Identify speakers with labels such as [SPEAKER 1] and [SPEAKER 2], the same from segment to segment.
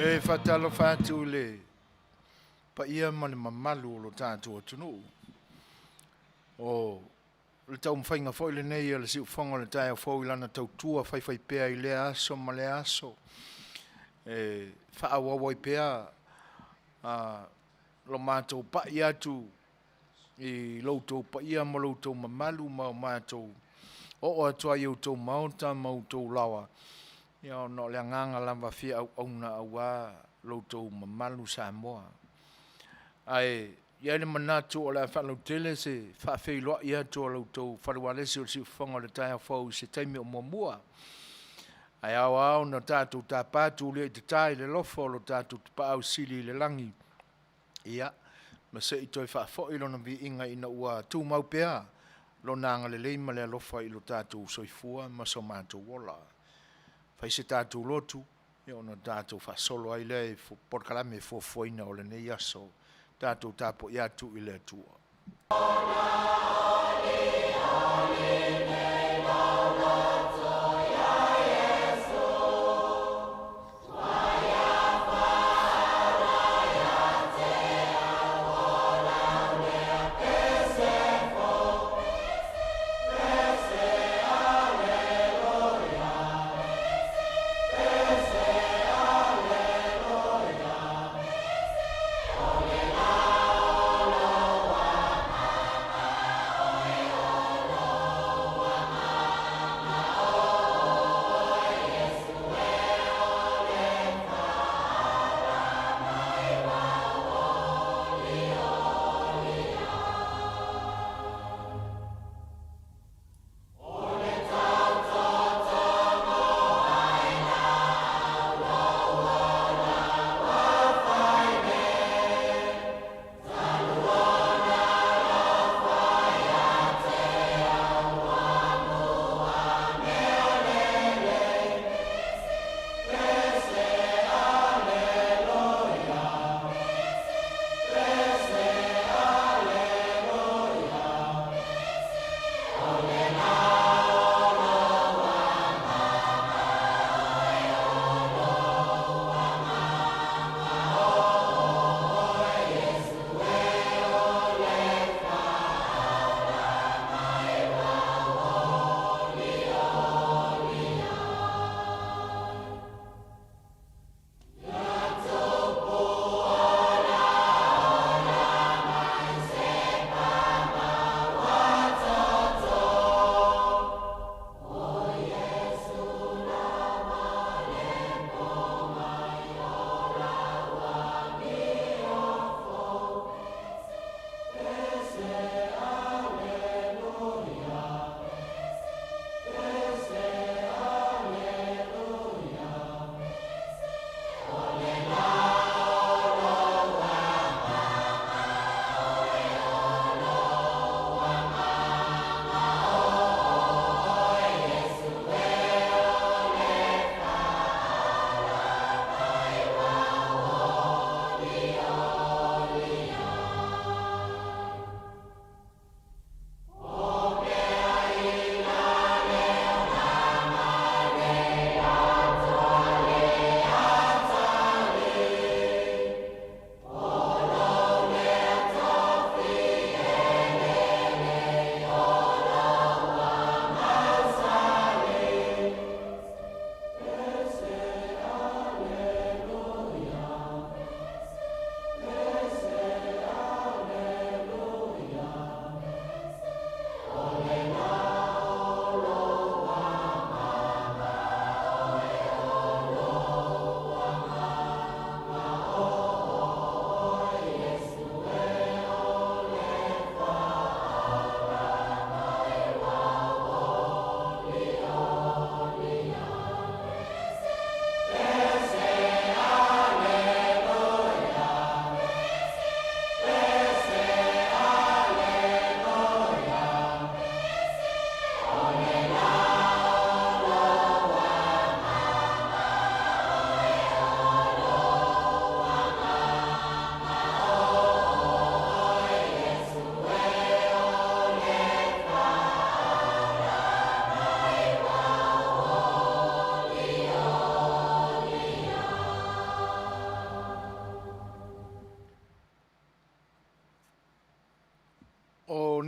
[SPEAKER 1] E faatalofa atu i le paia ma le mamalu o lo tatou atunuu. O le taumafaiga foi lenei a le siufofoga o le taeao fou i lana tautua faifaipea i lea aso ma lea aso, e faaauau ai pea lo matou pai atu i lo outou paia ma lo outou mamalu ma o matou oo atu ai i outou maota ma outou laoa, ia ona o le agaga lava fia auauna aua lo outou mamalu Samoa. Ae i ai le manatu o le a faalautele se faafeiloai atu a lo outou fale ualesi o le siufofoga o le taeao fou i se taimi o muamua. Ae ao lava ona tatou tapa tulia i tata i le alofa o lo tatou Tapaau Sili i le lagi, ia, ma se i toe faafoi Lona viiga ina ua tumau pea Lona agalelei ma le alofa i lo tatou soifua ma so matou ola. Fai se tatou lotu ona tatou faasolo ai lea i polokalame fuafuaina o lenei aso. Tatou tapuai atu i le Atua.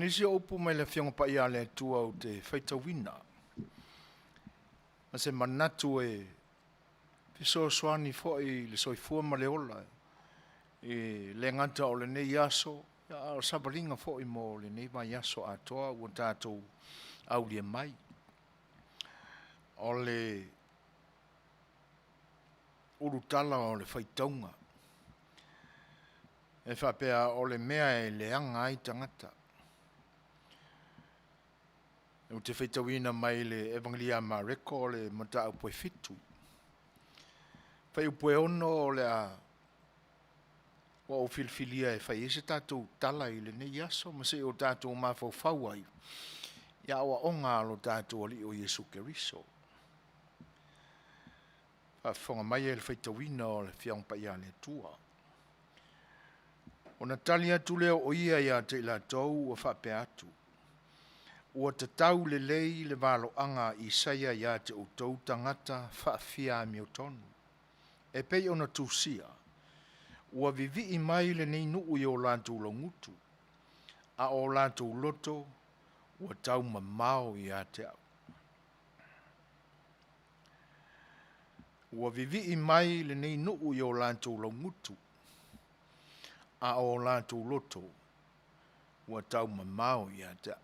[SPEAKER 1] nisi o upu mai le Afioga Paia a le Atua ou te faitauina, ma se manatu e fesoasoani foi i le soifua ma le ola, e le gata o lenei aso, a o le savaliga foi mo lenei vaiaso atoa ua tatou aulia mai. O le ulutala o le faitauga e faapea, o le mea e leaga ai tagata. Ou te faitauina mai le Evagela a Mareko o le mataupu e 7, fuaiupu e 6 o le a ua ou filifilia e fai ai se tatou tala i lenei aso ma se i o tatou mafaufau ai i aoaoga a lo tatou Alii o Iesu Keriso. Faafofoga maia i le faitauina o le Afioaga Paia a le Atua. Ona tali atu lea o ia ia te i latou ua faapea atu, ua tatau lelei le valoaga a Isaia ia te outou tagata faafiaamiotonu, e pei ona tusia, ua vivii mai lenei nuu i o latou laugutu, a o latou loto ua taumamao ia te au. Ua vivii mai lenei nuu i o latou laugutu, a o latou loto ua taumamao ia te au.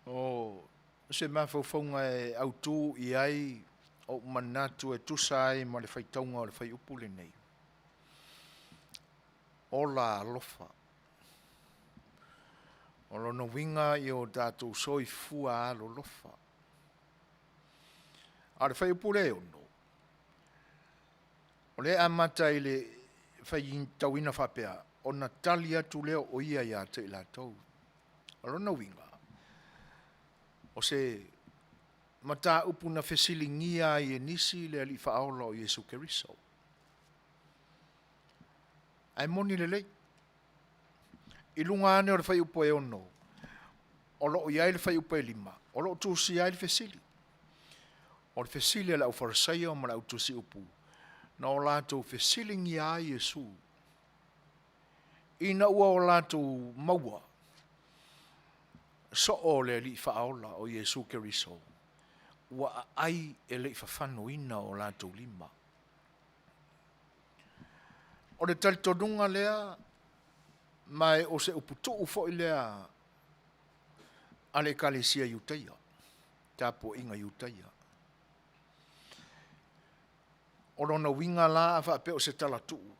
[SPEAKER 1] O se mafaufauga e autu i ai ou manatu e tusa ai ma le faitauga o le fuaiupu lenei, ola alofa. O lona uiga ia o tatou soifua alolofa. A o le fuaiupu lea e 6, o lea e amata i le faitauina faapea, ona tali atu lea o ia ia te i latou. O lona uiga, o se mataupu na fesiligia ai e nisi le Alii Faaola o Iesu Keriso. Ae moni lelei, i luga ane o le fuaiupu e 6, o lo o i ai le fuaiupu e 5, o lo o tusia ai le fesili. O le fesili a le aufalesaio ma le autusiupu, na o latou fesiligia ai Iesu, ina ua o latou maua soo le Alii Faaola o Iesu Keriso, ua aai e le i fafanoina o latou lima. O le talitonuga lea, ma o se uputuu foi lea a le Ekalesia Iutaia, tapuaiga Iutaia. O lona uiga la a faapea o se talatuu,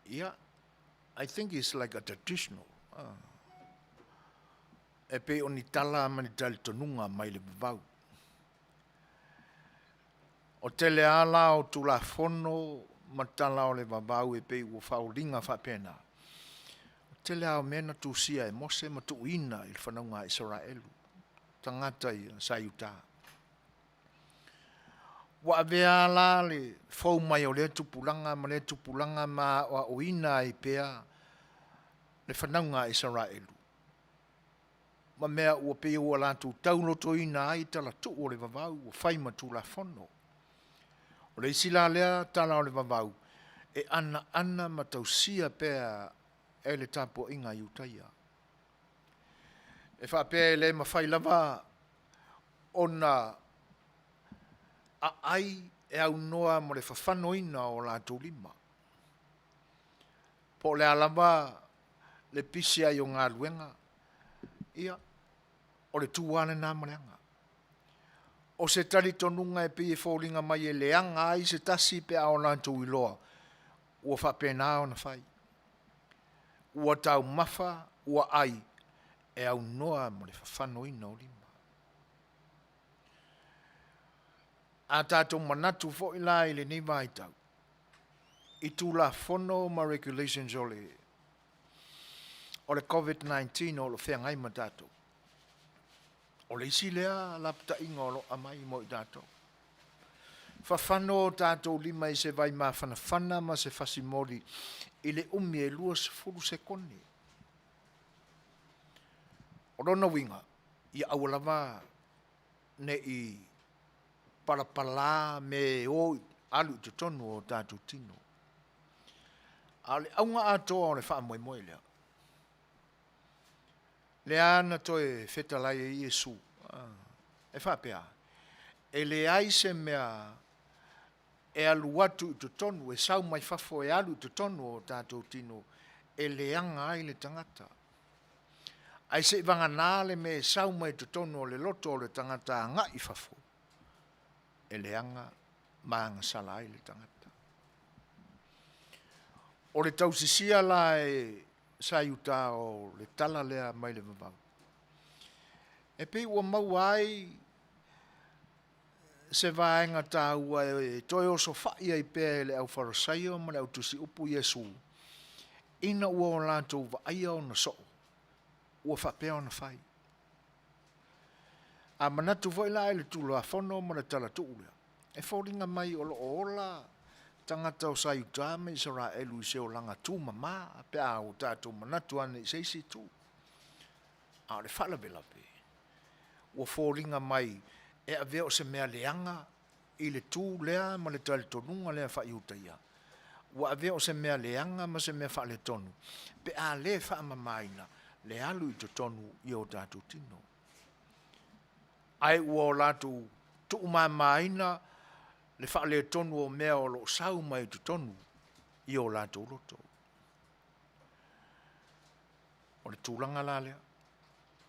[SPEAKER 1] ia, I think is like a traditional. E pei o ni tala ma ni talitonuga mai le vavau. O le tele lava la o Tulafono ma tala o le vavau e pei ua foliga faapena, o le tele lava o mea na tusia e Mose ma tuuina i le fanauga a Isaraelu, tagata ia sa i uta. Ua avea la le fou mai o lea tupulaga ma lea tupulaga ma aoaoina ai pea le fanauga a Isaraelu, ma mea ua pei ua latou taulotoina ai talatuu o le vavau ua fai ma tulafono. O le isi la lea tala o le vavau, e anaana ma tausia pea e le tapuaiga a Iutaia. E faapea e le mafai lava ona aai e aunoa ma le fafanoina o latou lima. Po o le a lava le pisi ai o galuega, ia o le tu lava lena ma le aga. O se talitonuga e pei e foliga mai e leaga ai se tasi pe a o latou iloa ua faapena ona fai. Ua taumafa ua ai e aunoa ma le fafanoina o lima. A tatou manatu foi la i lenei vaitau i Tulafono ma Regulations o le Koviti-19 o lo o feagai ma tatou, o le isi lea lapataiga o lo o aumai mo i tatou. Fafano o tatou lima i se vaimafanafana ma se fasimoli i le umi e 20 sekone. O lona uiga, ia aua lava ne i palapala mea e o alu i totonu o tatou tino. A o le auga atoa o le faamoemoe lea, lea na toe fetalai ai Iesu e faapea, e leai se mea e alu atu i totonu, e sau mai fafo e alu i totonu o tatou tino e leaga ai le tagata. Ae seivagana le mea e sau mai totonu o le loto o le tagata agai i fafo, e leaga ma agasala ai le tagata. O le tausisia la e sa Iuta o le tala lea mai le vavau, e pei ua maua ai se vaega taua e toe osofai ai pea e le aufalesaio ma le autusiupu Iesu, ina ua o latou vaaia ona soo, ua faapea ona fai. A manatu foi la i le Tulafono ma le talatuu lea, e foliga mai o lo o ola tagata o sa Iuta ma Isaraelu i se olaga tumama pe a o tatou manatu ane i se isi itu. A o le faalavelave, ua foliga mai e avea o se mea leaga i le tu lea ma le talitonuga lea faa-Iutaia, ua avea o se mea leaga ma se mea faaletonu pe a le faamamaina le alu i totonu i o tatou tino. Ae ua o latou tuumamaina le faaletonu o mea o lo o sau mai totonu i o latou loto. O le tulaga la lea,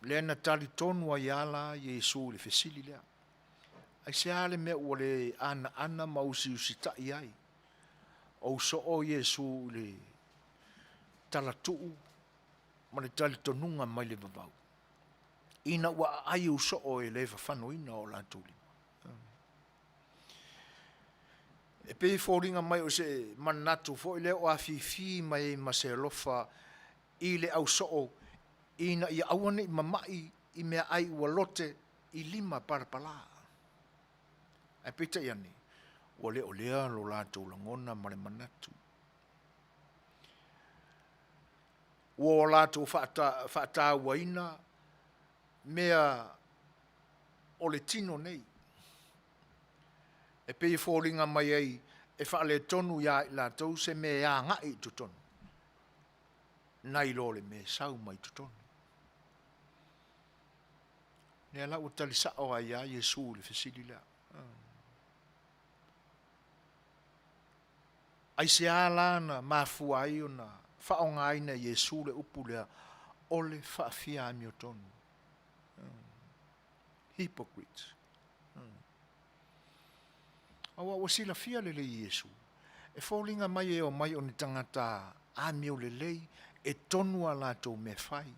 [SPEAKER 1] lea na tali tonu ai lava la Iesu i le fesili lea. Aisea le mea ua le anaana ma usiusitai ai ou soo Iesu i le talatuu ma le talitonuga mai le vavau, ina ua aai ou soo e le fafanoina o latou lima? E pei e foliga mai o se manatu foi lea o afifi mai ai ma se alofa i le ausoo ina ia aua ne i mamai i meaai ua lote i lima palapala. Ae peitai ane, ua le o lea lo latou lagona ma le manatu. Ua o latou faatauaina mea o le tino nei, e pei e foliga mai ai e faaletonu ia i latou se mea e agai i totonu, nai lo le mea e sau mai totonu. O lea la ua tali sao ai lava Iesu i le fesili lea. Aisea la na mafua ai ona faaaogaina e Iesu le upu lea, o le faafiaamiotonu? Hypocrite. Aua ua silafia lelei e Iesu, e foliga mai e omai o ni tagata amiolelei, e tonu a latou mea e fai.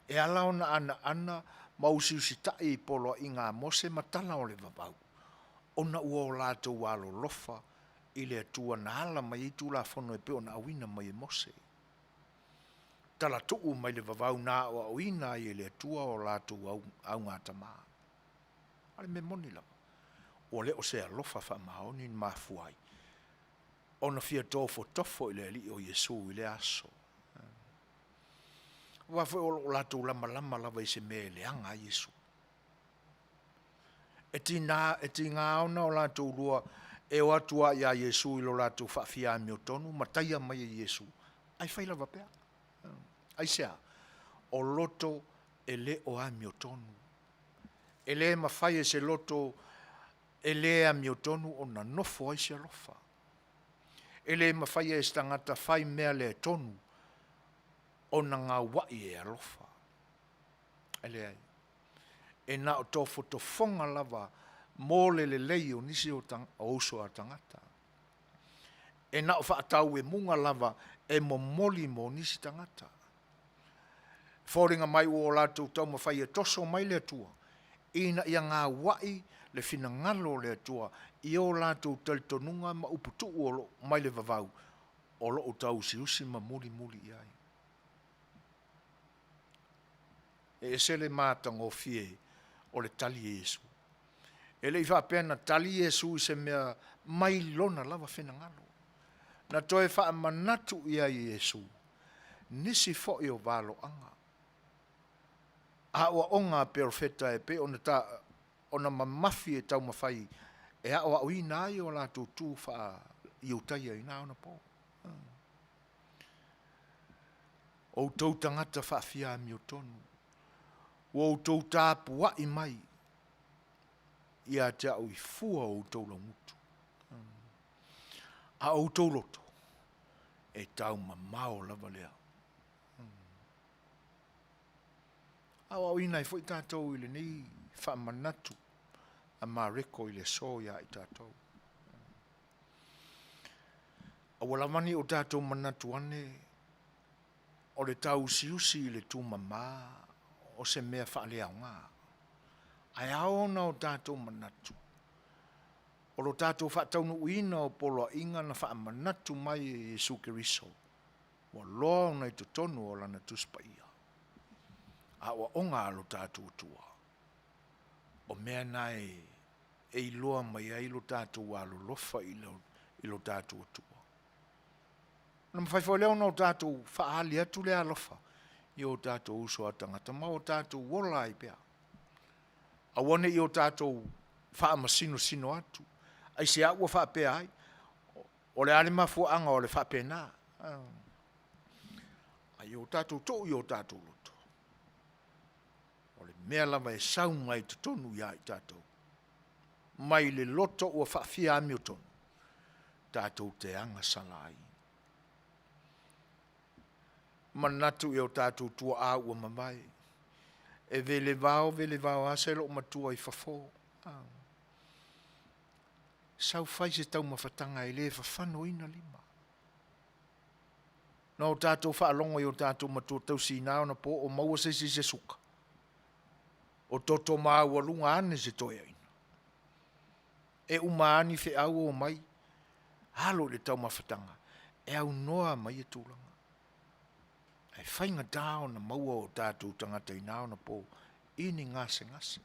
[SPEAKER 1] E ala ona anaana ma usiusitai i poloaiga a Mose ma tala o le vavau, ona ua o latou alolofa i le Atua na ala mai ai Tulafono e pei ona auina mai e Mose. Talatuu mai le vavau na aoaoina ai e le Atua o latou augatama. A o le mea moni lava, ua le o se alofa faamaoni na mafua ai ona fia tofotofo i le Alii o Iesu i lea aso. Aua foi o lo o latou lamalama lava i se mea e leaga ai Iesu. E tiga ona o latou lua e o atu lava ia Iesu i lo latou faafiaamiotonu ma taia mai e Iesu, ae fai lava pea. Aisea? O loto e le o amiotonu. E le mafai e se loto e le amiotonu ona nofo ai se alofa. E le mafaia e se tagata fai mea le tonu ona gauai e alofa. E leai. E na o tofotofoga lava mo le lelei o nisi o uso a tagata. E na o faatauemuga lava e momoli mo nisi tagata. E foliga mai ua o latou taumafai e toso mai le Atua, ina ia gauai le finagalo o le Atua i o latou talitonuga ma uputuu o lo o mai le vavau, o lo o tauusiusi ma mulimuli i ai. E ese le matagofie o le tali a Iesu. E le i faapea na tali Iesu i se mea mai lona lava finagalo. Na toe faamanatu i ai e Iesu nisi foi o valoaga, aoaoga a perofeta e pei ona mamafi e taumafai e aoaoina ai o latou tu faa-Iutaia i na ona po. Outou tagata faafiamiotonu, ua outou tapuai mai ia te au i fua o outou laugutu, a o outou loto e taumamao lava lea. Aoaoina ai foi tatou i lenei faamanatu a Mareko i le aso ia i tatou. Aua lava ne i o tatou manatu ane o le tauusiusi i le tumama o se mea faaleaoga, ae ao ona o tatou manatu o lo tatou faataunuuina o poloaiga na faamanatu mai e Iesu Keriso ua loa ona i totonu o Lana Tusi Paia, aoaoga a lo tatou Atua. O mea na e iloa mai ai lo tatou alolofa i lo tatou Atua. Ona mafai foi lea ona tatou faaali atu le alofa i o tatou uso a tagata ma o tatou ola ai pea. Aua ne i o tatou faamasinosino atu. Aisea ua faapea ai? O le a le mafuaaga o le faapena? A ia o tatou tuu i o tatou loto, o le mea lava e sau mai totonu ia i tatou, mai le loto ua faafiaamiotonu, tatou te agasala ai. Manatu i o tatou tuaa ua mavae, e velevao velevao lava se loomatua i fafo, sau fai se taumafataga e le fafanoina lima. Na o tatou faalogo i o tatou matua tausi i na ona po o maua se isi i se suka, o toto maualuga ane se toeaina. E uma lava ni feau omai, alo i le taumafataga, e aunoa ma ia tulaga. Ae faigata ona maua o tatou tagata i na ona po i ni gasegase. E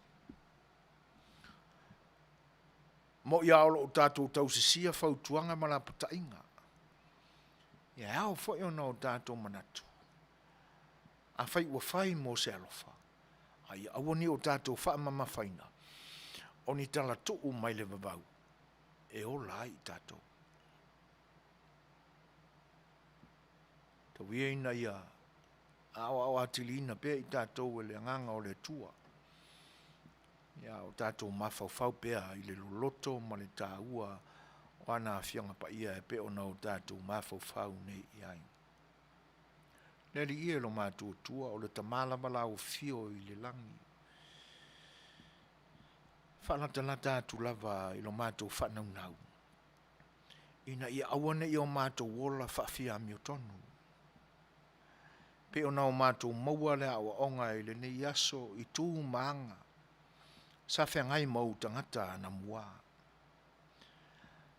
[SPEAKER 1] moi lava o lo o tatou tausisia fautuaga ma lapataiga, e ao foi ona o tatou manatu, afai ua fai mo se alofa, a ia aua ne i o tatou faamamafaina, o ni talatuu mai le vavau e ola ai i tatou. Tau ia ina ia aoao atiliina pea i tatou e le Agaga o le Atua, a o tatou mafaufau pea i le loloto ma le taua o ana Afioga Paia e pei ona o tatou mafaufau nei i ai. Le Alii e, lo matou Atua, o le Tama lava la Afio i le lagi, e faalatalata atu lava i lo matou faanaunau, ina ia aua ne i o matou ola faafiamiotonu, pei ona o matou maua le aoaoga i lenei aso i tu ma aga sa feagai ma ou tagata anamua.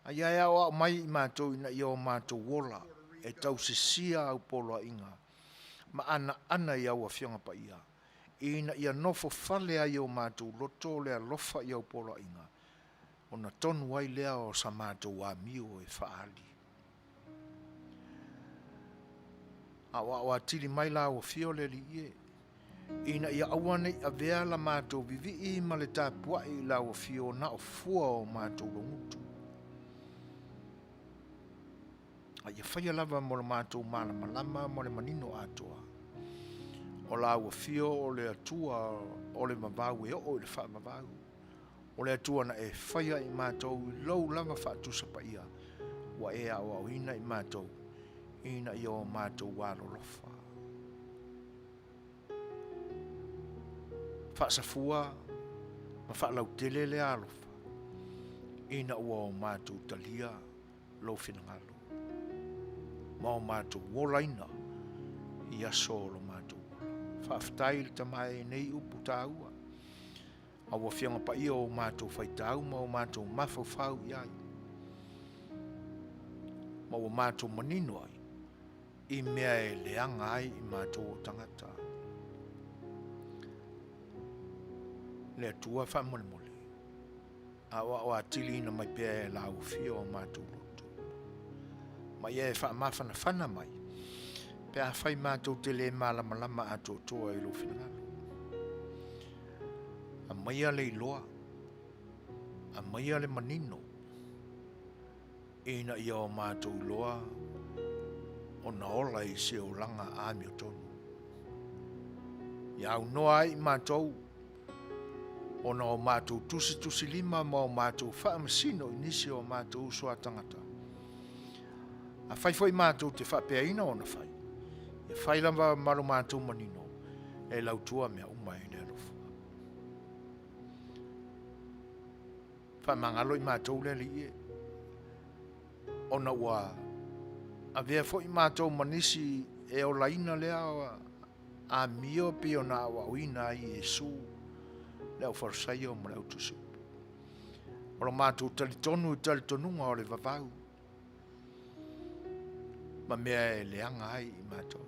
[SPEAKER 1] A ia e aoao mai i matou ina ia o matou ola e tausisia au poloaiga ma anoano i au Afioga Paia, ina ia nofofale ai i o matou loto le alofa i au poloaiga, ona tonu ai lea o sa matou amio e faaali. Aoao atili mai lau Afio le Alii e, ina ia aua ne i avea la matou vivii ma le tapuai i lau Afio na o fua o matou logutu, a ia faia lava mo le matou malamalama ma le manino atoa, o lau Afio o le Atua o le vavau e oo i le faavavau, o le Atua na e faia i matou i lou lava faatusa paia, ua e aoaoina i matou ina ia o matou alolofa. Faasafua ma faalautele lea alofa ina ua o matou talia lou finagalo ma o matou olaina i aso o lo matou ola. Faafetai le Tama e i nei upu taua, a ua Afioga Paia o matou faitau ma o matou mafaufau i ai, ma ua matou manino ai i mea e leaga ai i matou o tagata. Le Atua faamolemole, aoao atiliina mai pea e lau Afio o matou loto, ma ia e faamafanafana mai, pe afai matou te le malamalama atoatoa i lou finagalo. Aumaia le iloa, aumaia le manino, ina ia o matou iloa. ona ola i se olaga amiotonu. Ia aunoa ai i matou ona o matou tusitusilima ma o matou faamasino i nisi o matou uso a tagata. Afai foi matou te faapeaina ona fai, ia fai lava ma lo matou manino e lautua mea uma i le alofa. Faamagalo i matou le Alii e, ona ua avea foi matou ma nisi e olaina lea amio pei ona aoaoina ai Iesu le au Farisaio ma le au Tusiupu. O lo matou talitonu i talitonuga o le vavau ma mea e leaga ai i matou.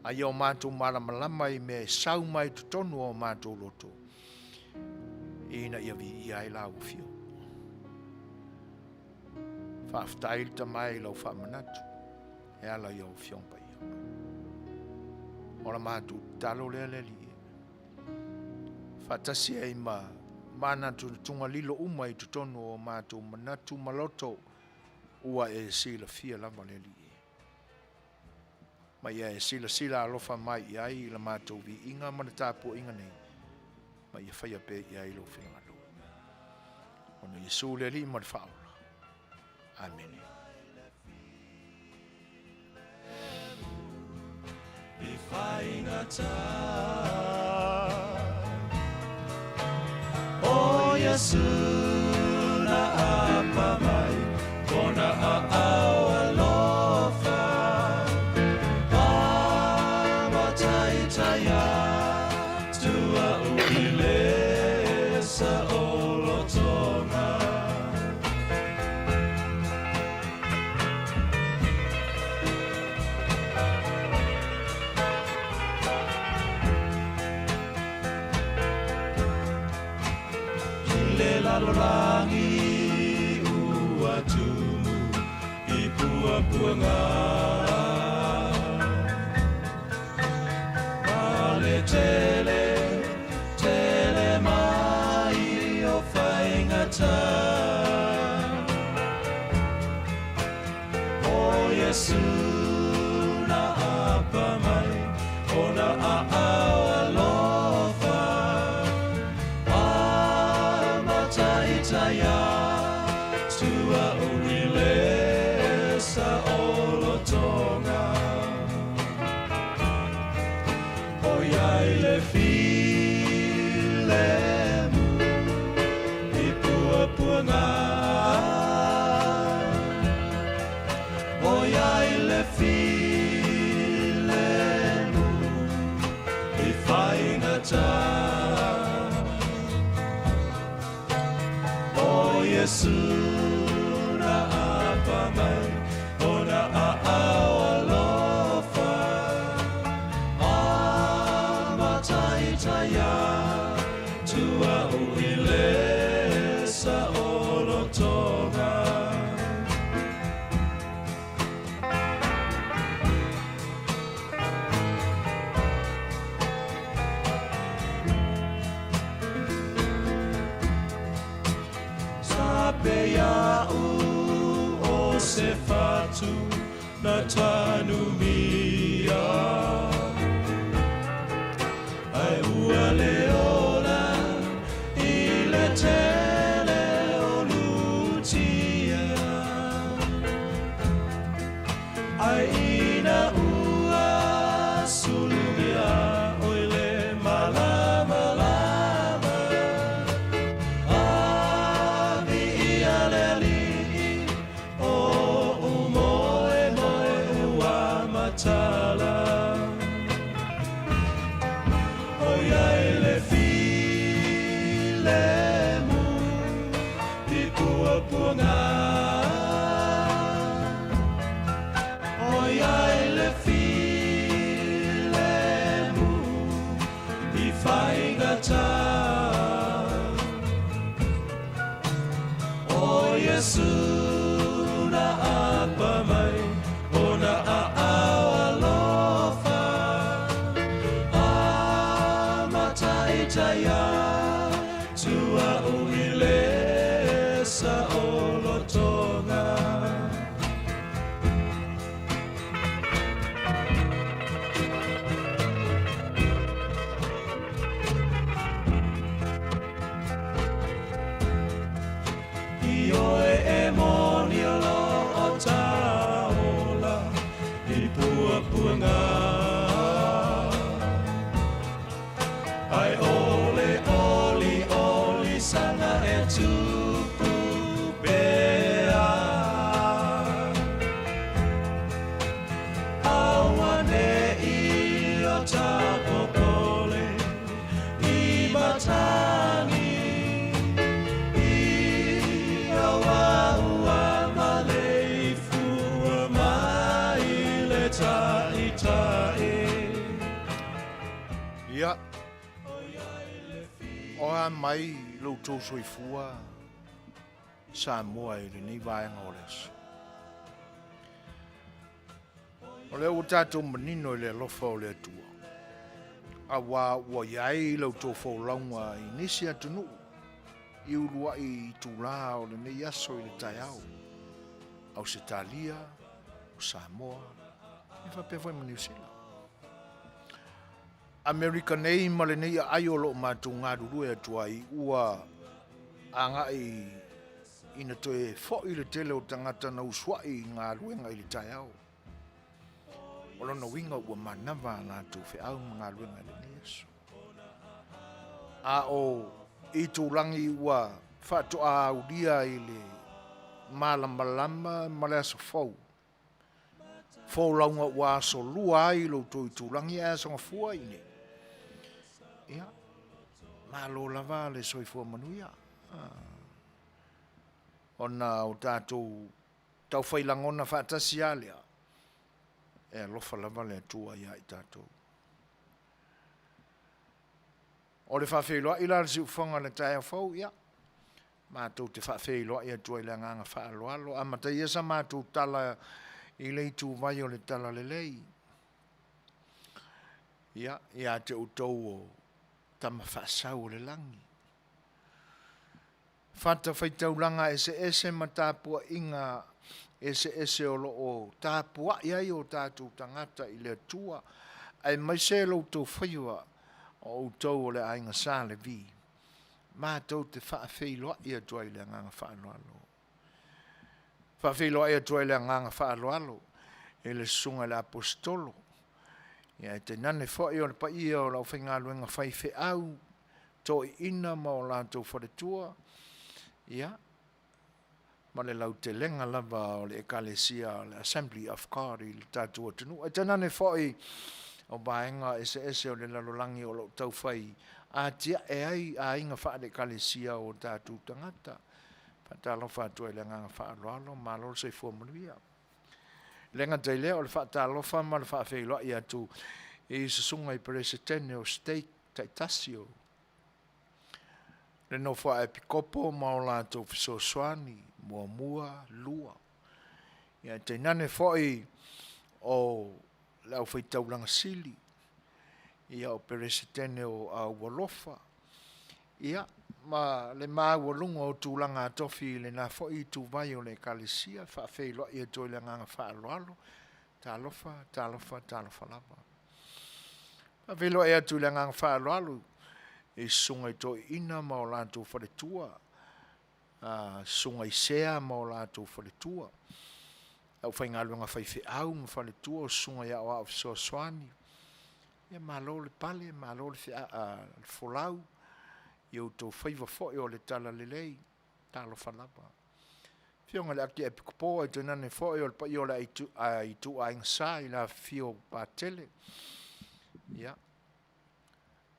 [SPEAKER 1] A ia o matou malamalama i mea e sau mai totonu o matou loto, ina ia viia ai lau afio. Faafetai le Tama i lau faamanatu e ala i au Afioga Paia. O la matou tatalo lea le Alii e. Faatasi ai ma manatunatuga lilo uma i totonu o matou manatu ma loto ua e silafia lava le Alii e. Ma ia e silasila alofa mai i ai i la matou viiga ma le tapuaiga nei, ma ia faia pea i ai lou finagalo. Ona Iesu le Alii ma le Faaola. Amene.
[SPEAKER 2] O Iesu na apa mai kona aao alofa A mataitaia tua u i le sa o lotoga. I le lalolagi ua tumu i puapuaga Ma le tele, tele mai o faigata O Iesu na apa mai ona aao alofa A mataitaia tua u i le sa o lotoga O iai le filemu i puapuaga O iai le filemu i faigata O Iesu na apa mai ona aao alofa A mataitaia tua u i le sa o lotoga. Sape ia'u o se fatu na tanumia Ae ua le ola i le tele o lutia Ae ina ua sulumia oi le malamalama A viia le Alii o u moemoe ua matala O iai le filemu i puapuaga O iai le filemu i faigata O Iesu na apa mai ona aao alofa A mataitaia tua u i le sa o lotoga. Ai ʻole ʻoliʻoli sana e tupu pea. Auaneʻi o ta pōkole i matagi I ua maleifua mai le taʻitaʻi.
[SPEAKER 1] Ia, o a mai lo outou soifua Samoa i lenei vaega o le aso. O lea ua tatou manino i le alofa o le Atua, auā ua i ai la outou folauga i nisi atunuu i uluaʻi itulā o lenei aso i le taeao, Ausetalia, o Samoa, e faapea foi ma Niu Sila. Amerika nei ma lenei aai o lo o matou galulue atu ai, ua agai ina toe foi le tele o tagata na usuai i galuega i le taeao. O lona uiga ua manava a latou feau ma galuega i lenei aso. A o itulagi ua faatoa aulia i le malamalama ma le aso fou, folauga ua asolua ai lo outou itulagi ae aso gafua i inei. Ia, malo lava le soifua manuia. Ona o tatou taufai lagona faatasi lava lea, e alofa lava le Atua ia i tatou. O le faafeiloai la a le siufofoga i le taeao fou, ia, matou te faafeiloai atu ai i le agaga faaaloalo, amataia sa matou tala i le ituvai o le Talalelei. Ia, ia te outou o tama faasau o le lagi. Fatafaitaulaga eseese ma tapuaiga eseese o lo o tapuai ai o tatou tagata i le Atua, aemaise lo outou faiva o outou o le aiga Sa Levi, matou te faafeiloai atu ai i le agaga faaaloalo. Faafeiloai atu ai i le agaga faaaloalo i le susuga i le Aposetolo, ia ae tainane foi o le paia o le aufaigaluega faifeau toeaiina ma o latou faletua, ia, ma le lautelega lava o le Ekalesia o le Assembly of God i le tatou atunuu, ae tainane foi o vaega eseese o le lalolagi o lo o taufai atiae ai aiga faale-Ekalesia o tatou tagata. Faatalofa atu ai i le agaga faaaloalo, malo le soifua manuia. E le gata i lea, o le faatalofa ma le faafeiloai atu i susuga i Peresetene o Stake taitasi o le Nofoa Epikopo ma o latou fesoasoani, muamua, lua, ae tainane foi o le Aufaitaulaga Sili, ia o Peresetene o Aualofa, ia, ma le maualuga o tulaga tofi i lena foi ituvai o le Ekalesia, e faafeiloai atu ai i le agaga faaaloalo, talofa, talofa, talofa lava. Faafeiloai atu i le agaga faaaloalo i susuga i toeaiina ma o latou faletua, susuga i sea ma o latou faletua, le aufaigaluega faifeau ma faletua, o susuga i aoao fesoasoani, ia malo le pale, malo le folau i outou faiva foi o le talalelei. Talofa lava. Afioga i le Akiepikopo ae tainane foi o le paia o le ituaiga sa i le afifio o Patele, ia,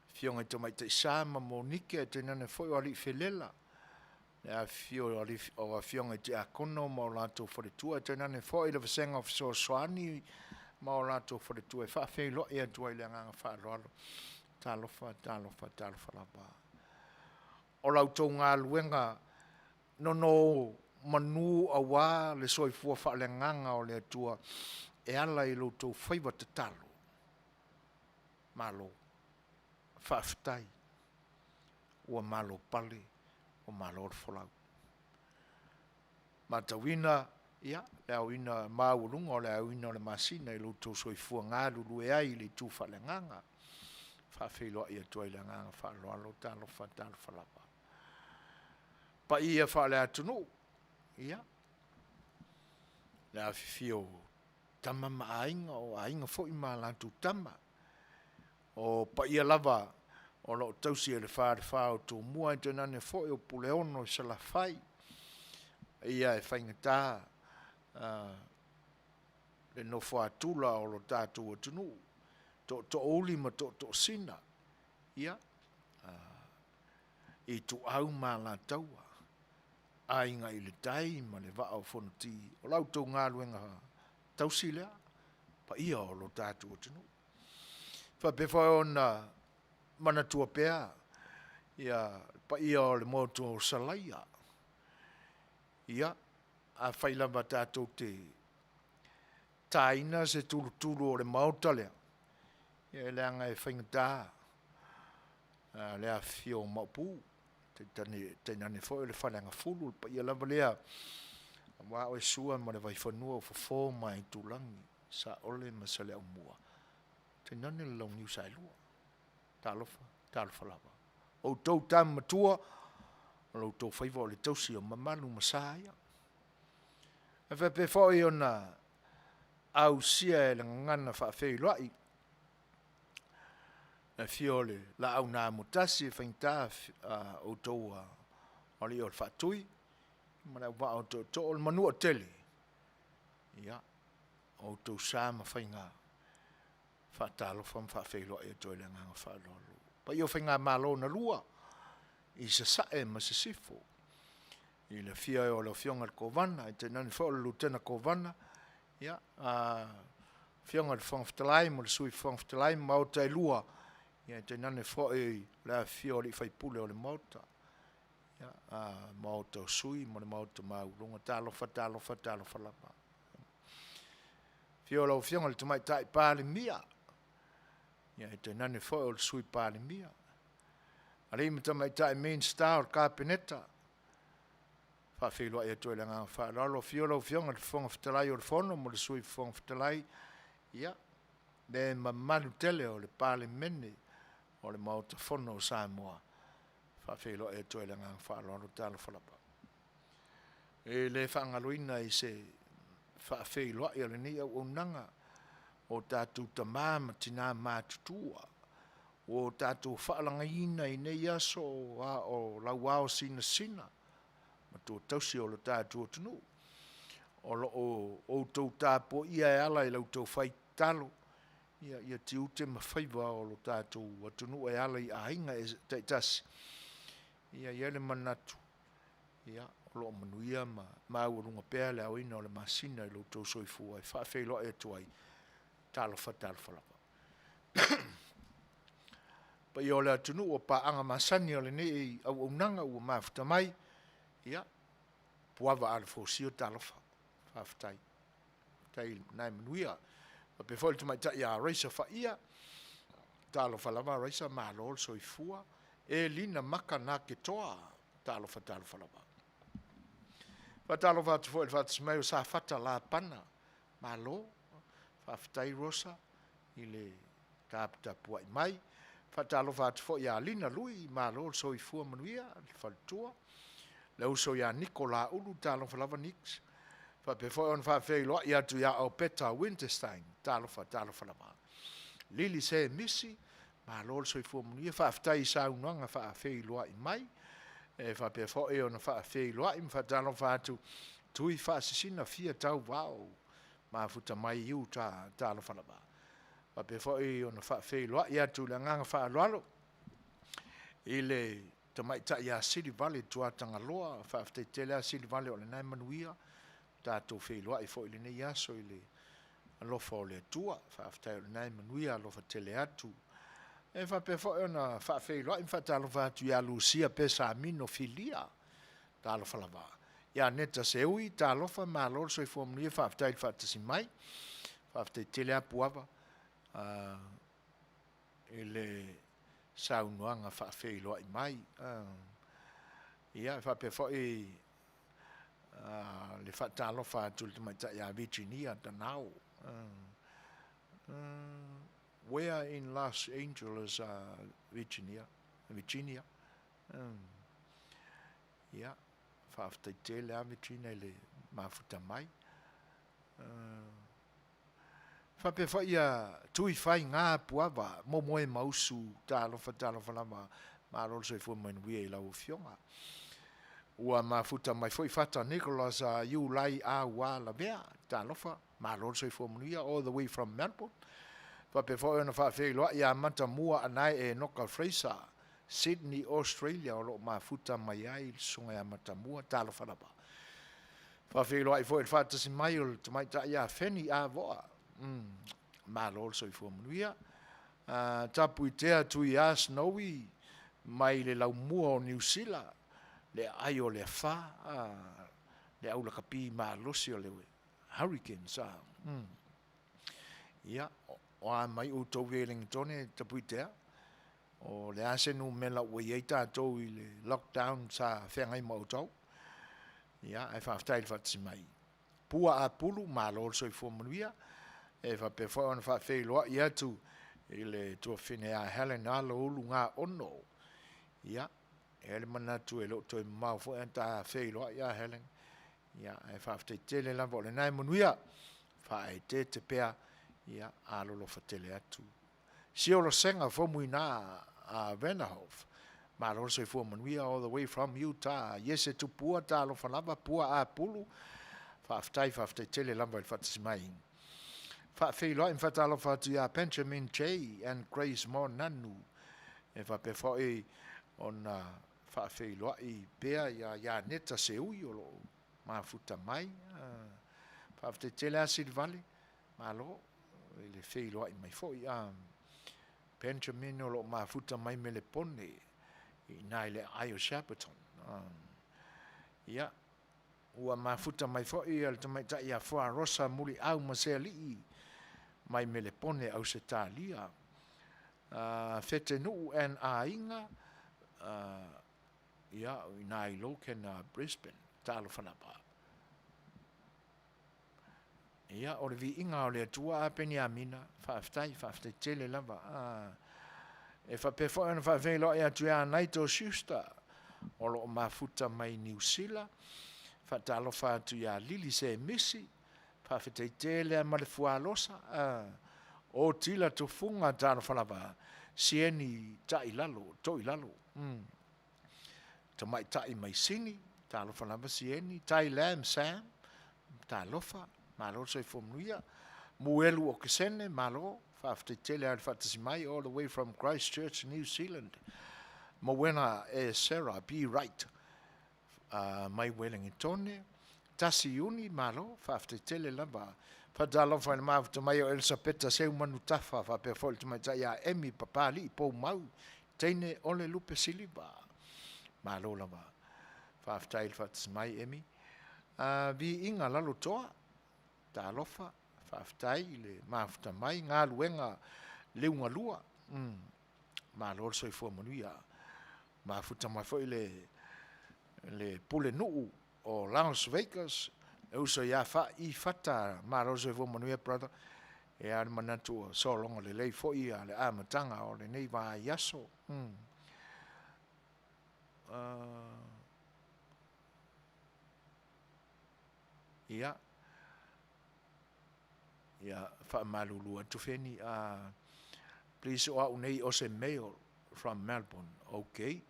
[SPEAKER 1] afioga i Tamaitai Sa ma Monike ae tainane foi o Alii Felela, le afifio o afioga i Tiakono ma o latou faletua, ae tainane foi le vasega o fesoasoani ma o latou faletua e faafeiloai atu ai i le agaga faaaloalo. Talofa, talofa, talofa lava. O la outou galuega nono manu aua le soifua faaleagaga o le Atua e ala i lo outou faiva tatalo. Malo faafetai, ua malo pale, ua malo le folau. Matauina ia le aoina maualuga o le aoina o le masina i lo outou soifua galulue ai i le itu faaleagaga. Faafeiloai atu ai i le agaga faaaloalo, talofa, talofa lava. Paia faale-atunuu, ia, le afifio o Tama ma Aiga, o Aiga foi ma latou Tama, o paia lava o lo o tausi e le Falefa o Tumua, ae tainane foi o Puleono i Salafai. Ia e faigata le nofo a tula o lo tatou atunuu, tootoouli ma tootoosina, ia, Ituau ma Alataua, Aiga i le Tai ma le Vaa o Fonoti. O la outou galuega tausi lea, paia o lo tatou atunuu. E faapea foi ona manatua pea ia paia o le motu o Salaia. Ia, afai lava tatou te taina se tulutulu o le Maota lea, ia leaga e faigata le afifio o Maopu, tainane foi o le Faleagafulu, o le paia lava lea aua oe Sua ma le Vaifanua o Fofo ma Aitulagi, Saole ma Saleaaumua, tainane le Launiu Saelua. Talofa, talofa lava. O outou tama matua, o lo outou faiva o le tausi o mamalu ma sa ia. E faapea foi ona ausia e le gagana faafeiloai le afio o le Laau na Amotasi, e faigata outou o Alii o le Faatui ma le Auvaa o Tootoo o le Manuatele. Ia, o outou sa ma faiga e faatalofa ma faafeiloai atu ai i le agaga faaaloalo. Paia o Faigamalo na lua i Sasae ma Sisifo, i le afio ai o le Afioga i le Kovana ae tainane foi o le Lutena Kovana, Afioga i le Fofoga Fetalai ma le Sui Fofoga Fetalai ma Maota e lua, ae tainane foi le afifio o alii faipule o le Maota, Maota o Sui ma le Maota Maualuga. Talofa, talofa, talofa lava. Afio lau Afioga i le Tamaitai Palemia, ae tainane foi o le Sui Palemia, alii ma tamaitai Minisita o le Kapeneta. E faafeiloai atu ai i le agaga faaaloalo. Afio lau Afioga i le Fofoga Fetalai o le Fono ma le Sui Fofoga Fetalai, ia, le mamalu tele o le Palemene o le Maota Fono o Samoa. E faafeiloai atu ai i le agaga faaaloalo. Talofa lava. E le faagaloina i se faafeiloai a lenei auaunaga o tatou tama ma tina matutua ua tatou faalagiina i nei aso a o lauao sinasina ma toatausi o le tatou atunuu. O lo o outou tapuaia e ala i la outou fai tatalo ia tiute ma faiva o le tatou atunuu e ala i aiga taitasi. Ia e i ai le manatu o lo o manuia ma maualuga pea le aoina o le masina i lo outou soifua. E faafeiloai atu ai, talofa, talofa lava. Le paia o le atunuu o paaga masani o lenei auaunaga ua mafuta mai, ia, puava alofosio, talofa, faafetai. Faafetai o lena e manuia. E faapea foi le tamaitai ia Racer Faia, talofa lava Racer, malo le soifua. Elina Maka Naketoa, talofa, talofa lava. Faatalofa atu foi i le faatasi mai o Safata Lapana, malo, faafetai Rosa i le taputapuai mai. Faatalofa atu foi ia Lina Lui, malo le soifua manuia le faletua. Le uso ia Niko Laulu, talofa lava Niko. Faapea foi ona faafeiloai atu ia Opeta Winterstein, talofa, talofa lava. Lili Semisi, malo le soifua manuia, faafetai i saunoaga faafeiloai mai. E faapea foi ona faafeiloai ma faatalofa atu Tui Faasisina Fia Tauvao, mafuta mai i Utah, talofa lava. Faapea foi ona faafeiloai atu i le agaga faaaloalo i le tamaitai ia Silivale Tuatagaloa, faafetai tele lava Silivale o lena e manuia. Tatou feiloai foi i lenei aso i le alofa o le Atua. Faafetai o lena e manuia, alofa tele atu. E faapea foi ona faafeiloai ma faatalofa atu ia Lucia Pesamino Filia, talofa lava. Ia Neta Seui, talofa, malo le soifua manuia, faafetai le faatasi mai. Faafetai tele lava Puava i le saunoaga faafeiloai mai. Ia, e faapea foi le faatalofa atu i le tamaitai ia Virginia Danao. Where in Los Angeles, Virginia? Virginia. Ia, faafetai tele lava Virginia i le mafuta mai. Faapea foi ia Tuifaiga Puava Momoemausu, talofa talofa lava, malo le soifua manuia i lau afioga. Ua mafuta mai foi Fata Nicholas Iulai Aua Lavea, talofa, malo le soifua manuia, all the way from Melbourne. Faapea foi ona faafeiloai ia Matamua Anae Enoka Fraser, Sydney, Australia, o lo o mafuta mai ai le susuga ia Matamua, talofa lava. Faafeiloai foi i le faatasi mai o le tamaitai ia Feni Avoa, malo le soifua manuia. Tapuitea Tuia Snowy mai le laumua o Niu Sila, le aai o le afa, le aulakapi malosi o le Hurricanes. Ia, o a mai outou Wellingtone Tapuitea, o le a se numera ua i ai tatou i le lockdown sa feagai ma outou? Ia, ae faafetai i le faatasi mai. Pua Apulu, malo le soifua manuia. E faapea foi ona faafeiloai atu i le tuafafine ia Helen Aloulu Gaono. Ia, e i ai le manatu e le o toe mamao foi ae ta feiloai ia Helen. Ia, ae faafetai tele lava o lena e manuia. Faaeteete pea, ia alolofa tele atu. Siolosega Faumuina Vanderhof, malo le soifua manuia all the way from Utah. Iese Tupua, talofa lava, Pua Apulu, faafetai, faafetai tele lava i le faatasi mai. Faafeiloai ma faatalofa atu ia Benjamin J and Grace Monanu, e faapea foi ona faafeiloai pea ia Ianeta Seui o lo o mafuta mai. Faafetai tele lava Silivale, malo i le feiloai mai foi. Benjamin o lo o mafuta mai Melepone i ina i le aai o Shepparton. Ia, ua mafuta mai foi le tamaitai ia Fuarosa Muliau Masealii mai Melepone, Ausetalia. Fetenuu and Aiga, ia, o ina i Logan, Brisbane. Talofa lava. Ia, o le viiga o le Atua a Peniamina, faafetai, faafetai tele lava. E faapea foi ona faafeiloai atu ia Naito Schuster, o lo o mafuta mai Niu Sila. Faatalofa atu ia Lili Semisi, faafetai tele lava ma le fualosa. O Tila Tufuga, talofa lava, Sieni Tailalo, Toilalo. Tamaitai mai Sini, talofa lava Sieni, Tai Lam Sam, talofa, malo le soifua manuia. Muelu Okesene, malo, faafetai tele lava i le faatasi mai, all the way from Christchurch, New Zealand. Mawena e Sarah B. Wright, mai Wellingtone. Tasi Iuni, malo, faafetai tele lava. Faatalofa i le mafuta mai o Elisapeta Seumanutafa, faapea foi le tamaitai ia Emi Papali'i Poumau, teine o le lupe siliva. Malo lava. Faafetai i le faatasi mai Emi. Viiga Lalotoa, talofa, faafetai i le mafuta mai, galuega liugalua. Malo le soifua manuia. Mafuta mai foi le pulenuu o Las Vegas, le uso ia Faaifata, malo le soifua manuia brother. E i ai le manatu ua sologa lelei foi le amataga o lenei vaiaso. Ia, ia faamalulu atu Feni, please o au nei o se male from Melbourne. Ok,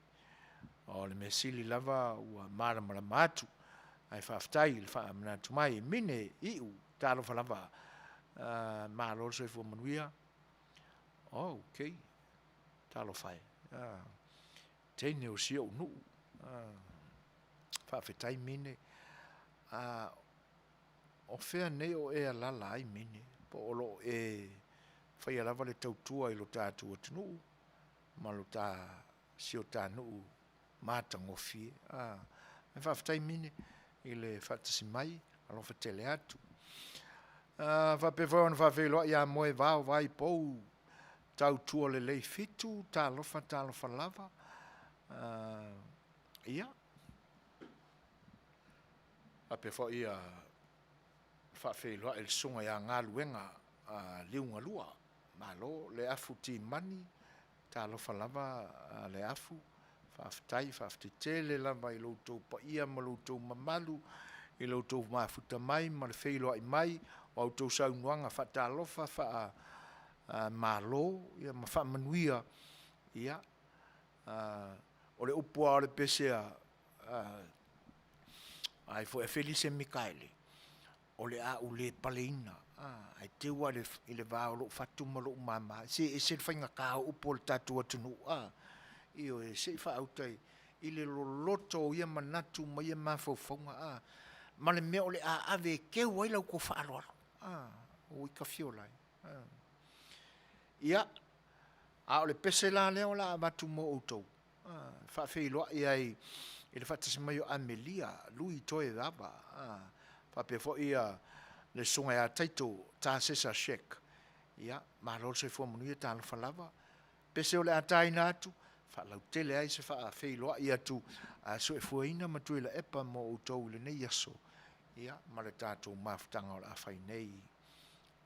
[SPEAKER 1] o le mea sili lava ua malamalama atu, ae faafetai i le faamanatu mai. Mine Iu, talofa lava, malo le soifua manuia. Ok, talofa e, teine o si ou nuu, faafetai Mine. O fea nei o e alaala ai Mine, po o lo o e faia lava le tautua i lo tatou atunuu ma lo ta si o ta nuu matagofie. Ae faafetai Mine i le faatasi mai, alofa tele atu. Faapea foi ona faafeiloai ia Moevao Vaipou, Tautua Lelei 7, talofa talofa lava. Ia, faapea foi faafeiloai i le susuga ia Galuega Liugalua, malo le afu timani, talofa lava le afu, faafetai, faafetai tele lava i lo outou paia ma lo outou mamalu i lo outou mafuta mai ma le feiloai mai. O a outou saunoaga faatalofa, faamalo ma faamanuia, ia o le upu lava o le pese a ai foi a Felise Mikaele, o le a ou le paleina, ae teu lava i le va o lou fatu ma lou mama, se e ese le faigata o upu a lo tatou atunuu, ioe se i faauta i le loloto o ia manatu ma ia mafaufauga ma le mea o le a ave e teu ai la outou faaaloalo. Ua ita fia ola ai. Ia, a o le pese la lea o le a avatu mo outou, e faafeiloai ai i le faatasi mai o Amelia Lui Toeava faapea foi le Susuga ia Taito Tasesa Check, ia malo le soifua manuia, talofa lava. Pese o le a taina atu, faalautele ai se faafeiloai atu a Sooifuaina ma Tuilaepa mo outou i lenei aso, ia ma le tatou mafutaga o le a fai nei.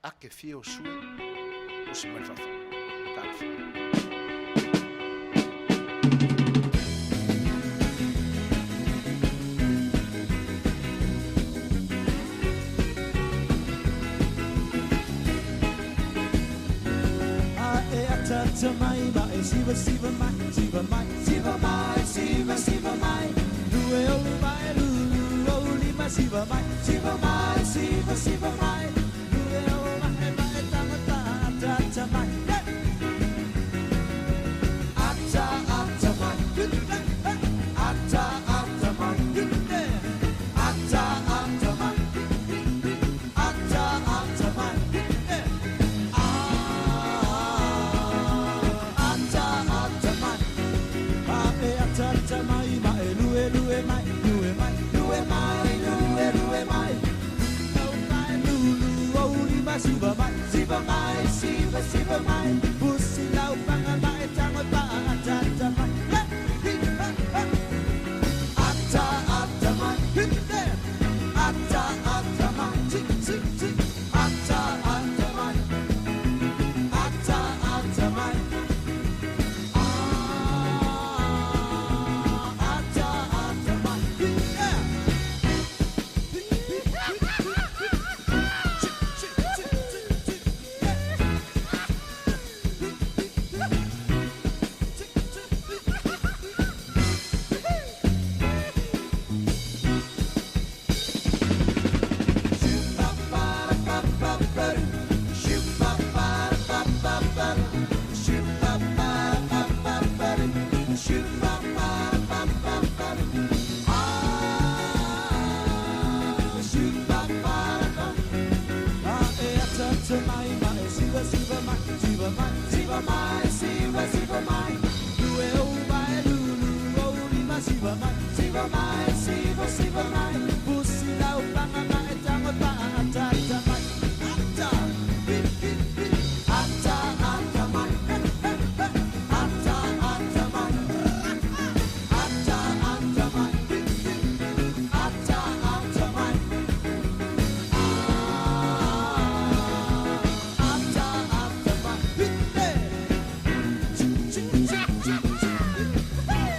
[SPEAKER 1] Ake fia o sue, usi mai le faafofoga. Talofa.
[SPEAKER 2] Ae ataata mai ma e siva siva mai, siva mai, siva mai, siva siva mai. Lue o mai, lulu o lima, siva mai, siva mai, siva siva mai. Lue o mai, mai tangata ataata mai. Hey! Ata ata mai, ata ata mai, ata ata mai, ata ata mai. Ata ata mai, ae ata ata mai, ma e lue lue mai, lue mai, lue mai, lue lue mai. Au mai lulu o lima siva mai, siva mai, siva siva mai. Pusi lau panga mai tango pa ata ata mai. Hey, hi, ha, ha. Ata ata mai, hi, there. Ata ata mai, ti ti ti. Ata ata mai. Ata ata mai. Ah, ata ata mai. Hi, yeah. Hi, hi, hi, hi, hi. Ti, ti, ti, ti, ti. Yeah. Hi, hi, hi. Ti, ti, hi, hi, hi. Siva mai, siva, siva mai, pusi lau panga mai, tango pa, ata, ata mai, ata, hi, hi, hi, ata, ata mai, he, he, he, ata, ata mai, ata, ata mai, hi, hi, ata, ata mai, ah, ata, ata mai, hi, hey. Chi, chi, chi, chi, chi, hi, hey.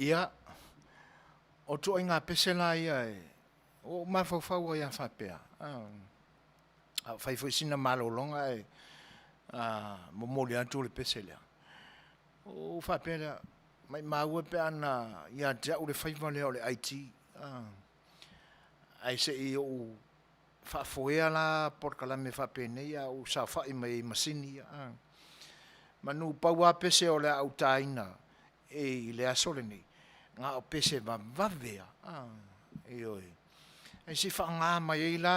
[SPEAKER 1] Ia, o ituaiga pese la ia e, ua ou mafaufau ai lava faapea, a o fai foi sina malologa ae momoli atu le pese lea, ona ou faapea lea, maumau e pe ana ia te au le faiva lea o le IT, ae se i ou faafoea la polokalame faapenei ae ou saofai mai ai i masini ia. Manu pau lava pese o le a ou taina i le aso lenei, na o pese vavave lava. Ioe. Ae se i faaaoga mai ai la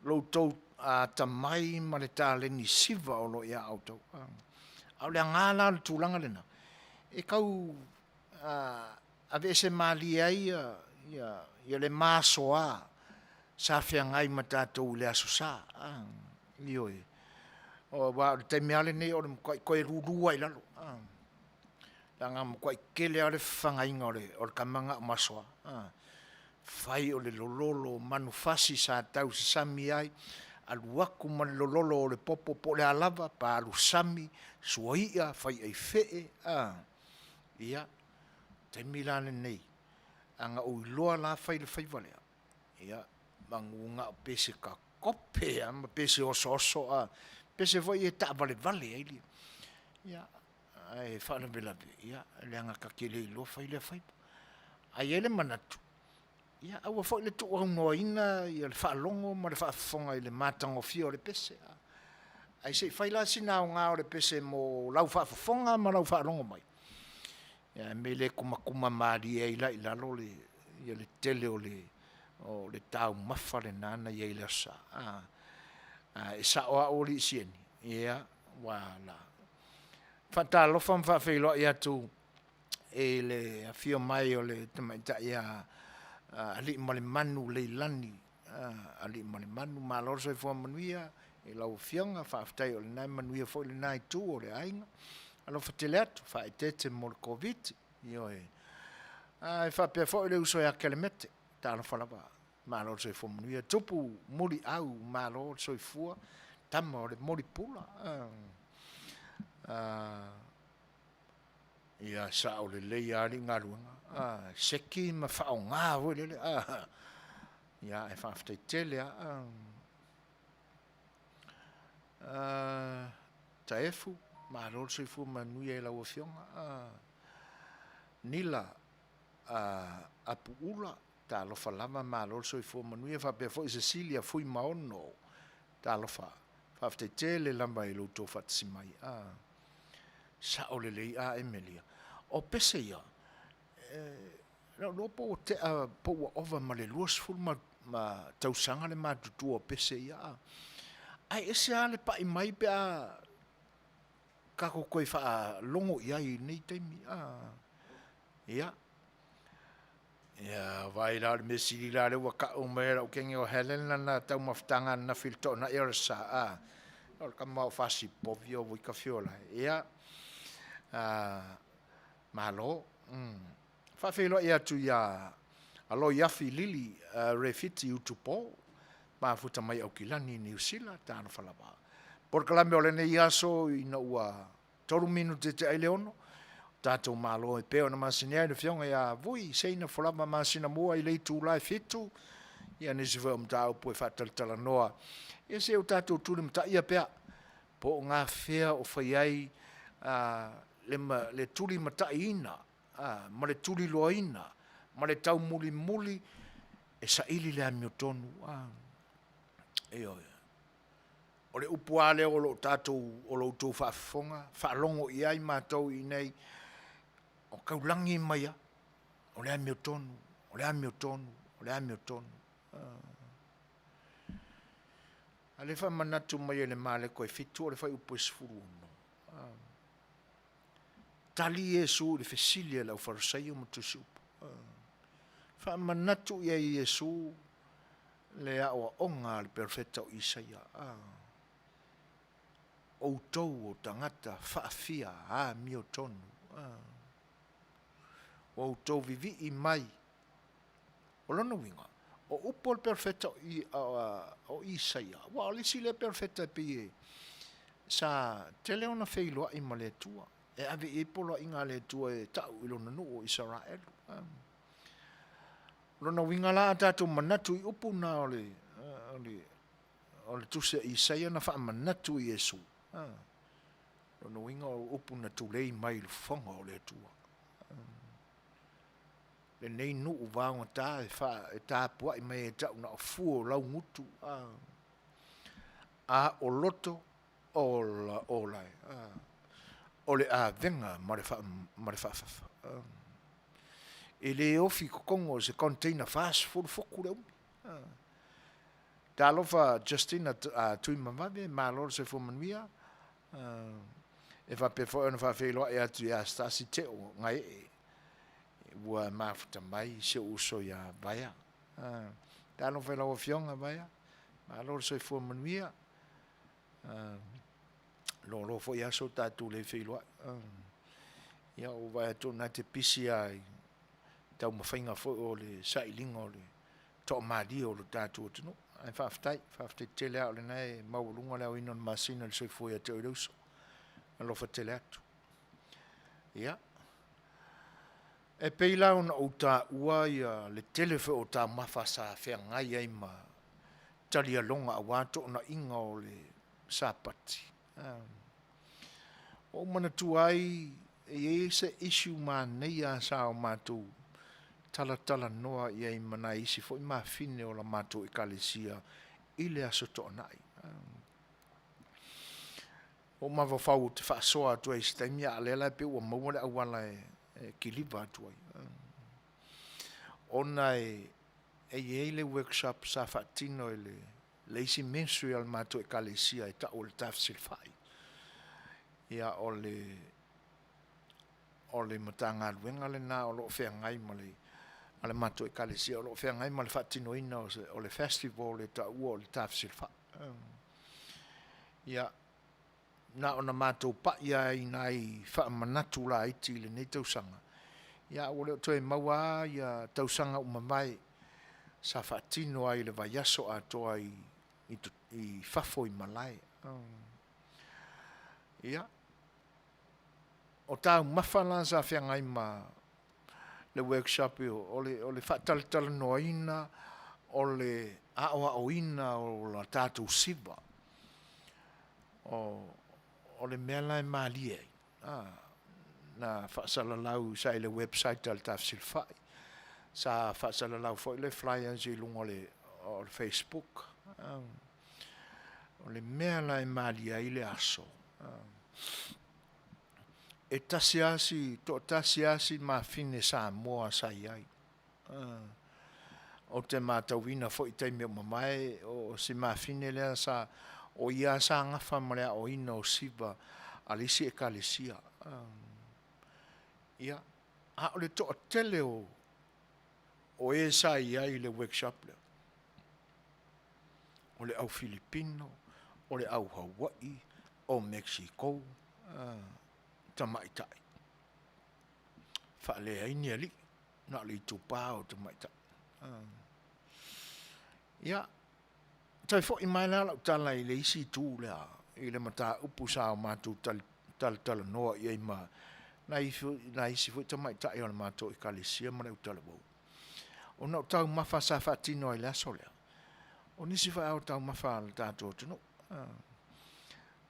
[SPEAKER 1] lo outou atamai ma le taleni siva o lo o ia outou. A o le aoga la o le tulaga lena, e tau aveese malie ai le masoa sa feagai ma tatou i le Aso Sa. Ioe. Aua o le taimi lava lenei o le matuai toe lulu lava i lalo, leaga e matuai tele lava le fafagaina o le tama lena o masoa. Fai o le lololo o manufasi sa tausasami ai, alu atu ma le lololo o le popo po o le a lava, pa alu sami, sua ia, fai aifee, ia o le taimi la lenei, ana ou iloa la fai le faiva lea, ia manu na o pese tatope lava ma pese osooso, pese foi ia e taavalevale ai le… Ae faalavelave leaga ta te le iloa fai lea faiva. Ae i ai le manatu, ia aua foi le tuuaunoaina le faalogo ma le faafofoga i le matagofie o le pese, ae se i fai la sina aoga o le pese mo lau faafofoga ma lau faalogo mai, ae mei le tumatuma malie ai la i lalo le tele o le taumafa lena na i ai i le Aso Sa. Ae sao lava au alii Sieni, ia ua faatalofa ma faafeiloai atu i le afio mai o le tamaitai ia Aliimalemanu Leilani Aliimalemanu. Malo le soifua manuia i lau Afioga, faafetai o lena e manuia foi lena itu o le aiga. Alofa tele atu, faaeteete mo le Koviti. Ioe. Ae faapea foi le uso ia Kelemete, talofa lava, malo le soifua manuia. Tupu Muliau, malo le soifua, tama o le molipula. Ia sao lelei lava alii galuega, seki ma faaaoga foi lele a, ia ae faafetai tele lava. Taefu, malo le soifua manuia i lau Afioga. Nila Apuula, talofa lava malo le soifua manuia faapea foi Sesilia Fuimaono, talofa, faafetai tele lava i lo outou faatasi mai. Sao lelei lava Emelia, o pese ia, na ou iloa po ua tea po ua ova ma le 20 tausaga le matutua o pese ia, ae ese lava le pai mai pe a tatou toe faalogo i ai i nei taimi. Ia, vaai la o le mea sili la lea ua tau mai e lou teine o Helen lana taumafataga ananafi i le toonai o le Sa, o le tama o Fasipovi oi Tafioalae. Ia, malo. E faafeiloai atu ia Loiafi Lili Refiti Utupo, mafuta mai Aukilani Niu Sila, talofa lava. O le polokalame o lenei aso ina ua 3 minute i le 5:00, tatou malo e pei ona masani ai le afioga ia Vui Seinafolaga Masinamua i le itula e 7:00, ia nisi foi o mataupu e faatalatalanoa, ia se i o tatou tulimataia pea po o gafea o fai ai le tulimataiina ma le tuliloaina ma le taumulimuli e saili le amiotonu. Ioe. O le upu lava lea o lo outou faafofoga faalogo i ai matou i inei, o taulagi mai lava, o le amiotonu, o le amiotonu, o le amiotonu. A o lea e faamanatu mai e le Mareko e 7 i le fuaiupu e 16, tali Iesu i le fesili a le aufaiFarisaio ma Tusi Upu, faamanatu i ai e Iesu le aoaoga a le Perofeta o Isaia, outou o tagata faafia-amiotonu, ua outou vivii mai. O lona uiga, o upu a le Perofeta o Isaia, aua o le isi lea perofeta e pei sa tele ona feiloai ma le Atua. e ave i ai poloaiga a le Atua e ta'u i Lona nuu o Isaraelu. O lona uiga la a tatou manatu i upu na o le o le Tusi a Isaia na faamanatu i Iesu, lona uiga o upu na tulei mai i le fofoga o le Atua. Lenei nuu vaogata e tapuai mai e tau na o fua o laugutu, a o loto ola ola e, o le avega ma le faafafa. E le ofi i totonu o se container 40 futu le umi. Talofa Justina Tuimavave, malo le soifua manuia. E faapea foi ona faafeiloai atu ia Stasi Teo Gaee ua mafuta mai si ou uso ia Vaea. Talofa i lau Afioga Vaea, malo le soifua manuia. Loaloa foi aso o tatou le feiloai. Ia ua ou vaai atu o lena e te pisi lava i taumafaiga foi o le sailiga o le toamalie o le tatou atunuu. Ae faafetai, faafetai tele lava o lena e maualuga le aoina o le masina i le soifua ia te oe le uso. Alofa tele atu. Ia, e pei la ona ou taua le tele foi o taumafa sa feagai ai ma talialoga aua toonaiga o le Sapati, ua ou manatua ai e i ai se issue manaia sa o matou talatalanoa i ai ma nai isi foi mafine o la matou Ekalesia i le Aso Toonai. Ua ou mafaufau ou te faasoa atu ai i se taimi, a o lea la e pei ua maua le auala e kiliva atu ai. Ona e i ai le workshop sa faatino e le isi ministry a le matou Ekalesia e tau o le Tafesilafai. Ia o le Matagaluega lena o lo o feagai ma le a le matou Ekalesia o lo o feagai ma le faatinoina o le festival e taua o le Tafesilafai. Ia, na ona matou pai lava i nai faamanatu laiti i lenei tausaga, ia ae ua le o toe maua lava ia tausaga ua mavae sa faatino ai i le vaiaso atoa i fafo i malae. Ia, o taumafa la sa feagai ma le workshop, o le faatalatalanoaina o le aoaoina o le tatou siva. O le mea la e malie ai, na faasalalau sa i le website a le Tafesilafai, sa faasalalau foi le flyers i luga o le Facebook. O le mea la e malie ai le aso, e toatasi lava si mafine Samoa sa i ai. Ou te matauina foi i taimi ua mavae, o si mafine lea o ia sa nafa ma le aoaoina o siva a le isi Ekalesia. Ia, a o le toatele o e sa i ai i le workshop lea, o le au Filipino, o le au Hawaii, o Mexico, tamaitai. Faaleai ni alii, na o le itupa o tamaitai. Ia, toe foi mai la lau tala i le isi itu lea, i le mataupu sa o matou talatalanoa i ai ma nai isi foi tamaitai o le matou Ekalesia ma le autalavou, ona o taumafa sa faatino ai i le aso lea, o nisi foi lava o taumafa a le tatou atunuu,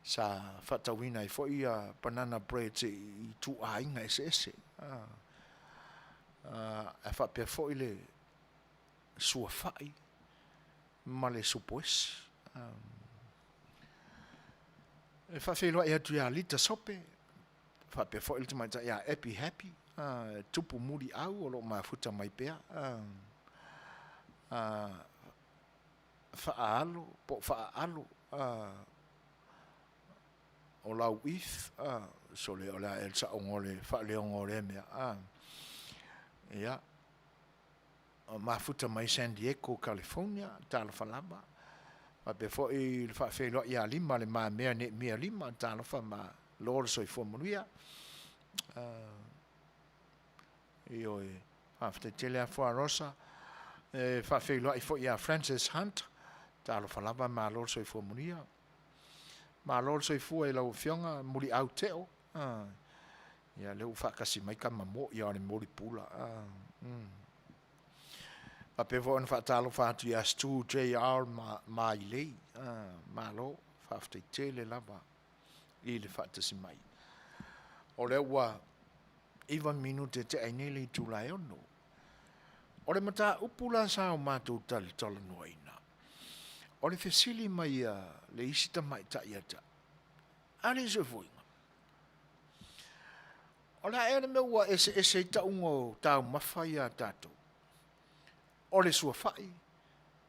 [SPEAKER 1] sa faatauina ai foi banana breads i ituaiga eseese, ae faapea foi le suafai ma le supo esi. E faafeiloai atu ia Lita Sope faapea foi le tamaitai ia Epi Happy, tupu muliau o lo o mafuta mai pea, Faaalo po o Faaaalo o Lauif, sole o le a ea le saoga o le faaleoga o lea mea. Ia, mafuta mai San Diego, California, talofa lava. Faapea foi le faafeiloai ia Lima Le Mamea Neemia Lima, talofa malo le soifua manuia. Ioe, faafetai tele Afua Rosa. E faafeiloai foi ia Francis Hunt, talofa lava malo le soifua manuia. Malo le soifua i lau Afioga Muliau Teo. Ia lea ua faatasi mai tama moi a o le momoli pula. Faapea foi ona faatalofa atu ia Stu JR Mailei, malo faafetai tele lava i le faatasi mai. O lea ua 9 minute e tea ai nei le itula e 6:00. O le mataupu la sa o matou talatalanoaina, o le fesili mai a le isi tamaitai ia te au, a alii Soifua, o le a ea le mea ua eseese ai tauga o taumafa ia a tatou? O le suafai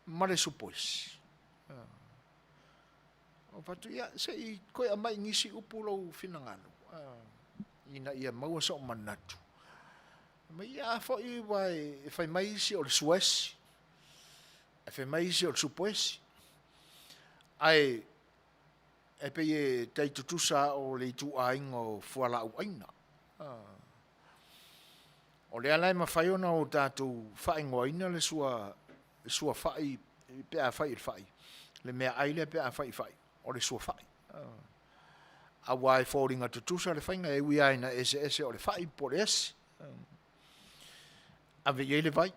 [SPEAKER 1] ma le supoesi. Ou fai atu, ia se i toe aumai nisi upu lou finagalo ina ia maua sou manatu. Fai mai, ia a foi aua e fai mai isi o le suaesi, ae fai mai isi o le supoesi. Ae pei e tai tutusa lava o le ituaiga o fualaau aina. O lea la e mafai ona o tatou faaigoaina le suafai pe afai o le fai, le meaai lea pe afai e fai, o le suafai. Aua e foliga tutusa le faiga e ui lava ina eseese o le fai po o le esi. Ave i ai le vai,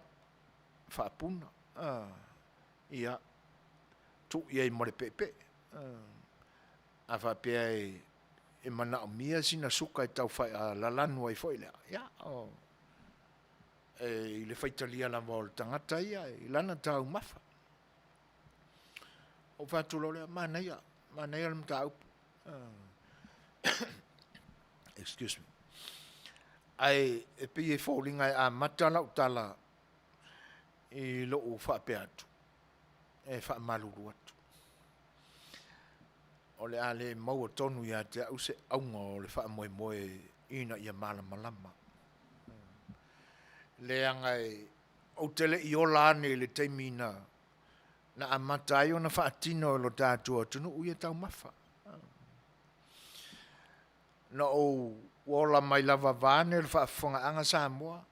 [SPEAKER 1] faapuna, ia tuu i ai ma le peepee. A faapea e manaomia sina suka e tau faalalanu ai foi lea, ia i le faitalia lava o le tagata ia i lana taumafa. Ou fai atu loa lea, manaia, manaia le mataupu. Ae e pei e foliga e amata lau tala i lou faapea atu, e faamalulu atu, o le a le maua tonu ia te au se auga o le faamoemoe ina ia malamalama. Leaga ou te le i ola ane i le taimi na amata ai ona faatino e lo tatou atunuu ia taumafa. Na ou ola mai lava vaeane le faafofogaaga Samoa,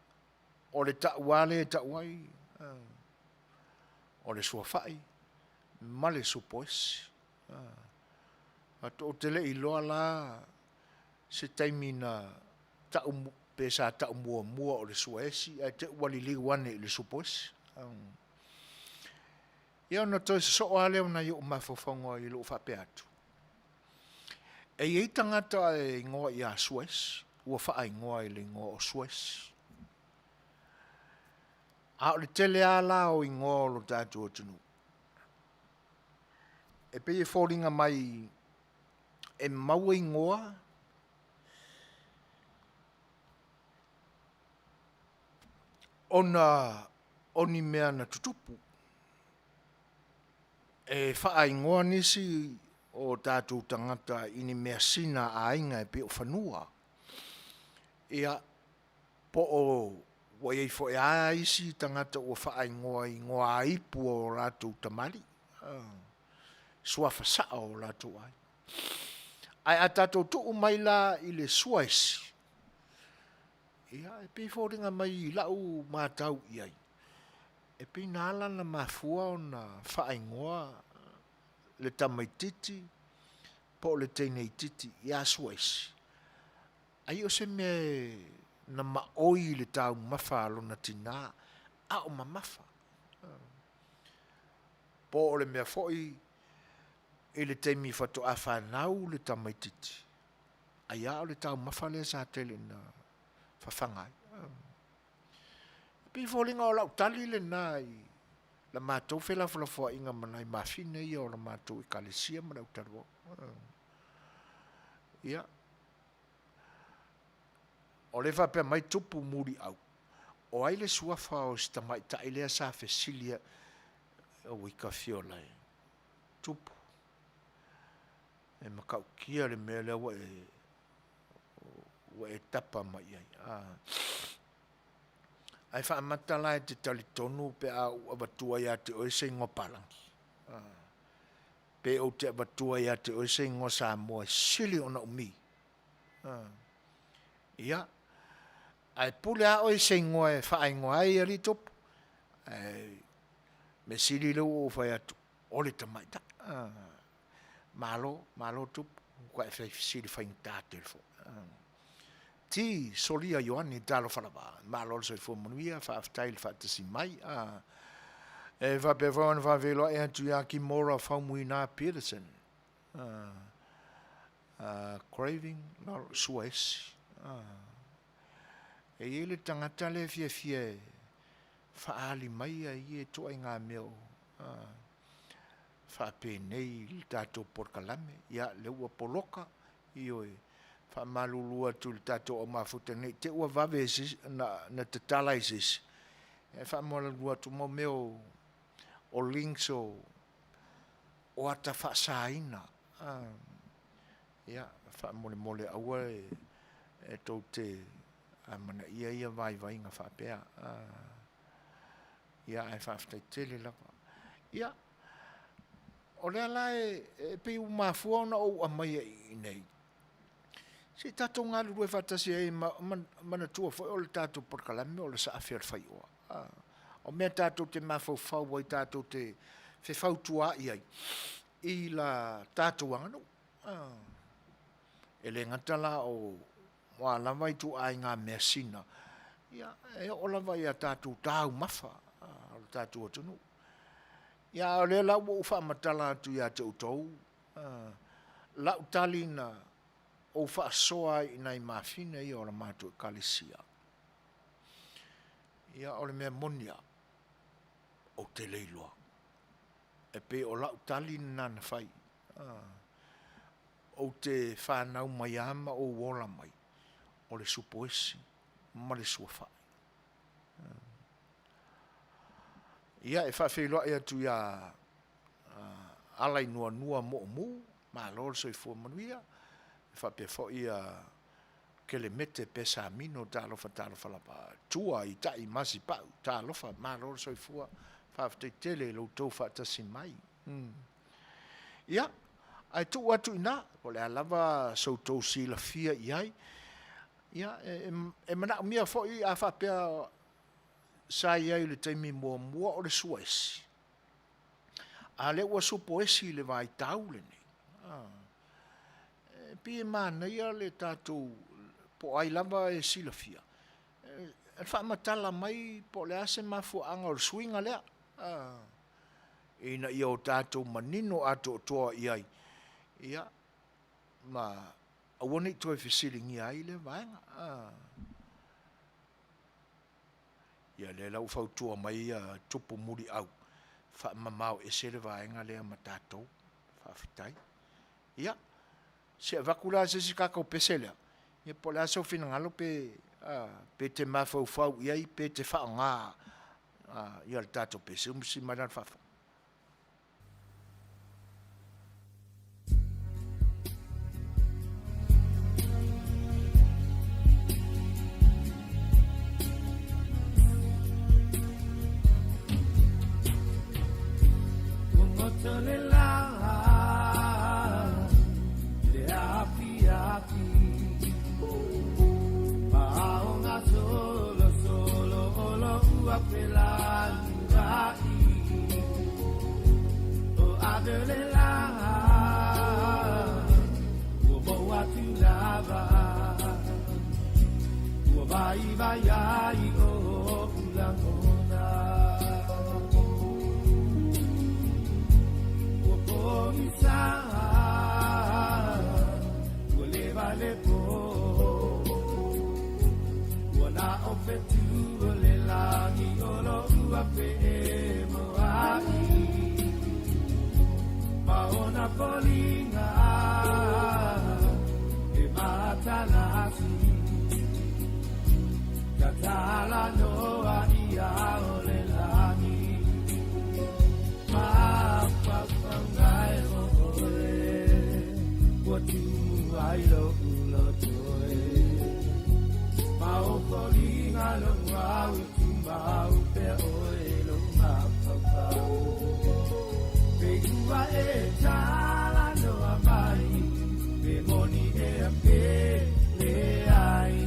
[SPEAKER 1] o le tau lava lea e tau ai, o le suafai ma le supoesi. Ou te le i iloa la se taimi na tau pe sa tau muamua o le suaesi ae te i ua liliu ane i le supoesi. Ia ona toe sosoo lava lea o nai ou mafaufauga i lou faapea atu, e i ai tagata e igoa ia Suaesi, ua faaigoa i le igoa o Suaesi. A o le tele lava la o igoa o le tatou atunuu, e pei e foliga mai e maua igoa ona o ni mea na tutupu. E faaigoa nisi o tatou tagata i ni measina a aiga e pei o fanua. Ia po o ua i ai foi lava isi tagata ua faaigoa i igoa ipu o latou tamalii, suafa sao o latou aiga. Ae a tatou tuu mai la i le suaesi, ia e pei e foliga mai i lau matau i ai, e pei na ala ona mafua ona faaigoa le tamaititi po o le teineitiiti ia Suaesi, ai o se mea na maoi i le taumafa a lona tina a o mamafa. Po o le mea foi i le taimi faatoa fanau le tamaititi, ai lava o le taumafa lea sa tele ina fafaga ai. E pei e foliga o lau tali lena i la matou felafolafoaiga ma nai mafine ia o le matou ekalesia ma le autalavou. Ia, o lea e faapea mai Tupu Muliau, o ai le suafa o si tamaitai lea sa fesili, oi ta afio lai, Tupu, e matautia le mea lea ua e tapa mai i ai. Ae faamata la e te talitonu pe a ou avatua ia te oe se igoa palagi? Pe ou te avatua ia te oe se igoa Samoa e sili ona umi? Ia, ae pule lava oe i se igoa e faaigoa ai alii Tupu, ae o le mea sili lea ua ou fai atu, o le tamaitai. Malo, malo Tupu, ua matuai fesili faigata tele foi. T Solia Ioane, talofa lava, malo le soifua manuia, faafetai i le faatasi mai. E faapea foi ona faafeiloai atu ia Kimora Faumuina Peterson, Craving Suaesi. E i ai le tagata lea e fiafia e faaali mai ia ituaiga mea o faapenei i le tatou polokalame. Ia, lea ua poloka, ioe, faamalulu atu i le tatou aumafuta ne i te i ua vave na tatala e se isi, ae faamalulu atu mo mea o links o ata faasaina, ia, faamolemole aua e tou te amanaia ia vaivaiga faapea. Ia ae faafetai tele lava. Ia, o lea la e pei ua mafua ona ou aumaia i inei, se i tatou galulue faatasi ai, manatua foi o le tatou polokalame o le saafi a le faioa. O mea tatou te mafaufau ai tatou te fefautuai ai i la tatou aganuu. E le gata la o a lava ituaiga measina, e oo lava i a tatou taumafa a lo tatou atunuu. Ia a o lea la ua ou faamatala atu ia te outou lau tali na ou faasoa ai i nai mafina ia o le matou Ekalesia, ia o le mea moni lava, ou te le iloa. E pei o lau tali lena na fai. Ou te fanau mai lava ma ou ola mai o le supo esi ma le suafa'i. Ia, e faafeiloai atu ia Alainuanua Moomu, malo le soifua manuia, e faapea foi Kelemete Pesamino, talofa talofa lava. Tua Itai Masipau, talofa, malo le soifua, faafetai tele i lo outou faatasi mai. Ia, ae tuu atu i ina, po o le a lava so outou silafia i ai, ia, e manaomia foi a faapea sa i ai i le taimi muamua o le suaesi, a o lea ua supo esi i le vaitau lenei, e pei e manaia le tatou, po o ai lava e silafia, e faamatala mai po o le a se mafuaaga o le suiga lea, ina ia o tatou manino atoatoa i ai, ia, ma aua ne i toe fesiligia ai lea vaega. Ia o lea la ua fautua mai Tupu Muliau, faamamao ese le vaega lea ma tatou. Faafetai. Ia, se i avatu la se isi tatou pese lea, ia po o le a sou finagalo pe e te mafaufau i ai pe e te faaaoga le tatou pese. Mai lana faafofoga.
[SPEAKER 2] Ua goto le la le afiafi Ma aoga solo solo o lo'u afelanuai O ave le la ua mou atu lava Ua vaivai ai o'u lagona Ua pogisa ua leva le po Ua na o fetu o le lagi o lo'u afe'emoa'i Ma ona foliga e matalasi Tatala noa ia o le lagi Mafaufauga e o oe Ua tumu ai lo'u loto e Ma o foliga lo'u au e tumau pea oe lo'u mafaufau Pe ua e talanoa mai Pe moni ea pe leai.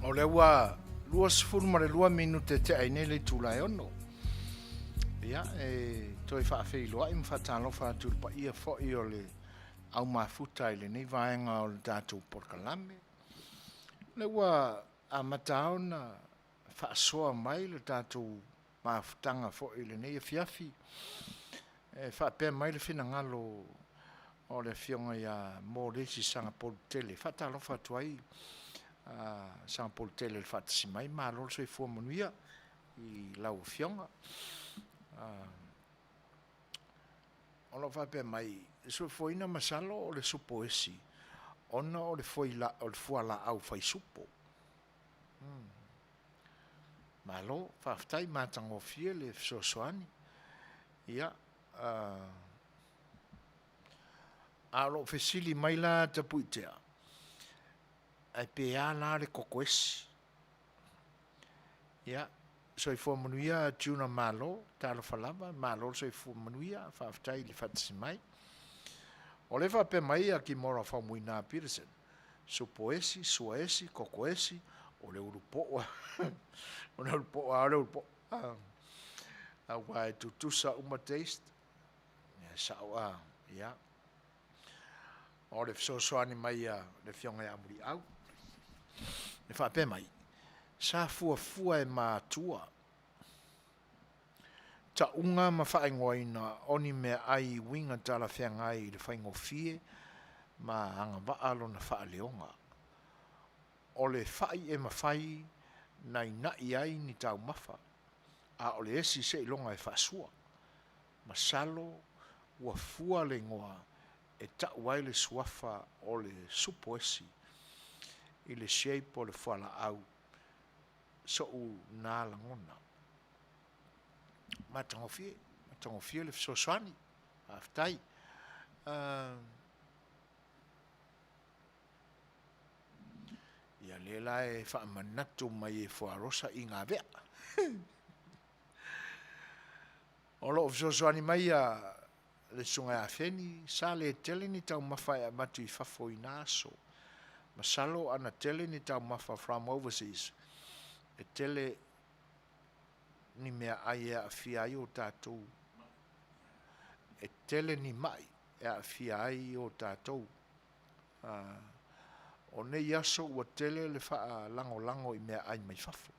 [SPEAKER 1] O lea ua 22 minute tea ai nei le itula e 6. Ia, e toe faafeiloai ma faatalofa atu i le paia foi o le au mafuta i lenei vaega o le tatou polokalame. O lea ua amata ona faasoa mai le tatou mafutaga foi i lenei afiafi. E faapea mai le finagalo o le afioga ia Moresi Sagapolutele. E faatalofa atu ai Sagapolutele i le faatasi mai, malo le soifua manuia i lau afioga. O lo o faapea mai, e soifuaina masalo o le supo esi ona o le fualaau fai supo. Malo, faafetai matagofie le fesoasoani. Ia, a o lo o fesili mai la Tapuitea, ae pe a la le kokoesi? Ia, soifua manuia Tuna Malo, talofa lava, malo le soifua manuia, faafetai i le faatasi mai. O lea e faapea mai a Kimora Faumuina Peterson, supoesi, suaesi, kokoesi, o le ulupoa, o le ulupoa, o le ulupoa. Aua e tutusa uma taste. Ia, sao a, ia. O le fesoasoani mai a le afioga ia Muliau, e faapea mai, sa fuafua e matua tauga ma faaigoaina o ni meaai i uiga talafeagai i le faigofie ma agavaa lona faaleoga. O le fai e mafai na ina'i ai ni taumafa, a o le esi seiloga e faasua. Masalo ua fua le igoa e tau ai le suafa o le supo esi i le shape o le fualaau so'u na lagona. Matagofie, matagofie le fesoasoani. Faafetai. Ia lea la e faamanatu mai e Fuarosa i Gavea. O lo o fesoasoani mai a Le Susuga ia Feni, sa le tele ni taumafa e avatu i fafo i na aso. Masalo ana tele ni taumafa from overseas, e tele ni meaai e aafia ai o tatou, e tele ni mai e aafia ai o tatou. O nei aso ua tele le faalagolago i meaai mai fafo,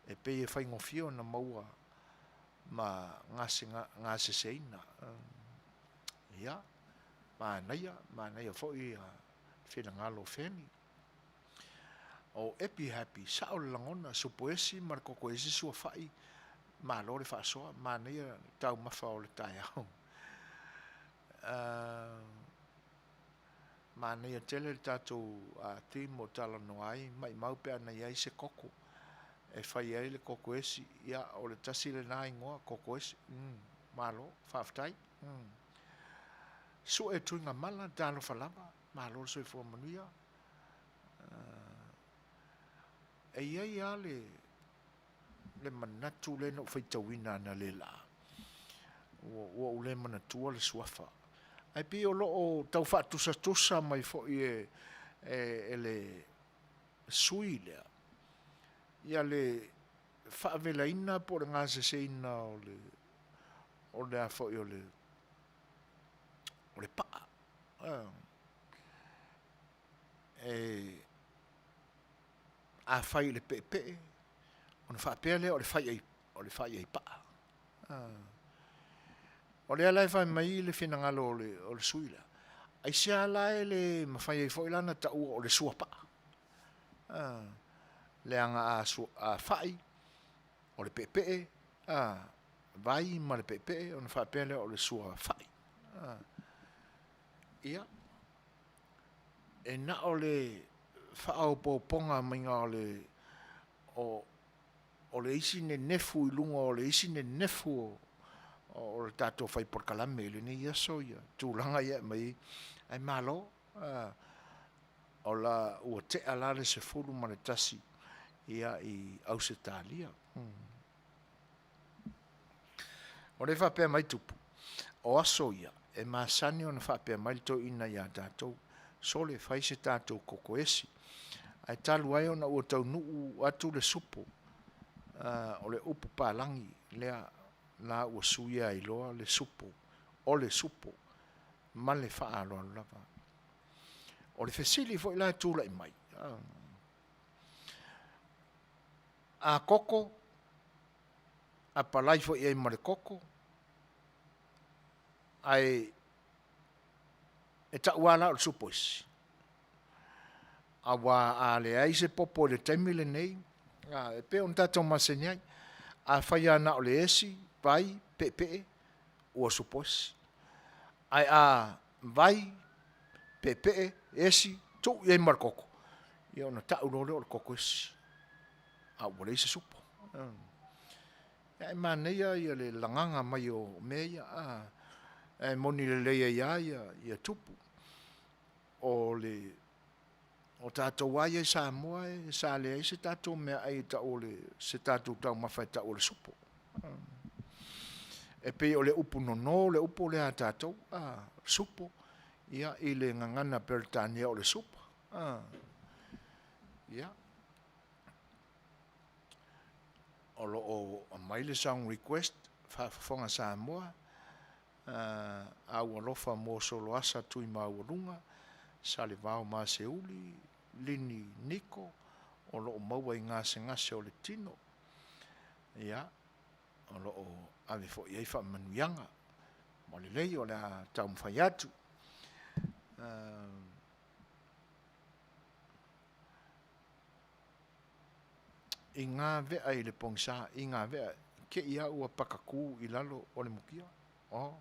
[SPEAKER 1] e pei e faigofie ona maua ma gaseseina. Ia, manaia, manaia foi finagalo o Feni. O Epi Happy, sao le lagona, supo esi ma le koko esi suafai, malo le faasoa, manaia taumafa o le taeao. Manaia tele le tatou theme ua talanoa ai, maumau pe ana i ai se koko e fai ai le koko esi, ia o le tasi lena igoa, koko esi. Malo, faafetai. Sue Tuigamala, talofa lava, malo le soifua manuia. E i ai lava le manatu lea na ou faitauina analeila, ua ou le manatua le suafa, ae pei o lo o tau faatusatusa mai foi e le sui usufono lea le faavelaina po o le gaseseina o le a foi o le paa. A fai i le peepee ona faapea lea o le fai ai paa. O lea la e fai mai le finagalo o le sui usufono lea, aisea la e le mafai ai foi la ona taua o le suapaa? Leaga a fai, o le peepee, vai ma le peepee ona faapea lea o le suafai. Ia, e na o le faaopoopoga maiga o le isi nenefu i luga o le isi nenefu o le tatou fai polokalame i lenei aso tulaga ia e aumai ai, ae malo. Ua tea la le 11 i Ausetalia. O lea e faapea mai Tupu, o aso ia, e masani ona faapea mai le toeaina ia tatou, sole fai se tatou koko esi. Ae talu ai ona ua taunuu atu le supo, o le upu palagi lea la ua suia ai loa le supo, o le supo ma le faaaloalo lava. O le fesili foi la e tulai mai, a koko, apalai foi i ai ma le koko, ae e tau lava la o le supo esi? Aua a leai se popo i le taimi lenei, e pei ona tatou masani ai, afai lava na o le esi, vai, peepee, ua supo esi. Ae a vai, peepee, esi, tuu i ai ma le koko, ia ona tau loa lea o le koko esi, a ua leai se supo. Ae manaia le lagaga mai o mea ia, ae moni lelei ai lava Tupu, o tatou lava ia i Samoa sa leai se tatou meaai e tau o se tatou taumafa e tau o le supo. E pei o le upu nono le upu lea a tatou, supo i le gagana Peretania o le soup. Ia, o lo o aumai le song request, faafofoga Samoa, a ua alofa mo Soloasa Tuimaualuga, Salevao Maseuli, Lini Niko o lo o maua i gasegase o le tino. Ia, o lo o ave foi i ai faamanuiaga. Ua lelei o le a taumafai atu. I gavea i le pogisa, i gavea, te i lava ua pataku i lalo o le mutia. Oh,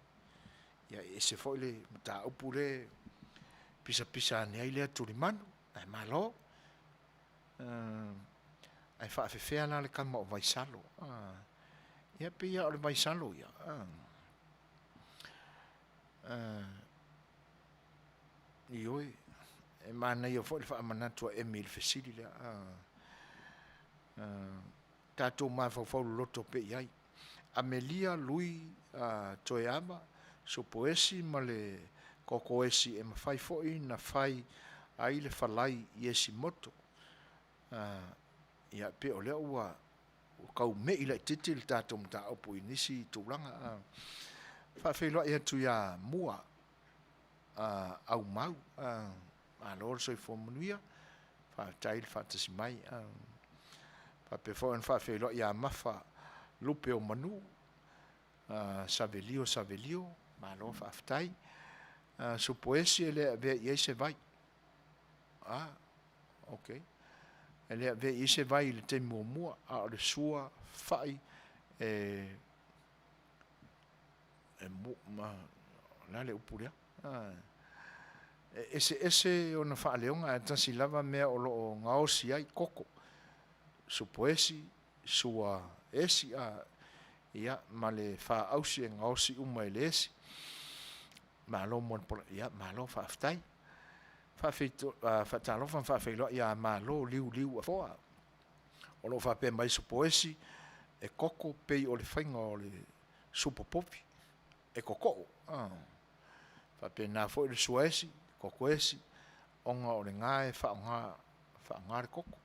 [SPEAKER 1] ia e ese foi le mataupu lea e pisapisa ane ai lea tulimanu, ae malo. Ae faapefea la le tama o Vaisalo? Ia pei lava o le Vaisalo ia, ioe, e manaia foi le faamanatu a Emi i le fesili lea. Tatou mafaufau loloto pea i ai. Amelia Lui Toeava. Supoesi ma le kokoesi e mafai foi na fai ai le falai i esi moto. Ia pei o lea ua tau mei laitiiti le tatou mataupu i nisi tulaga. Faafeiloai atu ia Mua Aumau, malo le soifua manuia, faafetai le faatasi mai. Faapea foi ona faafeiloai ia Mafa Lupe o Manu, Savelio Savelio, malo faafetai. Supoesi e le avea i ai se vai. Ok. E le avea i ai se vai i le taimi muamua, a o le sua fai e o le a le upu lea? E eseese ona faaleoga ae tasi lava mea o lo o gaosi ai koko, supoesi, sua esi, ia ma le fa ausi e gaosi uma e le esi. Malo mo le ia malo faafetai. Faatalofa ma faafeiloai ia Malo Liuliu Afoa. O lo o faapea mai supoesi e koko pei o le faiga o le supo povi, e kokoo. Faapena foi le suaesi, kokoesi, ona o lena e faaaoga le koko.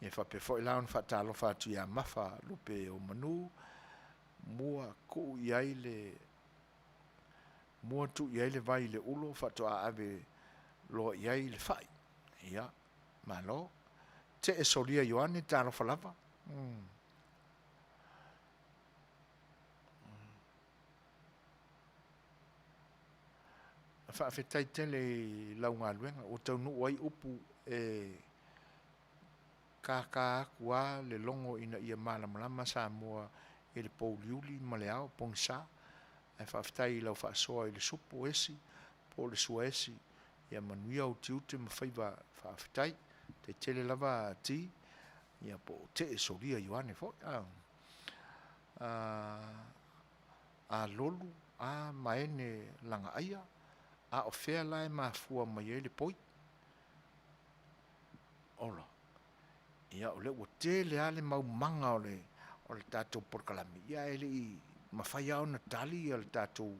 [SPEAKER 1] E faapea foi la ona faatalofa atu ia Mafa Lupe o Manu, mua tuu i ai le mua tuu i ai le vai i le ulo faatoa ave loa i ai le fai. Ia, malo. Tee solia Ioane, talofa lava. Faafetai tele i lau galuega ua taunuu ai upu e kaka atu lava le logo ina ia malamalama Samoa i le pouliuli ma le ao pogisa. Ae faafetai i lau faasoa i le supo esi po o le sua esi. Ia manuia ou tiute ma faiva faafetai. Faafetai tele lava Ti, ia po o Tee Solia Ioane foi. A lolu a ma ene lagaaia, a o fea la e mafua mai ai le poi? Ola, ia o lea ua tele lava le mau maga o le tatou polokalame, ae le i mafai lava ona tali le tatou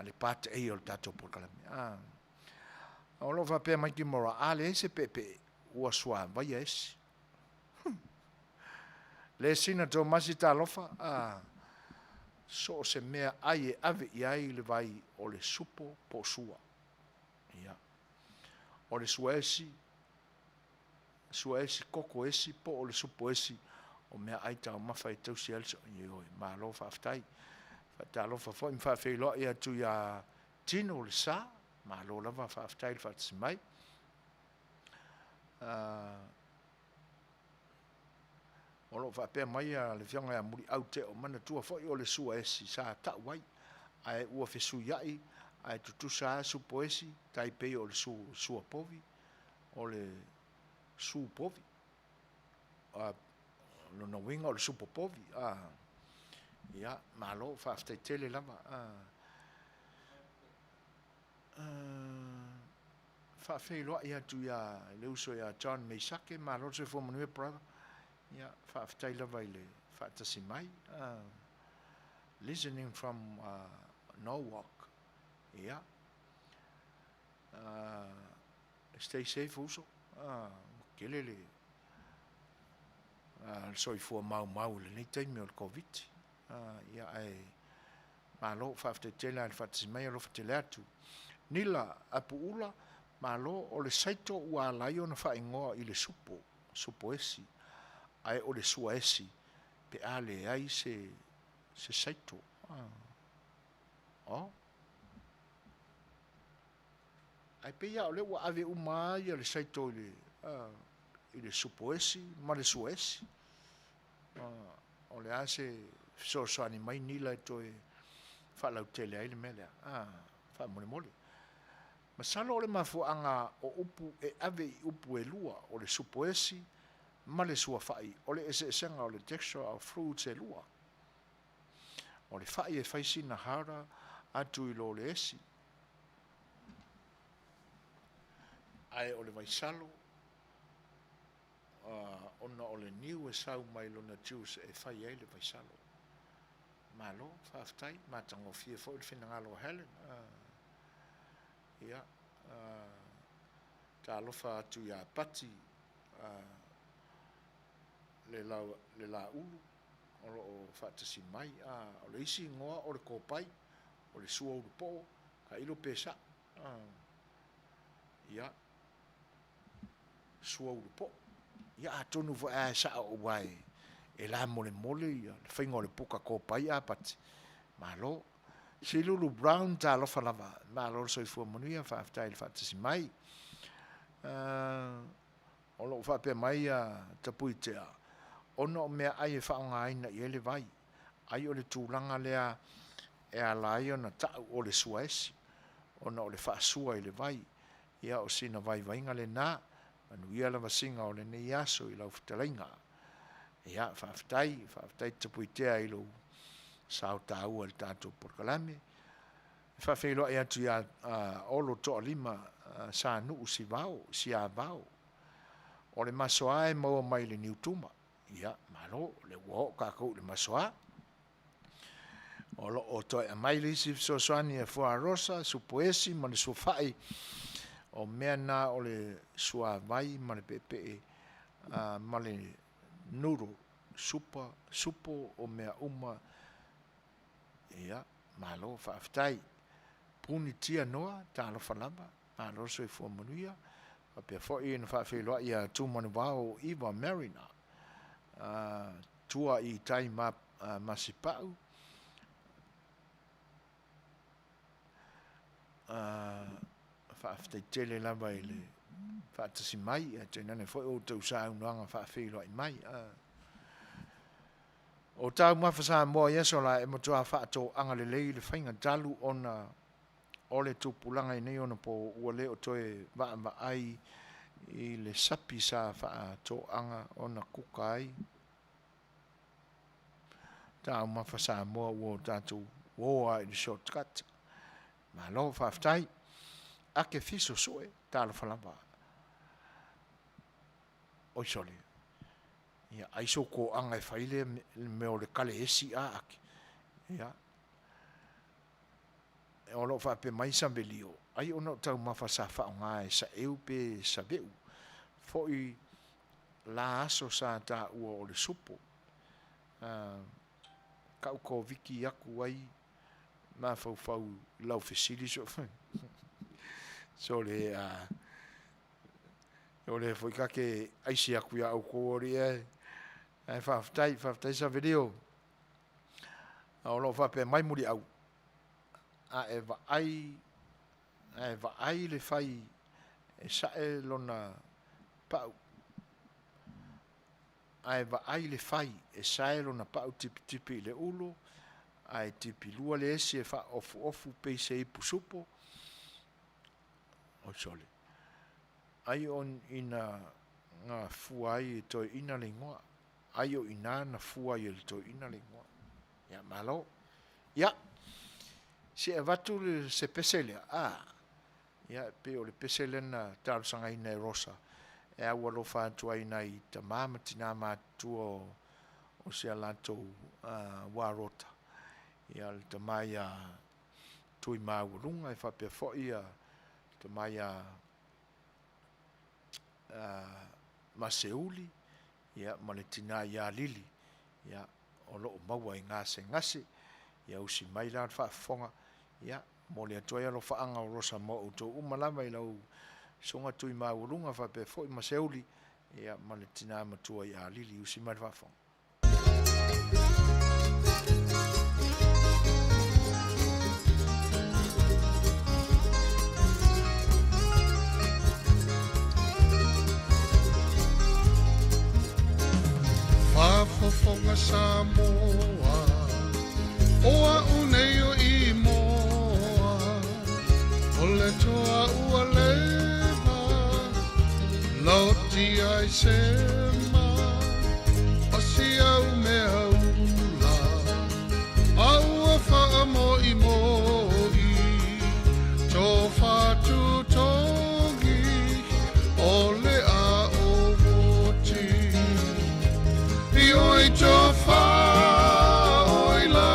[SPEAKER 1] le part A o le tatou polokalame. O lo o faapea mai Timora, a leai se peepee, ua suavaia esi. Le sina Tomasi talofa, so o se mea ai e ave i ai le vai o le supo po o sua. Ia. O le suaesi, suaesi koko esi po o le supo esi o meaai taumafa e tausi ai le ioe, malo faafetai. Faatalofa foi ma faafeiloai atu ia Tino Le Sa, malo lava faafetai le faatasi mai. O lo o faapea mai le Afioga ia Muliau Teo, manatua foi o le suaesi sa tau ai, ae ua fesuiai ae tutusa lava supoesi, tai pei o le suapovi, o le supovi. O lona uiga o le supo povi. Ia, malo faafetai tele lava. Faafeiloai atu i le uso ia John Meisake, malo le soifua manuia brother. Ia, faafetai lava i le faatasi mai. Listening from Norwalk. Ia, stay safe uso. Tele le soifua maumau i lenei taimi o le Koviti. Ia, ae malo, faafetai tele lava i le faatasi mai, alofa tele atu. Nila Apuula, malo, o le saito ua ala ai ona faaigoa i le supo, supoesi, ae o le suaesi pe a leai se saito. Oh. Ae pei lava o lea ua ave uma lava le saito i le supoesi ma le suaesi. O le a se fesoasoani mai Nila e toe faalautele ai le mea lea? Faamolemole. Masalo o le mafuaaga o upu e ave i upu e lua, o le supoesi ma le suafai, o le eseesega o le texture of fruits e lua. O le fai e fai sina harder atu i lo le esi. Ae o le vaisalo, ona o le niu e sau mai lona juice e fai ai le vaisalo. malo, faafetai, matagofie foi le finagalo o Helen. Ia, talofa atu ia Pati le Laulu o lo o faatasi mai. O le isi igoa o le Kopai, o le Sua Ulupoo, tailo pe sao. Ia, Sua Ulupoo. Ia atonu foi lava e sao aua e lamolemole le faiga o le puka kopai a Pati, malo. Silulu Brown, talofa lava, malo le soifua manuia, faafetai i le faatasi mai. O lo o faapea mai a Tapuitea, ona o meaai e faaaogaina i ai le vai, ai o le tulaga lea e ala ai ona tau o le suaesi, ona o le faasua i le vai. Ia o sina vaivaiga lena, manuia le vasiga o lenei aso i lau fetalaiga. Ia, faafetai, faafetai Tapuitea i lou sao taua i le tatou polokalame. E faafeiloai atu ia Olo Toalima Sanuu Sivao, Siavao. O le masoa e maua mai i le niutuma. Ia, malo, o lea ua oo tatou i le masoa. O lo o toe aumai le isi fesoasoani a Fuarosa, Supoesi ma le Suafai, o mea na o le suavai ma le peepee ma le noodle, supa, supo o mea uma. Ia, malo faafetai. Punitia Noa, talofa lava, malo le soifua manuia. Faapea foi ona faafeiloai ia Tumanuvao Iva Mariner, tua i tai Masipau, faafetai tele lava i le faatasi mai, ae tainane foi o outou saunoaga faafeiloai mai. O taumafa Samoa i aso la e matua faatoaga lelei le faiga talu ona o le tupulaga i nei ona po ua le o toe vaavaai i le sapi sa faatoaga ona kuka ai taumafa Samoa ua o tatou o lava i le shortcut. Malo faafetai. Ake fiso sue, talofa lava. Oi sole, ia ai sou toaga e fai le mea o le kale esi a Ake? Ia, o lo o faapea mai Savelio, ai ona o taumafa sa faaaoga e Saeu pe Saveu foi la aso sa taua o le supo. Kau Koviki aku ai mafaufau i lau fesili sole a o lea foi ta te aisi atu ia outou alii e, ae faafetai, faafetai Savelio. O lo o faapea mai Muliau, a e vaai, a e vaai le fai e sae lona pau, a e vaai le fai e sae lona pau tipitipi i le ulu, ae tipilua le esi e faaofuofu pei se ipu supo, oi sole, ai o ina na fua ai e toeaina le igoa, ai o ina na fua ai e le toeaina le igoa. Ia malo. Ia, se i avatu se pese lea, a, ia pei o le pese lea na talosagaina e Rosa e aualofa atu ai i nai tama ma tina matutua o si a latou uarota, ia le tama ia Tuimaualuga e faapea foi le tama ia Maseuli ma le tina ia Lili, ia, o lo o maua i gasegase. Ia usi mai la le faafofoga, ia, momoli atu ai alofaaga o Rosa mo outou uma lava i lau Susuga Tuimaualuga faapea foi Maseuli, ia, ma le tina matua ia Lili. Usi mai le faafofoga.
[SPEAKER 3] Faafofoga Samoa, o a'u nei o Imoa, o le toa ua leva laoti ai sema, o si au mea ula, a ua faamo'imo'i, tofa tutogi, o le a o voti. I oi tofa oi la.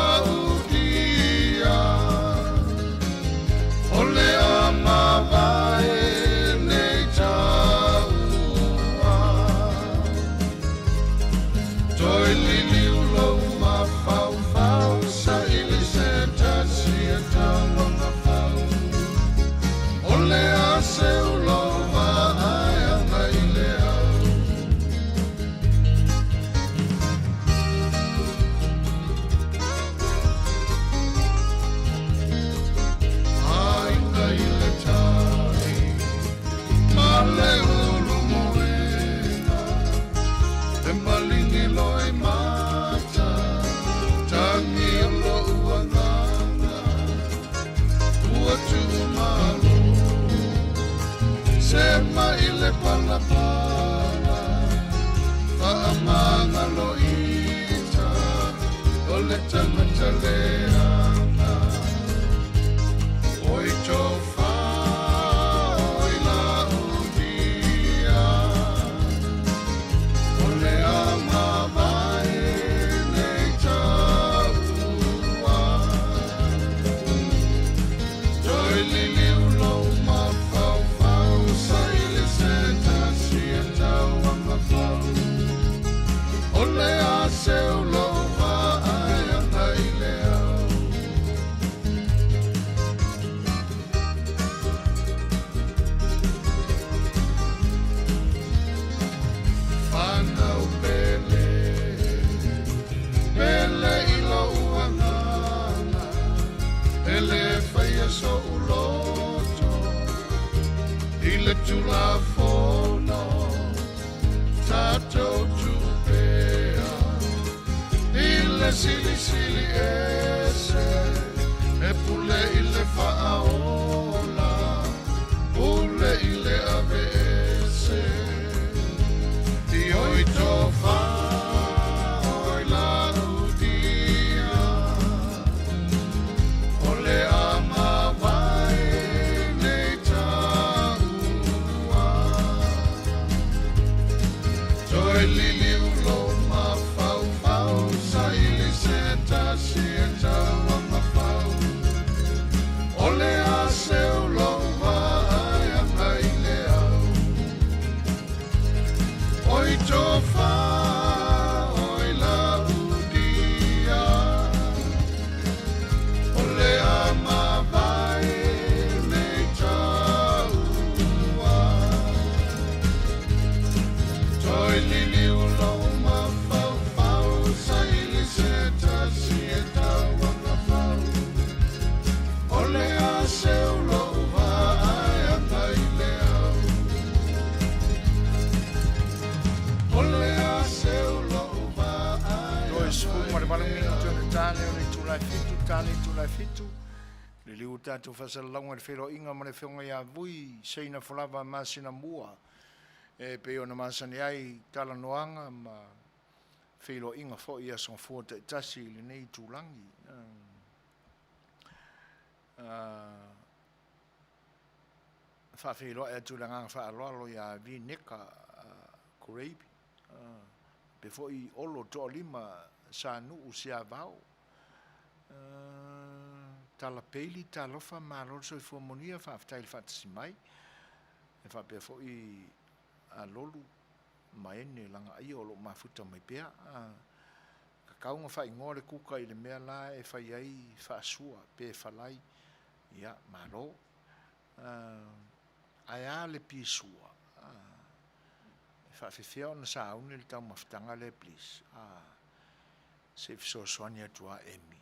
[SPEAKER 3] Palapala Faamagaloita O le tagata leaga Oi tofa oi laudia O le a mavae nei taua Toe liliu lou mafaufau Saili se tasi e tauagafau O le a seu lou vaai ana i le ao. Whanau pele, pele i lou agaga, e le faia so'u loto i le Tulafono, tatou tuu pea i le Silisili Ese e pule i le faaola, pule i le aveese. Oi tofa oi laudia O le a mavae nei taua Toe liliu lou mafaufau Saili se tasi e tauagafau O le a seu lou vaai agai i le ao Oi tofa oi laudia O le a mavae nei taua Toe liliu lou mafaufau Saili se tasi e tauagafau O le a seu lou vaai agai i le ao O le a seu lou vaai
[SPEAKER 1] 28 minute o le tale o le itula e 7, tale itula e 7. Liliu tatou faasalalauga i le feiloaiga ma le Afioga ia Vui Seina Folava Masina Mua e pei ona masani ai talanoaga ma feiloaiga foi i aso Gafua taitasi i lenei itulagi. Faafeiloai atu i le agaga faaaloalo ia Vineka Kureivi, faapea foi Olo Toalima Sanuu Siavao. Tala Peili, talofa, malo le soifua manuia, faafetai i le faatasi mai. E faapea foi a Lolu ma Ene Lagaaia o lo o mafuta mai pea. Tatau ona faaigoa le kuka i le mea la e fai ai faasua pe falai, ia malo. Ae a le pisua? E faafefea ona sauni le taumafataga lea please? Se i fesoasoani atu a Amy.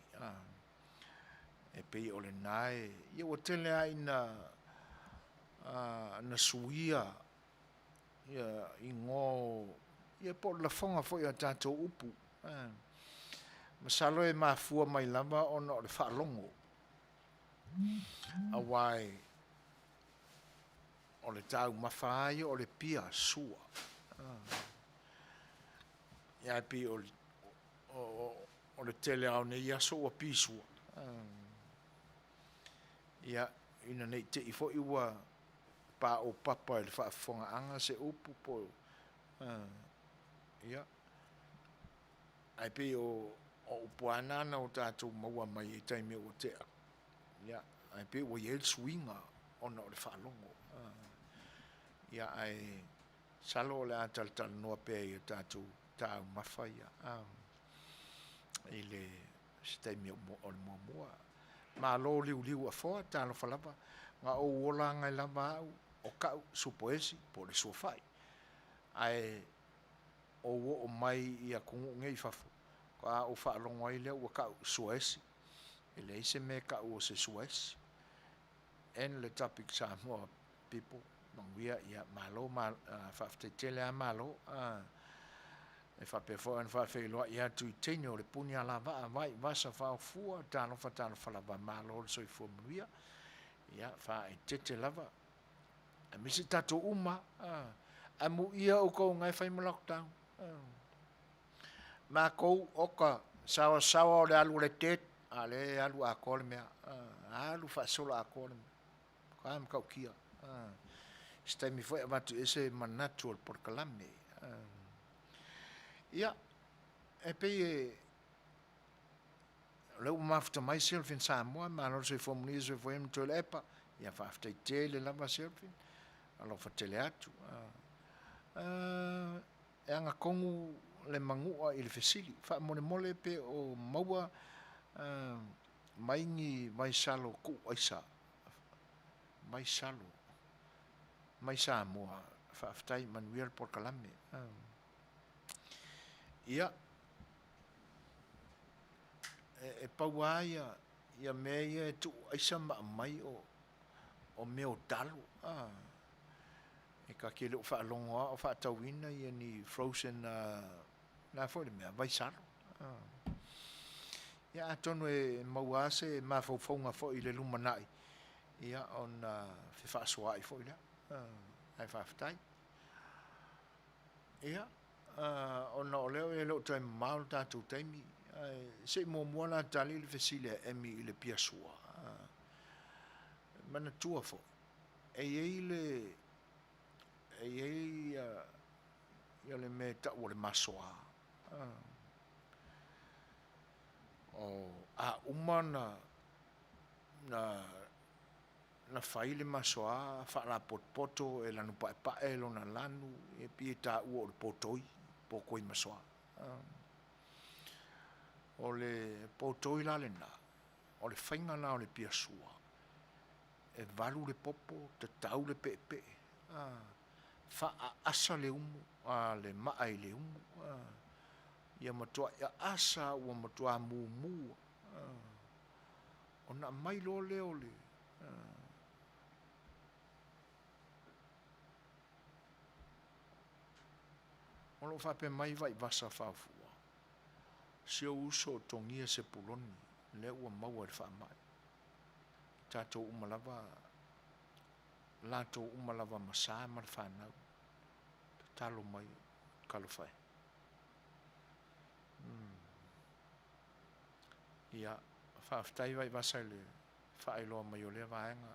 [SPEAKER 1] E pei o lena e, ia ua tele lava ina na suia ia igoa o, ia po o le lafoga foi o a tatou upu. Masalo e mafua mai lava ona o le faalogo, aua e o le taumafa lava ia o le pia sua. Ia ae pei o le tele lava o nei aso ua pisua. Ia, ina ne i te i foi ua paopapa i le faafofogaaga se upu po o, ia, ae pei o upu lava na na o tatou maua mai i taimi ua tea, ia, ae pei ua i ai le suiga ona o le faalogo. Ia, ae masalo o le a talatalanoa pea i a tatou taumafa ia i le se taimi o le muamua. Malo liuliu afoa, talofa lava, na ou ola agai lava au, o ka'u supoesi po o le suafa'i, ae ou oo mai i atunuu nei i fafo, faatoa ou faalogo ai lea ua ta'u suaesi, e leai se mea e ta'u o se suaesi. End le topic Samoa people, manuia, ia malo, faafetai tele lava malo. E faapea foi ona faafeiloai atu i teine o le puni alavaa vai vasa faofua, talofa talofa lava, malo le soifua manuia, ia faaeteete lava, aemaise tatou uma. Amuia outou na e fai ma lockdown. Matou, oka, saoasaoa o le alu o le dead, a o lea e alu atoa le mea. Alu faasolo atoa le mea. Matua matautia. Se taimi foi avatu i ai se manatu o le polokalame. Ia, e pei e, o lea ua mafuta mai Celfin Samoa, malo le soifua manuia le soifua ia ma Tuilaepa, ia faafetai tele lava Celfin, alofa tele atu. E agatonu le manua i le fesili, faamolemole pe o maua mai ni vaisalo tuu aisa, vaisalo mai Samoa, faafetai manuia le polokalame. Ia, e pau lava ia mea ia e tuu aisa ma aumai o mea o talo a, e ta te le o faalogo lava o faatauina ni frozen o le a foi le mea, vaisalo. Ia atonu e maua lava se mafaufauga foi i le lumanai, ia ona fefaasoaai foi lea. Ae faafetai. Ia, ona o lea e le o toe mamao le tatou taimi, ae se i muamua la tali le fesili a Emmy i le piasua. Manatua foi, e i ai le e i ai le mea e tau o le masoa. A uma ona fai le masoa faalapotopoto e lanu paepae lona lanu, e pei e taua o le potoi, potoi masoa. O le potoi la lena, o le faiga lena o le piasua, e 8 le popo, tatau le peepee, faaaasa le umu, le maa i le umu, ia matuai aasa ua matua mumu, ona aumai loa lea o le O lo o faapea mai Vaivasa Faafua, si ou uso o Togia Sepuloni lea ua maua i le faamai. Tatou uma lava, latou uma lava ma sa ma le fanau, tatalo mai, talofa e. Ia, faafetai Vaivasa i le faailoa mai o lea vaega.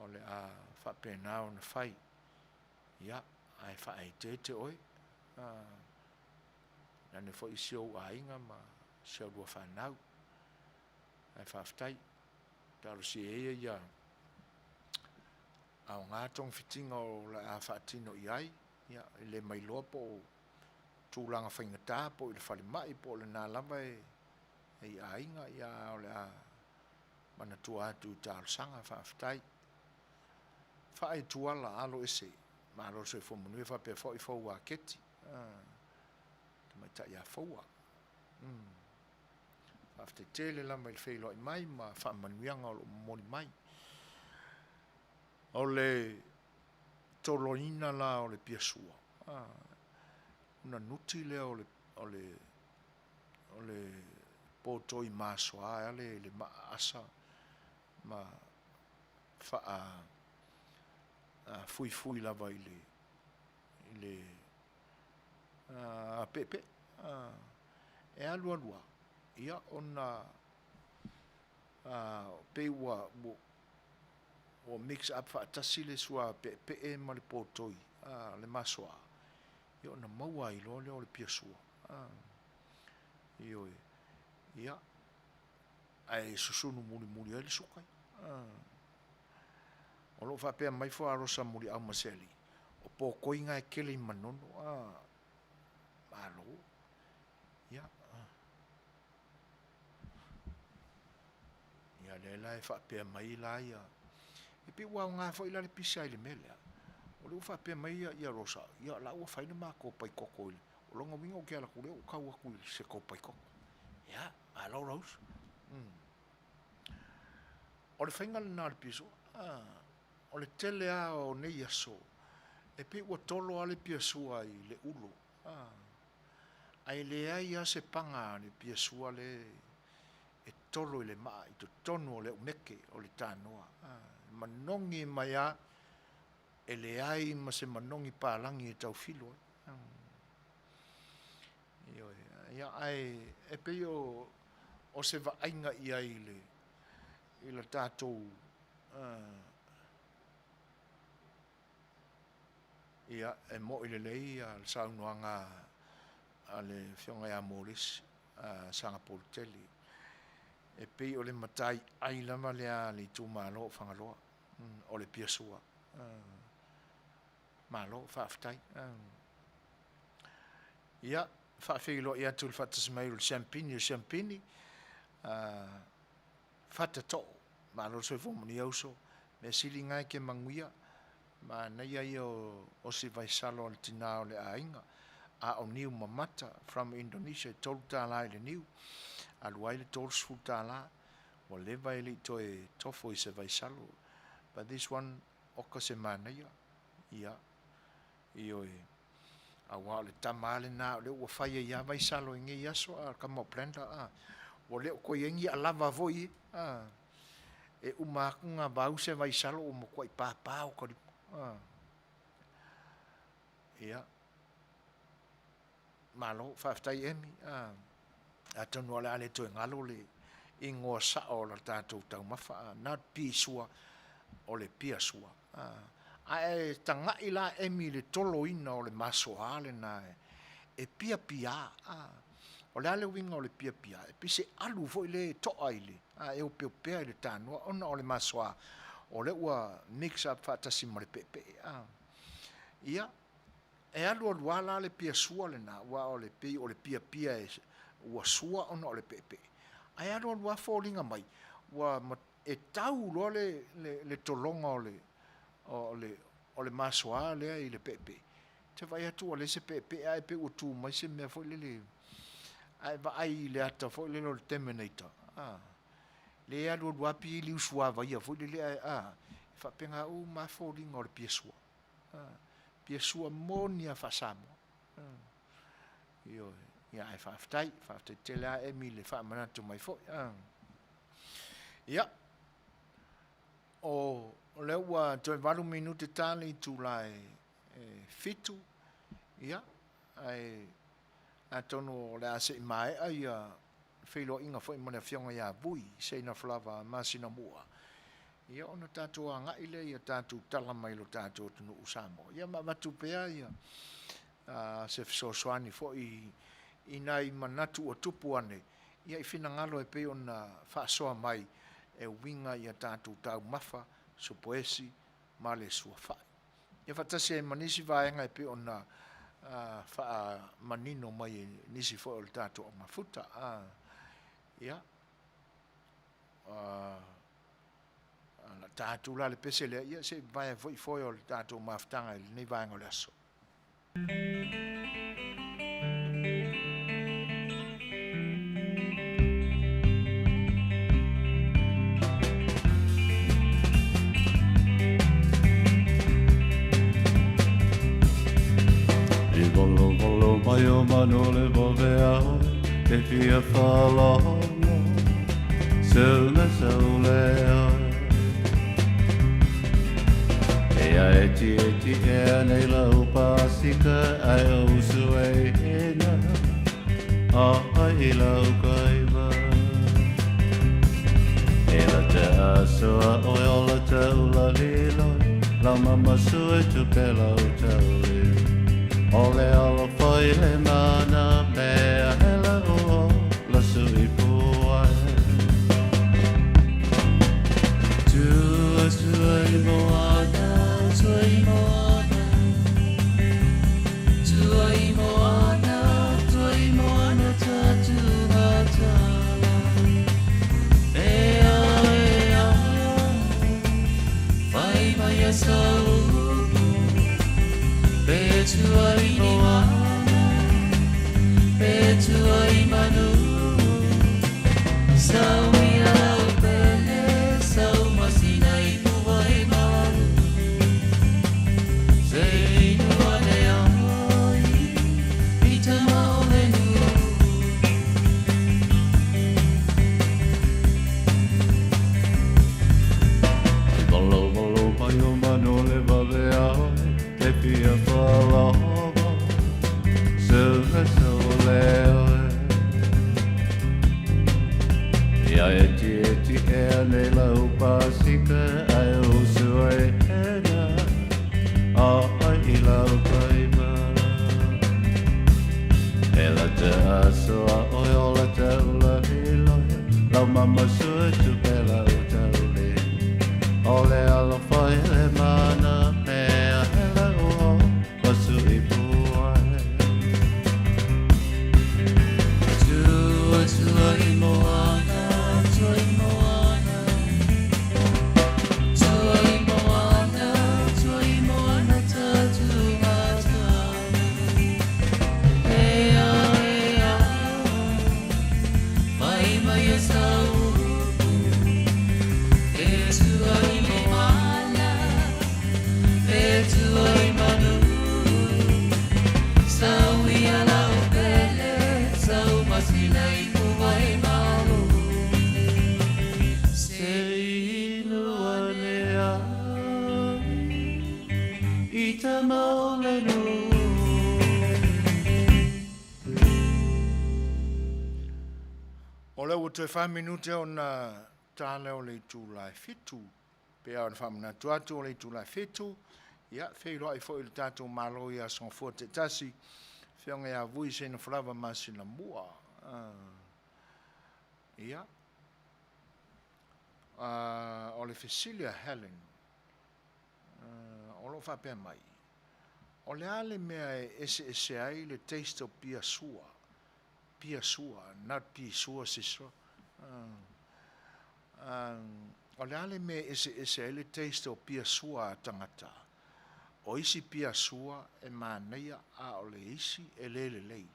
[SPEAKER 1] O le a faapena ona fai. Ia, ae faaeteete oe, tainane foi si ou aiga ma si a oulua fanau. Ae faafetai. Talosia ia ia aoga togafitiga o le a faatino i ai, ia e le ma iloa po o tulaga faigata po o i le falemai po o lena lava e i aiga, ae o le a manatua atu i talosaga. Faafetai. Faaituala alo ese, malo le soifua manuia faapea foi Foua Keti, tamaitai ia Foua. Faafetai tele lava i le feiloai mai ma faamanuiaga o lo o momoli mai. O le toloina la o le piasua, ona nuti lea o le potoi masoa e ala i le maa aasa ma faafuifui lava i le peepee. E alu alu lava, ia ona pei ua mix up faatasi le sua peepee ma le potoi le masoa, ia ona maua ai loa lea o le piasua. Ioe. Ia, ae susunu mulimuli ai le suka. O lo o faapea mai Fuarosa Muliau Masealii, o potoi na e tele i Manono. Malo. Ia, ia lea la e faapea mai la ia, e pei ua aoga foi la le pisa i le mea lea, o lea ua faapea mai ia Rosa, ia o la ua fai le matou paikoko i le, o lona uiga ou te alu atu loa ou tau atu i se tou paikoko. Ia, malo Rose. O le faiga lena o le piasua. O le tele lava o nei aso, e pei ua tolo lava le piasua i le ulo, ae leai lava se paga a le piasua lea e tolo i le maa i totonu o le aumete o le tanoa. E manogi mai lava. E leai ma se manogi palagi e taufilo ai. Ioe, ia ae e pei o o se vaaiga i ai i le i le tatou ia e moi lelei ia le saunoaga a le Afioga ia Molisi Sagapolutele, e pei o le mataiai lava lea a le itumalo o Fagaloa, o le piasua. Malo faafetai. Ia, faafeiloai atu i le faatasi mai o le Siampini o Siampini, Fatatoo, malo le soifua manuia uso. Mea sili lena e te manuia, manaia ia o si vaisalo a le tina o le aiga. A o niu mamata from Indonesia e $3 i le niu, alu ai le $30, ua leva e le i toe tofo i se vaisalo. But this one, oka se manaia, ia, ioe, aua o le tama lava lena o lea ua fai ai lava vaisalo i nei aso a o le tama o Blender a, ua le o toe i ai ni alava foi ia, a, e uma atu ona vau se vaisalo ua matuai papa ota lima. Ia, malo faafetai Emmy, atonu o le a le toe galo le igoa sao o le tatou taumafa, not pisuа, o le piasua. A e tagai la Emmy i le toloina o le masoa lena e piapia. O le a le uiga o le piapia? E pei se alu foi lea e toa i le, e opeopea i le tanoa ona o le masoa o lea ua mix up faatasi ma le peepee. Ia, e alu alu lava la le piasua lena, aua e pei o le piapia ua sua ona o le peepee, ae alu alu lava foliga mai ua e tau loa le tologa o le masoa lea i le peepee, e te vaai atu ua leai se peepee ae pei ua tu mai se mea foi lele, a e vaai i le ata foi lele o le terminator, a, lea e alu alu lava pili le suavaia foi lele, a, e faapena uma lava foliga o le piasua. Piasua moni lava faa-Samoa. Ioe. Ia ae faafetai, faafetai tele lava Emmy i le faamanatu mai foi. Ia, o lea ua toe 8 minute ta le itula e 7, ia, ae atonu o le a se i maea ia feiloaiga foi ma le Afioga ia Vui Seinafalava Masinamua, ia ona tatou agai lea i a tatou tala mai lo tatou atunuu o Samoa, ia ma avatu pea se fesoasoani foi i nai manatu ua tupu ane i finagalo e pei ona faasoa mai e uiga i a tatou taumafa, supoesi ma le suafai. Ia faatasi ai ma nisi vaega e pei ona faamanino mai e nisi foi o le tatou aumafuta. Ia, ta atu la le pese lea, ia se i vavae foi foe o le tatou mafutaga i lenei vaega o le aso.
[SPEAKER 3] I volovolo mai o manu le vave a oe Te fia faalogo Seu le oe E a eti eti ea nei lau pasika Ai o usu e hina A ai i lau kaiva E la te asoa oe o la te ula liloi Lau mama sue tupe lau tauli O le alo foi le mana mea hele o la sui puai Tua tua i moana, tua i moana Tua i moana, tua i moana tatu matala E a e a, fai mai a sau Pe tua i moana. ane lau pasika ai o sua e hena a ai i lau paima. E la te aso a oi o la te ula hiloia lau mama sua tu pela o taule. O le alofa i le mana mea hela o o pasu i puai. Tua tua i moana, tua i moana. Tua i moana, tua i moana ta tu matana. E a e a, mai mai e sa upu. E tua i moana, e tua i manu. Sau ia lau pele, sau masina i puai malu. Se inu ane ai, i ta maole nu.
[SPEAKER 1] O lea ua toe fa minute ona ta lea o le itula e 7. Pe a ona faamanatu atu o le itula e 7, ia feiloai foi le tatou Malo i Aso Gafua taitasi, Afioga ia Vui Seinofalava Masinamua. Ia, o le fesili a Helen, o lo o faapea mai, o le a le mea e eseese ai le taste o pia sua, pia sua, not pi sua sister. O le a le mea e eseese ai le taste o pia sua a tagata? O isi pia sua e manaia a o le isi e le lelei.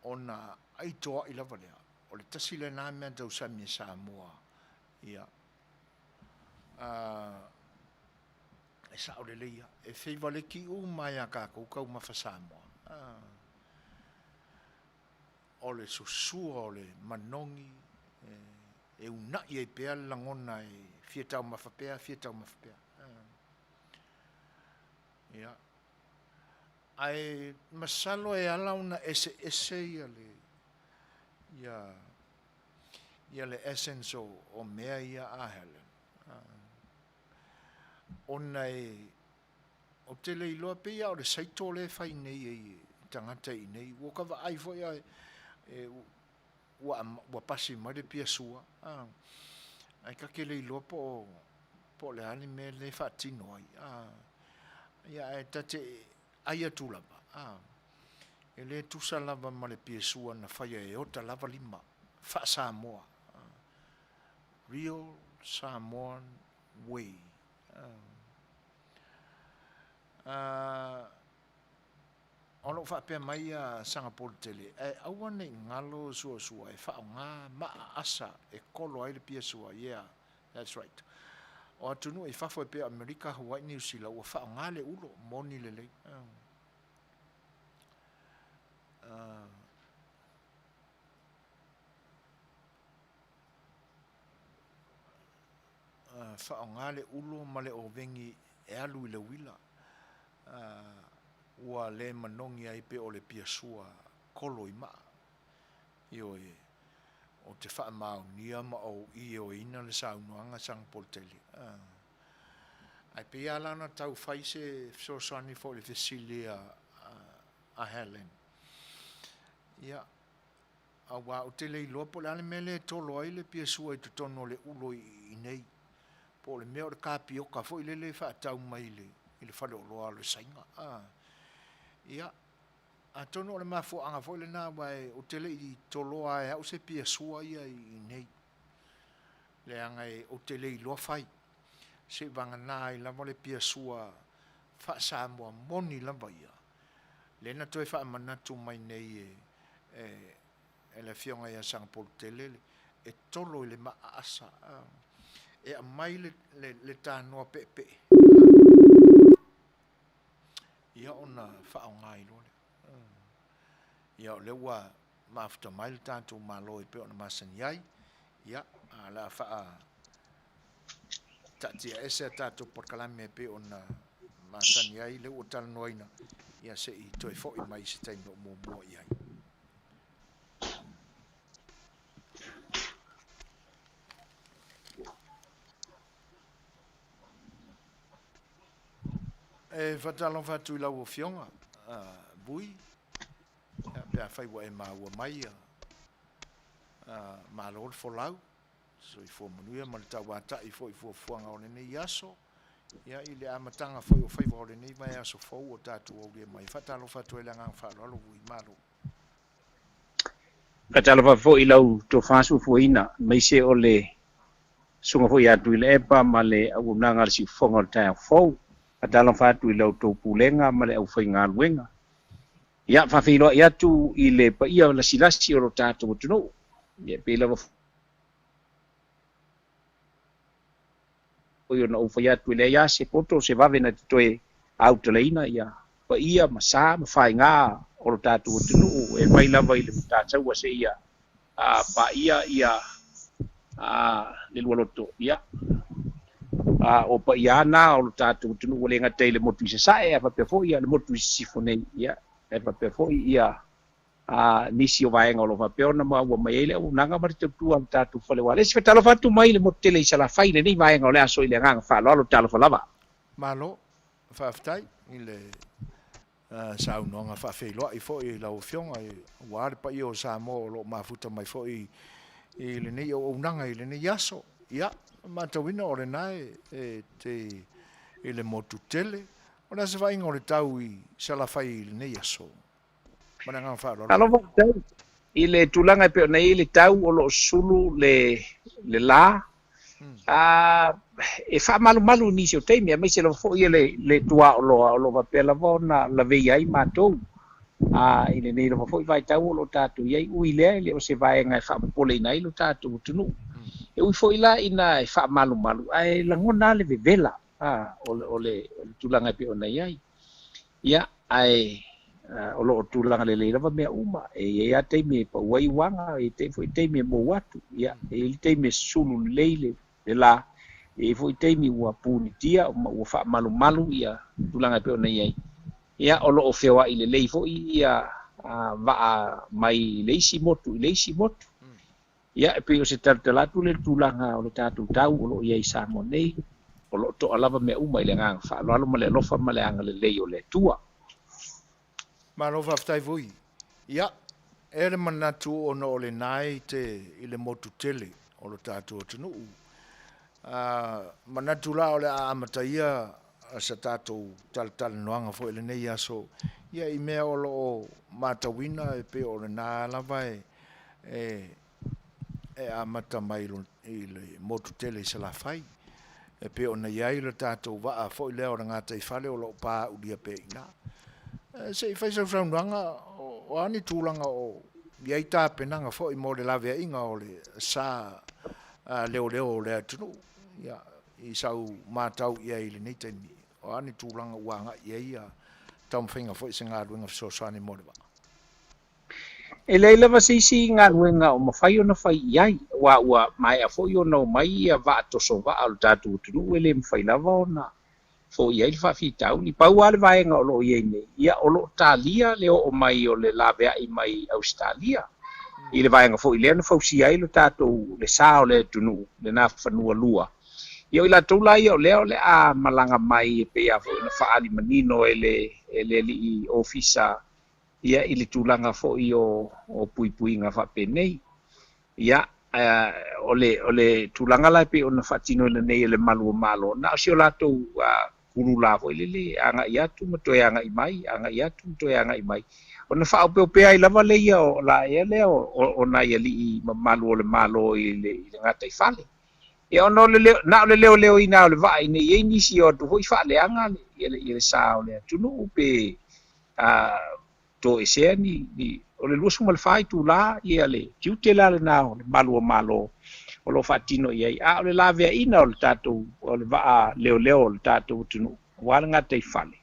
[SPEAKER 1] Ona ai toai lava lea. O le tasi lena mea tausami e Samoa. Ia. E sao lelei ia. E feivaleki uma ia kākou taumafa Samoa. O le susua o le manogi e unai ai pea le lagona e fia taumafa pea, fia taumafa pea. Ia. Ae masalo e ala ona eseese ia le ia ia le essence o mea ia a Helen. Ona e ou te le iloa pei lava o le saito lea e fai nei e tagata i inei. Ua ka vaai foi a e, ua, ua pasi mai le pia sua, ae ta te le iloa po o le a le mea lea e faatino ai. Ia, ae ta te ai atu lava, e le tusa lava ma le pia sua na faia e ota lava lima, faa-Samoa. Real Samoan way. O lo o faapea mai ia Sagapoletele, ae aua ne i galo suasua e faaaoga maa asa e kolo ai le pia sua. Yeah, that's right. O atunuu i fafo e pei o Amerika, Hawaii, Niu Sila, ua faaaoga le ulo, moni lelei. Faaaoga le ulo ma le ovegi e alu i le uila, ua le manogi ai pe o le piasua kolo i maa. Ioe, o te faamaonia ma ou ioeina le saunoaga Sagapolutele. Ae pei lava la ona tau fai se fesoasoani foi i le fesili a Helen. Ia, aua ou te le iloa po o le a le mea lea e tolo ai le piasua i totonu o le ulo i inei. Po o le mea o le kapioka foi lele e faatau mai i le faleoloa o le Saina. Ia, atonu o le mafuaaga foi lena, aua ou te le i toloa e au se piasua ia i inei. Leaga ou te le iloa fai. Seivagana ai lava le piasua faa-Samoa moni lava ia. Lea na toe faamanatu mai nei e le Afioga ia Sagapolutele e tolo i le maaasa. E aumai le tanoa peepee ia ona faaaoga ai loa lea. Ia o lea ua mafuta mai le tatou Malo e pei ona masani ai. Ia, o le a faa taatia ese a tatou polokalame e pei ona masani ai lea ua talanoaina, ia se i toe foi mai i se taimi o muamua i ai. E faatalofa atu i lau Afioga, Vui, pe afai ua e maua mai, malo le folau, soifua manuia ma le tauatai foi i fuafuaga o lenei aso, ia, i le amataga foi o faiva o lenei vaiaso fou o tatou aulia mai. Faatalofa atu ai le agaga faaaloalo, Vui, malo.
[SPEAKER 4] Faatalofa foi i lau tofa suafuaina, aemaise o le susuga foi ia Tuilaepa ma le auaunaga a le siufofoga o le taeao fou. Faatalofa atu i la outou pulega ma le aufaigaluega. Ia, faafeiloai atu i le paia lasilasi o lo tatou atunuu. Ia, e pei lava foi ona ou fai atu, e leai lava se poto o se vave na te toe autalaina ia paia ma sa ma faiga o lo tatou atunuu e mai lava i le Matataua seia paia ia le Lualoto. Ia, o paia na o lo tatou atunuu ua le gata i le motu i Sasae, ae faapea foi le motu i Sisifo nei, ia, ae faapea foi ia nisi o vaega o lo o faapea ona maua mai ai le auaunaga ma le tautua a le tatou fale ualesi. Faatalofa atu mai le motu tele i Salafai i lenei vaega o le aso i le agaga faaaloalo. Talofa lava.
[SPEAKER 1] Malo, faafetai i le saunoaga faafeiloai foi i lau Afioga, aua le paia o Samoa o lo o mafuta mai foi i lenei auaunaga i lenei aso. Ia, matauina o lena e te i le motu tele. O le a se vaaiga o le tau i Salafai i lenei aso? Ma le agaga faaaloalo.
[SPEAKER 4] Talofa faafetai i le tulaga e pei ona i ai le tau o lo o sulu le le la. E faamalumalu i nisi o taimi, aemaise lava foi le le tuaoloa o lo o faapea lava ona laveia ai matou i lenei lava foi vaitau o lo o tatou i ai. Ui lea, e le o se vaega e faapopoleina ai lo tatou atunuu. E ui foi la ina e faamalumalu, ae lagona lava le vevela o le o le tulaga e pei ona i ai. Ia, ae o lo o tulaga lelei lava mea uma. E i ai lava taimi e pau ai uaga, e i ai foi taimi e mou atu. Ia, e i ai le taimi e sulu lelei le le la, e i ai foi taimi ua punitia ma ua faamalumalu ia tulaga e pei ona i ai. Ia, o lo o feoai lelei foi ia vaa mai le isi motu i le isi motu. Ia, e pei o se talatala atu lea i le tulaga o le tatou tau o lo o i ai i Samoa nei, o lo o toa lava mea uma i le agaga faaaloalo ma le alofa ma le agalelei o le Atua.
[SPEAKER 1] Malo faafetai foi. Ia, e le manatu ona o lena i te i le motu tele o lo tatou atunuu. A manatu la o le a amataia sa tatou talatalanoaga foi i lenei aso, ia i mea o lo o matauina e pei o lena lava e e amata mai i le motu tele i Salafai, e pei ona i ai le tatou vaa foi lea o le gataifale o lo o paaulia pea i ina. Se i fai sau saunoaga, o a ni tulaga o i ai tapenaga foi mo le laveaiga o le sa leoleo o le atunuu, ia, i sau matau i ai i lenei taimi, o a ni tulaga ua agai i ai taumafaiga foi se galuega fesoasoani mo le vaa?
[SPEAKER 4] E leai lava se isi galuega o mafai ona fai i ai, aua ua maea foi ona omai ia vaa toso vaa o le tatou atunuu e le mafai lava ona foia ai le faafitauli. Pau lava le vaega o lo o i ai nei, ia o lo o talia le oo mai o le laveai mai Ausetalia i le vaega foi lea na fausia ai lo tatou le sa o le atunuu, lena fanua lua. Ia o i latou la ia o lea o le a malaga mai e pei lava foi ona faaali manino e le e le alii ofisa ia i le tulaga foi o o puipuiga faapenei. Ia, o le o le tulaga la e pei ona faatinoina nei e le Malu o Malo, na o si o latou kulula foi lele agai atu ma toe agai mai, agai atu ma toe agai mai, ona faaopeopea ai lava lea o la ea lea o nai alii mamalu o le Malo i le i le gataifale. Ia ona o le leo, na o le leoleoina o le vaa ina ia i ai nisi o atu foi faaleaga le ia le sa o le atunuu pe toesea ni, ni, o le 24 itulā ia le tiute la lena o le malu o Malo o lo o faatino i ai, a o le laveaiina o le tatou, o le vaa leoleo o le tatou atunuu, aua le gataifale,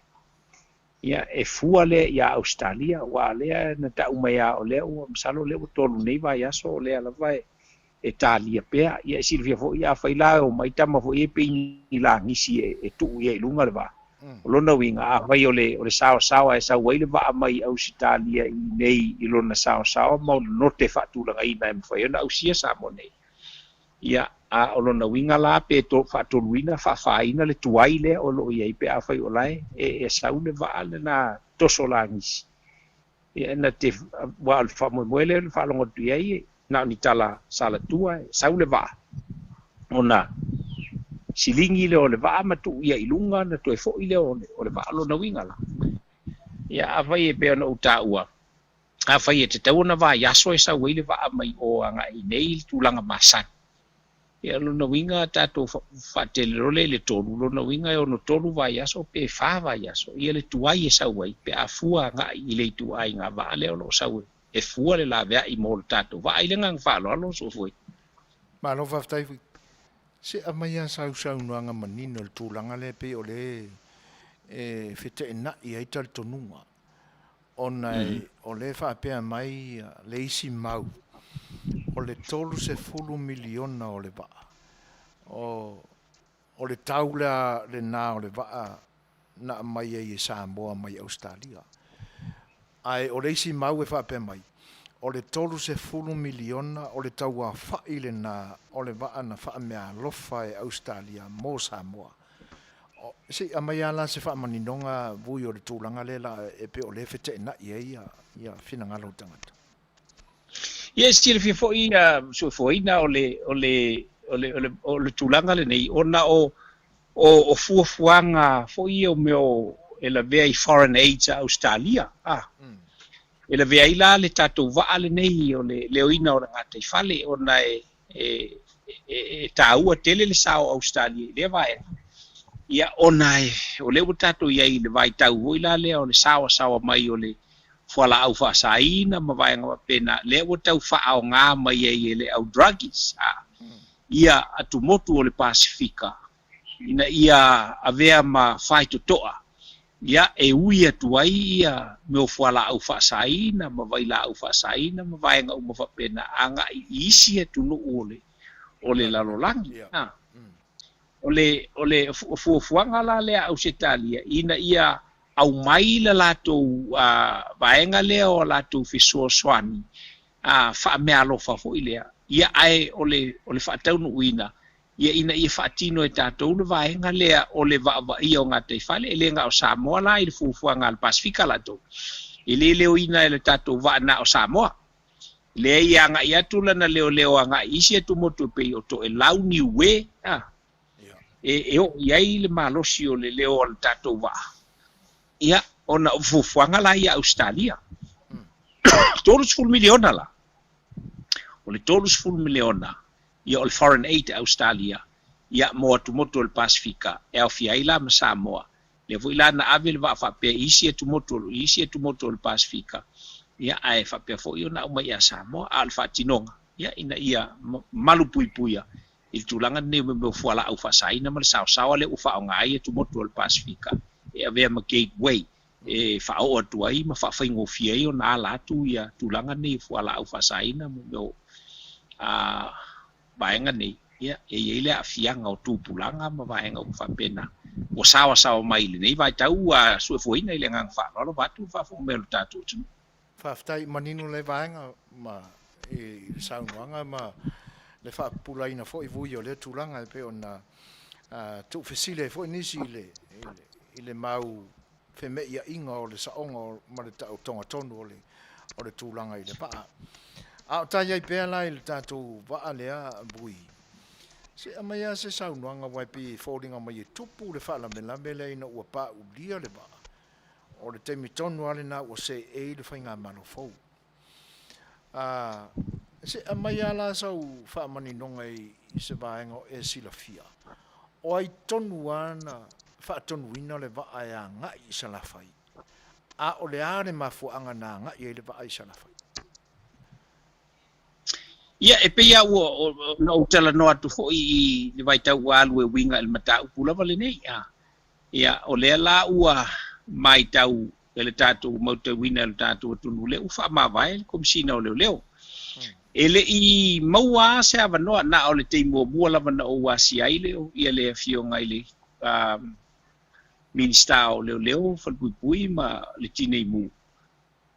[SPEAKER 4] ia e fua lea iā Ausetalia, aua lea na tau mai lava o lea ua, masalo o lea ua 3 nei vaiaso o lea lava e e talia pea. Ia e silafia foi, afai la e omai tama foi e pei ni lagisi e tuu i ai i luga le vaa. O lona uiga, afai o le, o le saosaoa e sau ai le vaa mai Ausetalia i inei i lona saosaoa ma ona note faatulagaina e mafai ona ausia Samoa nei, ia, A o lona uiga la pe faatoluina faafāina le tuai lea o lo o i ai pe afai o la e sau le vaa lena toso lagisi. Ia na te aua o le faamoemoe lea na faalogo atu i ai na o ni tala salatua e sau le vaa ona siligi lea o le vaa ma tuu ia i luga ona toe foi lea o le vaa. O lona uiga la, ia afai e pei ona ou taua, afai e tatau ona vaiaso e sau ai le vaa mai o agai i nei i le tulaga masani, ia o lona uiga tatou faatele loa lea i le tolu, lona uiga e 63 vaiaso pe fa vaiaso ia le tuai e sau ai pe a fua agai i le ituaiga vaa lea o lo o sau e fua le laveai mo le tatou vaa. I le agaga faaaloalo soifua.
[SPEAKER 1] Malo faafetai foi. Se aumai lava sau saunoaga manino i le tulaga lea e pei o lea e feteenai ai talitonuga ona o lea e faapea mai le isi mau o le $30 miliona o le vaa, o le tau lea lena o le vaa na aumai ai e Samoa mai Ausetalia. Ae o le isi mau e faapea mai, o le $30 miliona o le tauaofai lena o le vaa na faameaalofa e Ausetalia mo Samoa. Se i aumai lava la se faamaninoga Vui o le tulaga lea la e pei o lea e feteenai ai ia finagalo o tagata.
[SPEAKER 4] Ia e silafia foi soifuaina o le o le o le o le o le tulaga lenei ona o o fuafuaga foi ia o mea o e lavea i foreign aids a Ausetalia a. E lavea ai la le tatou vaa lenei o le leoina o le gataifale ona e e taua tele le sao o Ausetalia i lea vaega. Ia ona o lea ua tatou i ai i le vaitau foi la lea o le saoasaoa mai o le fualaau faasaina ma vaega faapena, lea ua tau faaaoga mai ai e le au druggies a ia atumotu o le Pasefika ina ia avea ma faitotoa ia e ui atu ai ia mea o fualaau faasaina ma vailaau faasaina ma vaega uma faapena agai i isi atunuu o le lalolagi. O le o le fuafuaga la lea a Ausetalia ina ia aumai le latou vaega lea o latou fesoasoani faameaalofa foi lea, ia ae o le faataunuuina ia ina ia faatino e tatou le vaega lea o le vaavaaia o gataifale. E le na o Samoa la i le fuafuaga a le Pasefika latou, e le leoina e le tatou vaa na o Samoa. Lea ia agai atu lana leoleo agai i isi atumotu e pei o Toelau, Niue, e oo i ai le malosi o le leo o le tatou vaa. Ia, ona o fuafuaga la ia Ausetalia. $30 miliona la. O le $30 miliona, ia o le foreign aid a Ausetalia, ia mo atumotu o le Pasefika, e aofia ai la ma Samoa. Lea foi la na ave le vaa faapea i isi atumotu o le Pasefika, ia ae faapea foi ona aumai ia Samoa. A o le faatinoga, ia ina ia malupuipuia i le tulaga lenei o mea o fualaau faasaina ma le saosaoa lea ua faaaoga ai atumotu o le Pasefika e avea ma gateway e faaoo atu ai ma faafaigofie ai ona ala atu ia tulaga nei o fualaau faasaina ma mea o vaega nei. Ia e i ai le aafiaga o tupulaga ma vaega uma faapena ua saoasaoa mai i lenei vaitau ua suefuaina i le agaga faaaloalo vaeatu le faafofoga mai o le tatou atunuu.
[SPEAKER 1] Faafetai manino lea vaega ma i le saunoaga ma le faapupulaina foi vui o lea tulaga e pei ona tuufesili ai foi nisi i le mau femeiaiga o le saoga ma le taotoga tonu o le tulaga i le vaa. A o tai ai pea la i le tatou vaa lea vui, se aumai lava se saunoaga aua e pei e foliga mai e tupu le faalavelave lea ina ua paulia le vaa. O le taimi tonu lava lena ua seei le faigamalo fou. Se aumai lava la sau faamaninoga i se vaega o e silafia, o ai tonu lava na faatonuina le vaa e agai i Salafai, a o le a le mafuaaga na agai ai le vaa i Salafai?
[SPEAKER 4] Ia, e pei lava ua na ou talanoa atu foi i le vaitau ua alu e uiga i le mataupu lava lenei. Ia, o lea la ua matau e le tatou mautauina e le tatou atunuu lea ua faamavae le Komesina o Leoleo. E le i maua lava se avanoa, na o le taimi muamua lava na ou asia ai le, ia le afioga i le Minisita o Leoleo, Falepuipui ma le Tineimu.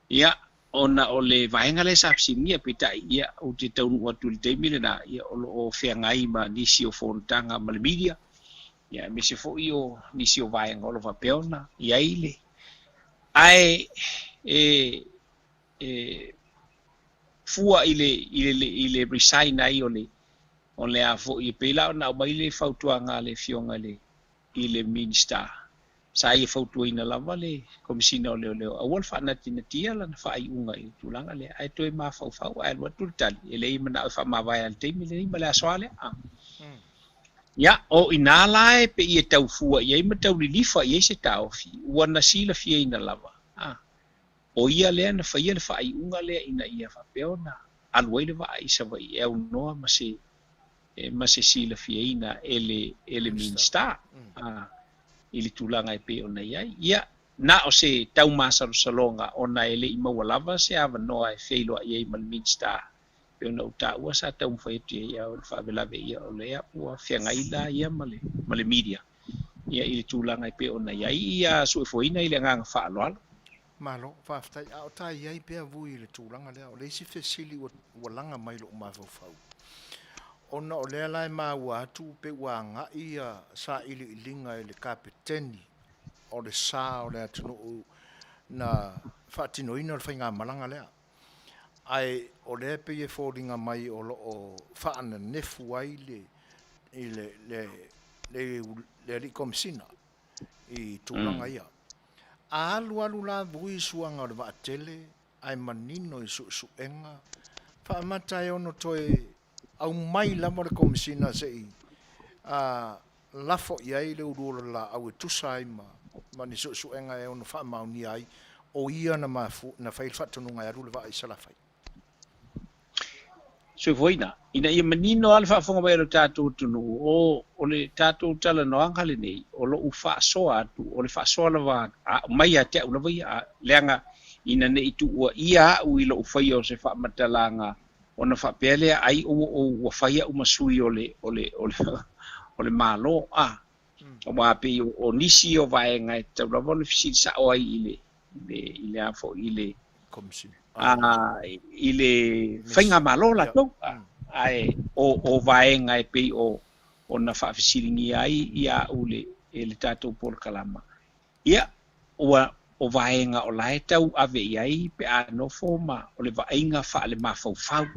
[SPEAKER 4] Ia, Ona o le vaega lea sa fesiligia peitai ia ou te taunuu atu i le taimi lena ia o lo o feagai ma nisi o fonotaga ma le media ia aemaise foi o nisi o vaega o lo o faapea ona i ai le ae e e fua i le i le i le resign ai o le o le a foi e pei la ona aumai le fautuaga a le afioga i le i le Minisita. Sa ia fautuaina lava le Komesina o Leoleo aua le faanatinatia lana faaiuga i le tulaga lea, ae toe mafaufau ae alu atu le tali, e leai manao e faamavae i le taimi lenei ma le aso a lea. Ia, o i ina la e pei e tau fua i ai ma tau lilifa i ai se taofi, ua na silafiaina lava, o ia lea na faia le faaiuga lea ina ia faapea ona alu ai le vaa i Savaii e aunoa ma se ma se silafiaina e le e le Minisita i le tulaga e pei ona i ai. Ia, na o se taumasalosaloga ona e le i maua lava se avanoa e feiloai ai ma le Minisita pei ona ou taua sa taumafai atu i ai a o le faalavelave ia o lea ua feagai la ia ma le ma le media ia i le tulaga e pei ona i ai ia suefuaina i le agaga faaaloalo.
[SPEAKER 1] Malo, faafetai. A o ta i ai pea Vui i le tulaga lea, o le isi fesili ua, ua laga mai i lou mafaufau, ona o lea la e maua atu pe ua agai ia sailiiliga i le Kapeteni o le sa o le atunuu na faatinoina le faigamalaga lea. Ae o lea e pei e foliga mai o lo o faananefu ai le, i le, le, le, le Alii Komesina i tulaga ia. A alu alu la vui suaga o le vaatele ae manino i suesuega, faamata e ono toe aumai lava le Komesina se i lafo i ai le ulu o le laau e tusa ai ma ni suesuega e ono faamaonia ai o ia na na fai le faatonuga e alu le vaa i Salafai.
[SPEAKER 4] Soifuaina, ina ia manino lava le faafofoga mai a lo tatou atunuu, o, o le tatou talanoaga lenei, o lou faasoa atu, o le faasoa lava mai ia te au lava ia, leaga ina ne i tuuaia au i lou faia o se faamatalaga ona faapea lea ai ua ou ua fai au ma sui o le, o le, o le, o le Malo, a. Aua pei o, o nisi o vaega e tatau lava ona fesili sao ai i le, i le, i le a foi, i le, i le faigamalo latou, ae o vaega e pei o ona faafesiligia ai ia au le e le tatou polokalama, ia ua o vaega o la e tau ave i ai pe a nofo ma o le vaaiga faale-mafaufau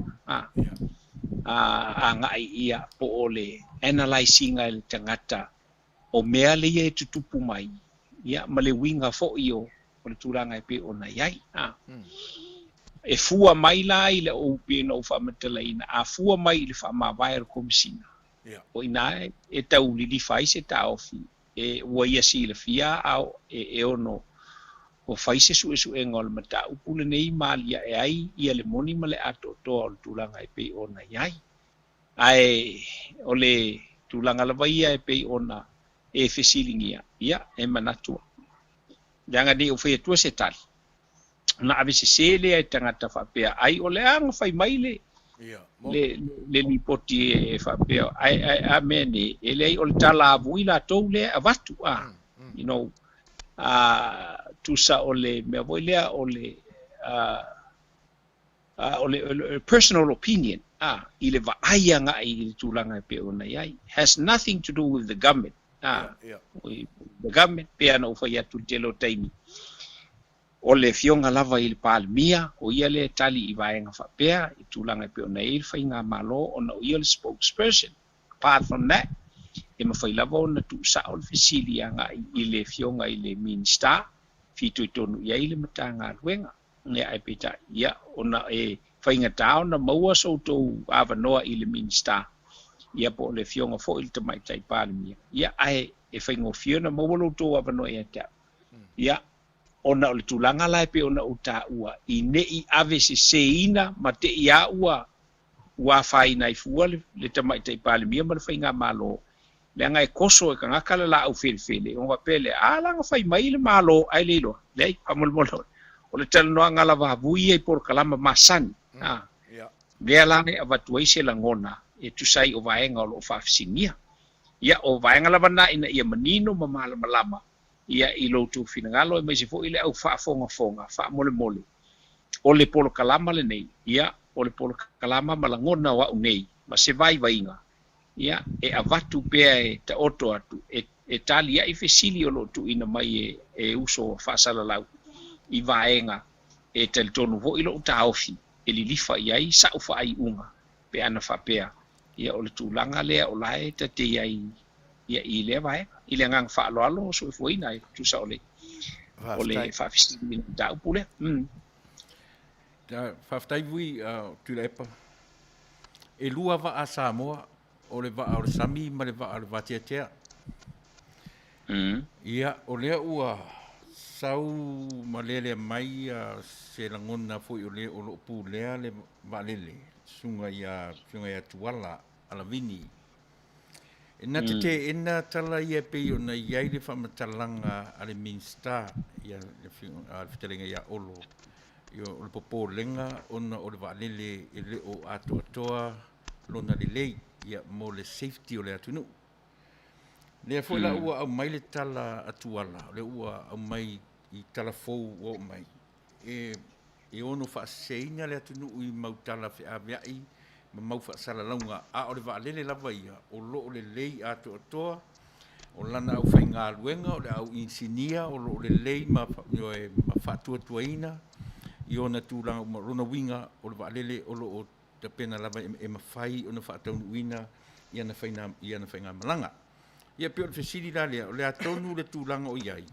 [SPEAKER 4] agai ia po o le analyse ina e le tagata o mea ia e tutupu mai, ia ma le uiga foi o le tulaga e pei ona i ai. E fua mai la i le ou pei ona ou faamatalaina, a fua mai i le faamavae o le Komesina, o i ina e tau lilifa ai se taofi, e ua ia silafia a e ono o fai se suesuega o le mataupu lenei ma aliae ai ia le moni ma le atoatoa o le tulaga e pei ona i ai. Ae o le tulaga lava ia e pei ona e fesiligia, ia e manatu leaga ne i ou fai atua se tali ona ave sese lea e tagata faapea ai o le aga fai mai le le le lipoti e faapea ai ai a mea nei e leai o le tala avui latou lea e avatu a you know a tusa o le mea foi lea o le o le personal opinion a i le vaai agai i le tulaga e pei ona i ai has nothing to do with the government a the government pe ana ou fai atu i le tele o taimi o le afioga lava i le Palemia o ia lea e tali i vaega faapea i tulaga e pei ona i ai le faigamalo ona o ia le spokesperson. Apart from that, e mafai lava ona tuusao le fesili agai i le afioga i le Minisita fitoitonu i ai le Matagaluega. Ia ae peitai, ia ona e faigata ona maua so outou avanoa i le Minisita, ia po o le afioga foi i le Tamaitai Palemia, ia ae e faigofie ona maua lo outou avanoa ia te au. Ia, ona o le tulaga la e pei ona ou taua, i ne i ave seseina ma te i a ua ua afaina ai fua le Tamaitai Palemia ma le faigamalo, leaga e koso e tagata le laau felefele, ona faapea lea, a laga fai mai le Malo ae le iloa. Leai, faamolemole, o le talanoaga lava avui ia i polokalama masani, a lea la e avatu ai se lagona e tusa ai o vaega o lo o faafesiligia. Ia, o vaega lava na ina ia manino ma malamalama ia i lo outou finagalo aemaise foi le au faafogafoga faamolemole. O le polokalama lenei, ia, o le polokalama ma lagona o a'u nei, ma se vaivaiga, ia, e avatu pea e taoto atu, e, e talia'i fesili o lo o tuuina mai e, e uso faasalalau i vaega e talitonu foi lo'u taofi e lilifa i ai sa'u faaiuga pe ana faapea, ia, o le tulaga lea o la e ta te i ai, ia, i lea vaega. I le agaga faaaloalo soifuaina e tusa o le o le faafesili i le mataupu lea.
[SPEAKER 5] Faafetai Vui Tuilaepa. E lua vaa Samoa, o le vaa o le sami ma le vaa o le vateatea. Ia, o lea ua sau ma lelea mai se lagona foi o le o lo o pulea le vaalele, susuga ia, Afioga ia Tuala Alavini. E na te teena tala ia e pei ona i ai le faamatalaga a le Minisita, ia le Fetalaiga ia Olo, ia o le popolega ona o le vaalele e le o atoatoa lona lelei, ia mo le safety o le atunuu. Lea foi la ua aumai le tala a Tuala, o lea ua aumai i tala fou ua oo mai, e ono faaseseina le atunuu i mau tala feaveai ma mau faasalalauga, a o le vaalele lava ia o lo o lelei atoatoa, o lana aufaigaluega, o le au inisinia o lo o lelei ma, ioe, ma faatuatuaina i ona tulaga uma. O lona uiga, o le vaalele o lo o tapena lava e mafai ona faataunuuina i ana faigamalaga. Ia pei o le fesili la lea, o le a tonu le tulaga o i ai,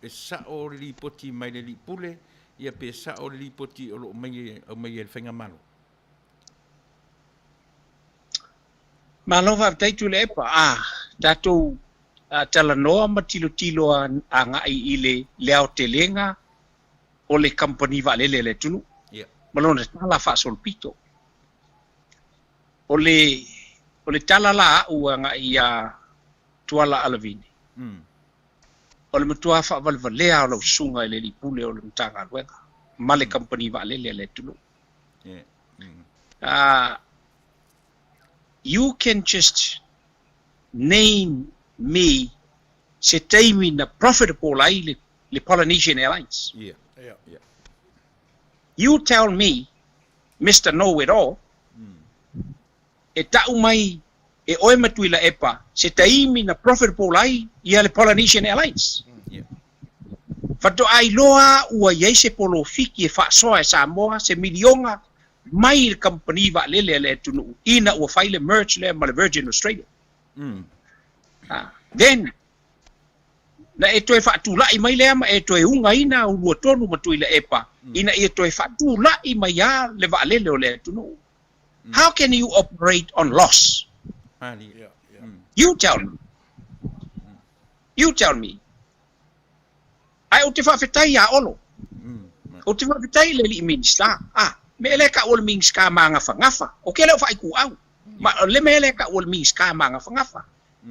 [SPEAKER 5] e sao le lipoti mai le alii pule, ia pe sao le lipoti o lo o aumai e le Faigamalo?
[SPEAKER 4] Malo faafetai Tuilaepa. A tatou talanoa ma tilotilo agai i le aotelega o le kamupani vaalele a le atunuu ma lona tala faasolopito. O le o le tala la a'u agai iā Tuala Alavini, o le matua faavalevalea o lau susuga i le alii pule o le Matagaluega ma le kamupani vaalele a le atunuu. You can just name me se taimi na profitable ai le Polynesian Airlines. You tell me Mister Know It All, e ta'u mai e oe ma Tuilaepa se taimi na profitable ai ia le Polynesian Airlines. Faatoa iloa ua i ai se polofiki e faasoa e Samoa se milioga mai i le kamupani vaalele a le atunuu ina ua fai le merge lea ma le Virgin Australia. Then Na e toe faatula'i mai lea ma e toe ugaina Uluatonu ma Tuilaepa ina ia toe faatula'i mai a le vaalele o le atunuu. How can you operate on loss? You tell me. You tell me. Ae ou te faafetai iā Olo. Ou te faafetai i le alii Minisita. Ah, mea lea e ta'u o le Minisita magafagafa. Ok le o faaituau. Ma o le mea lea e ta'u o le Minisita magafagafa.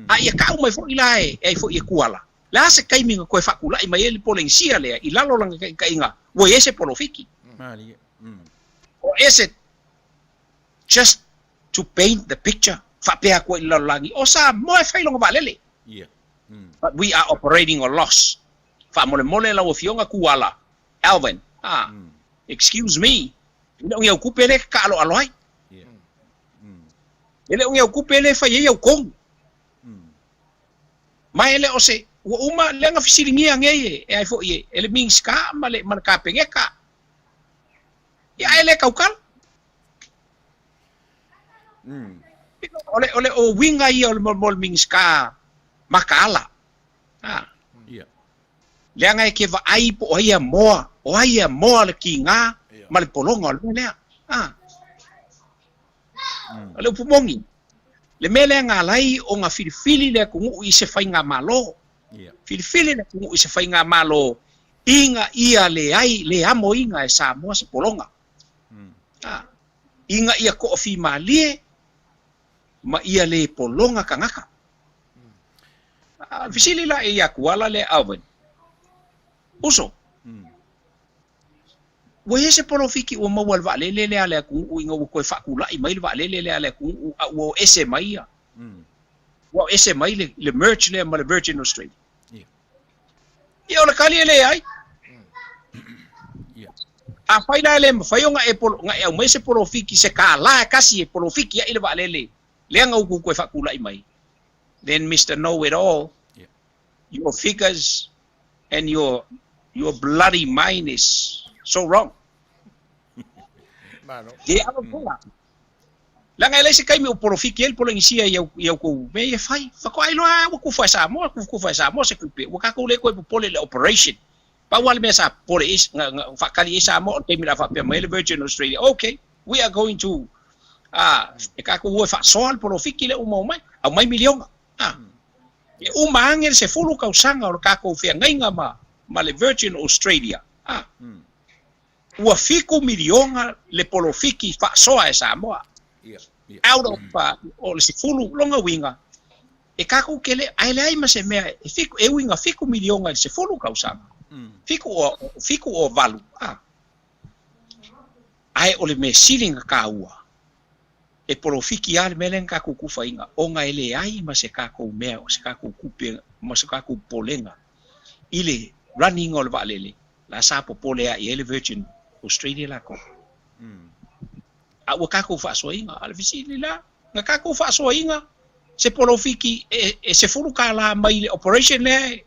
[SPEAKER 4] A ia kau mai foi la e ai foi e Kuala, le a se taimi na toe faatulai mai ai le Polenisia lea i lalo o lana taitaiga ua i ai se polofiki? Or is it just to paint the picture faapea atu ai i le lalolagi, o Samoa e fai lona vaalele, but we are operating on loss. Faamolemole lau Afioga Kuala, Alvin, ah, excuse me, e le o ni au tupe lea e te taaloalo ai. E le o ni au tupe lea e fai ai au tonu. Ma e le o se, ua uma lea na fesiligia nei e, e ai foi e, e le Minisita ma le, ma le Kapeneta. Ia ae le tautala. O le, o le o uiga ia o le, mo le Minisita makaala. Ha. Leaga e ke vaai po o ai e amoa, o ai e amoa le kiga ma le pologa o le mea lea. Ha. O le upu moni, le mea lea na ala ai ona filifili le atunuu i se faigamalo, filifili le atunuu i se faigamalo ina ia leai, le amoina e Samoa se pologa. Ina ia toafimalie ma ia le pologa tagata. Fesili la ia Tuala lea Alvin, Uso, Ua i ai se polofiki ua maua e le vaalele lea a le atunuu ina ua toe faatulai mai le vaalele lea a le atunuu a ua o ese mai ia, ua o ese mai le, le merge lea ma le Virgin Australia. Ia o le tali e leai. Afai la e le mafai ona e polo, ona e aumaia se polofiki, se kālā e kasi e polofiki ai le vaalele lea na ua toe faatulai mai, then Mister Know It All, your figures and your your bloody mind is so wrong.
[SPEAKER 1] Malo.
[SPEAKER 4] E alo fola. Leaga e leai se taimi o polofiki ai le Polenisia i au i au kou mea ia fai. Faatoa iloa ua kufa e Samoa, kufa e Samoa se kupe. Ua tatou le toe popole i le operation. Pau lava le mea sa popole i ai, na, na faatali ai Samoa o le taimi o le a faapea mai ai le Virgin Australia, okay, we are going to, ah, e tatou o e faasoa le polofiki lea ua maua mai, aumai miliona. Ah, e uma ane le 10 tausaga o le tatou feagaiga ma, ma le Virgin Australia. Ah, ua fitu miliona le polofiki faasoa e Samoa. Out of, o le 10, lona uiga, e tatou te le, ae leai ma se mea e fitu, e ui ina fitu miliona i le 10 tausaga, fitu o, fitu o valu, a. Ae o le mea sili ona taua, e polofiki lava le mea lea na tatou tufaina, ona e leai ma se tatou mea, o se tatou tupe ma se tatou popolega i le running o le vaalele, la sa popole lava i ai le Virgin Australia latou. A ua tatou faasoaina, a o le fesili la, na tatou faasoaina se polofiki e 10 kālā mai le operation lea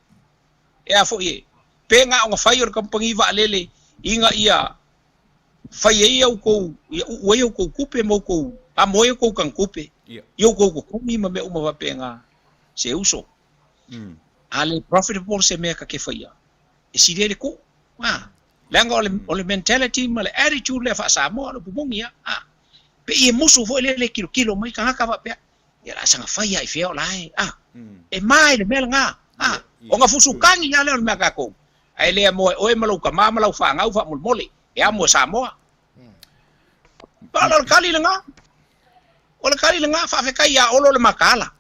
[SPEAKER 4] e a foi e, pe na ona fai o le kamupani vaalele ina ia fai ai outou, ia uu ai outou tupe ma outou, amo ai outou tagatupe, i outou totogi ma mea uma faapena, se uso. A le profitable se mea ta te faia, e sili ai le tuu. A, leaga o le, o le mentality ma le attitude lea faa-Samoa, o le upu moni lava. A, pei e musu foi lea le tilotilo mai tagata faapea, ia o le a saga fai lava i fea o la e, a, e ma i le mea lena. A, ona fusukagi lava lea o le mea a tatou. Ae le amo e oe ma lou tama ma lau fanau faamolemole, e amo e Samoa. O le tali lena. O le tali lena, faafetai ia Olo le mataala.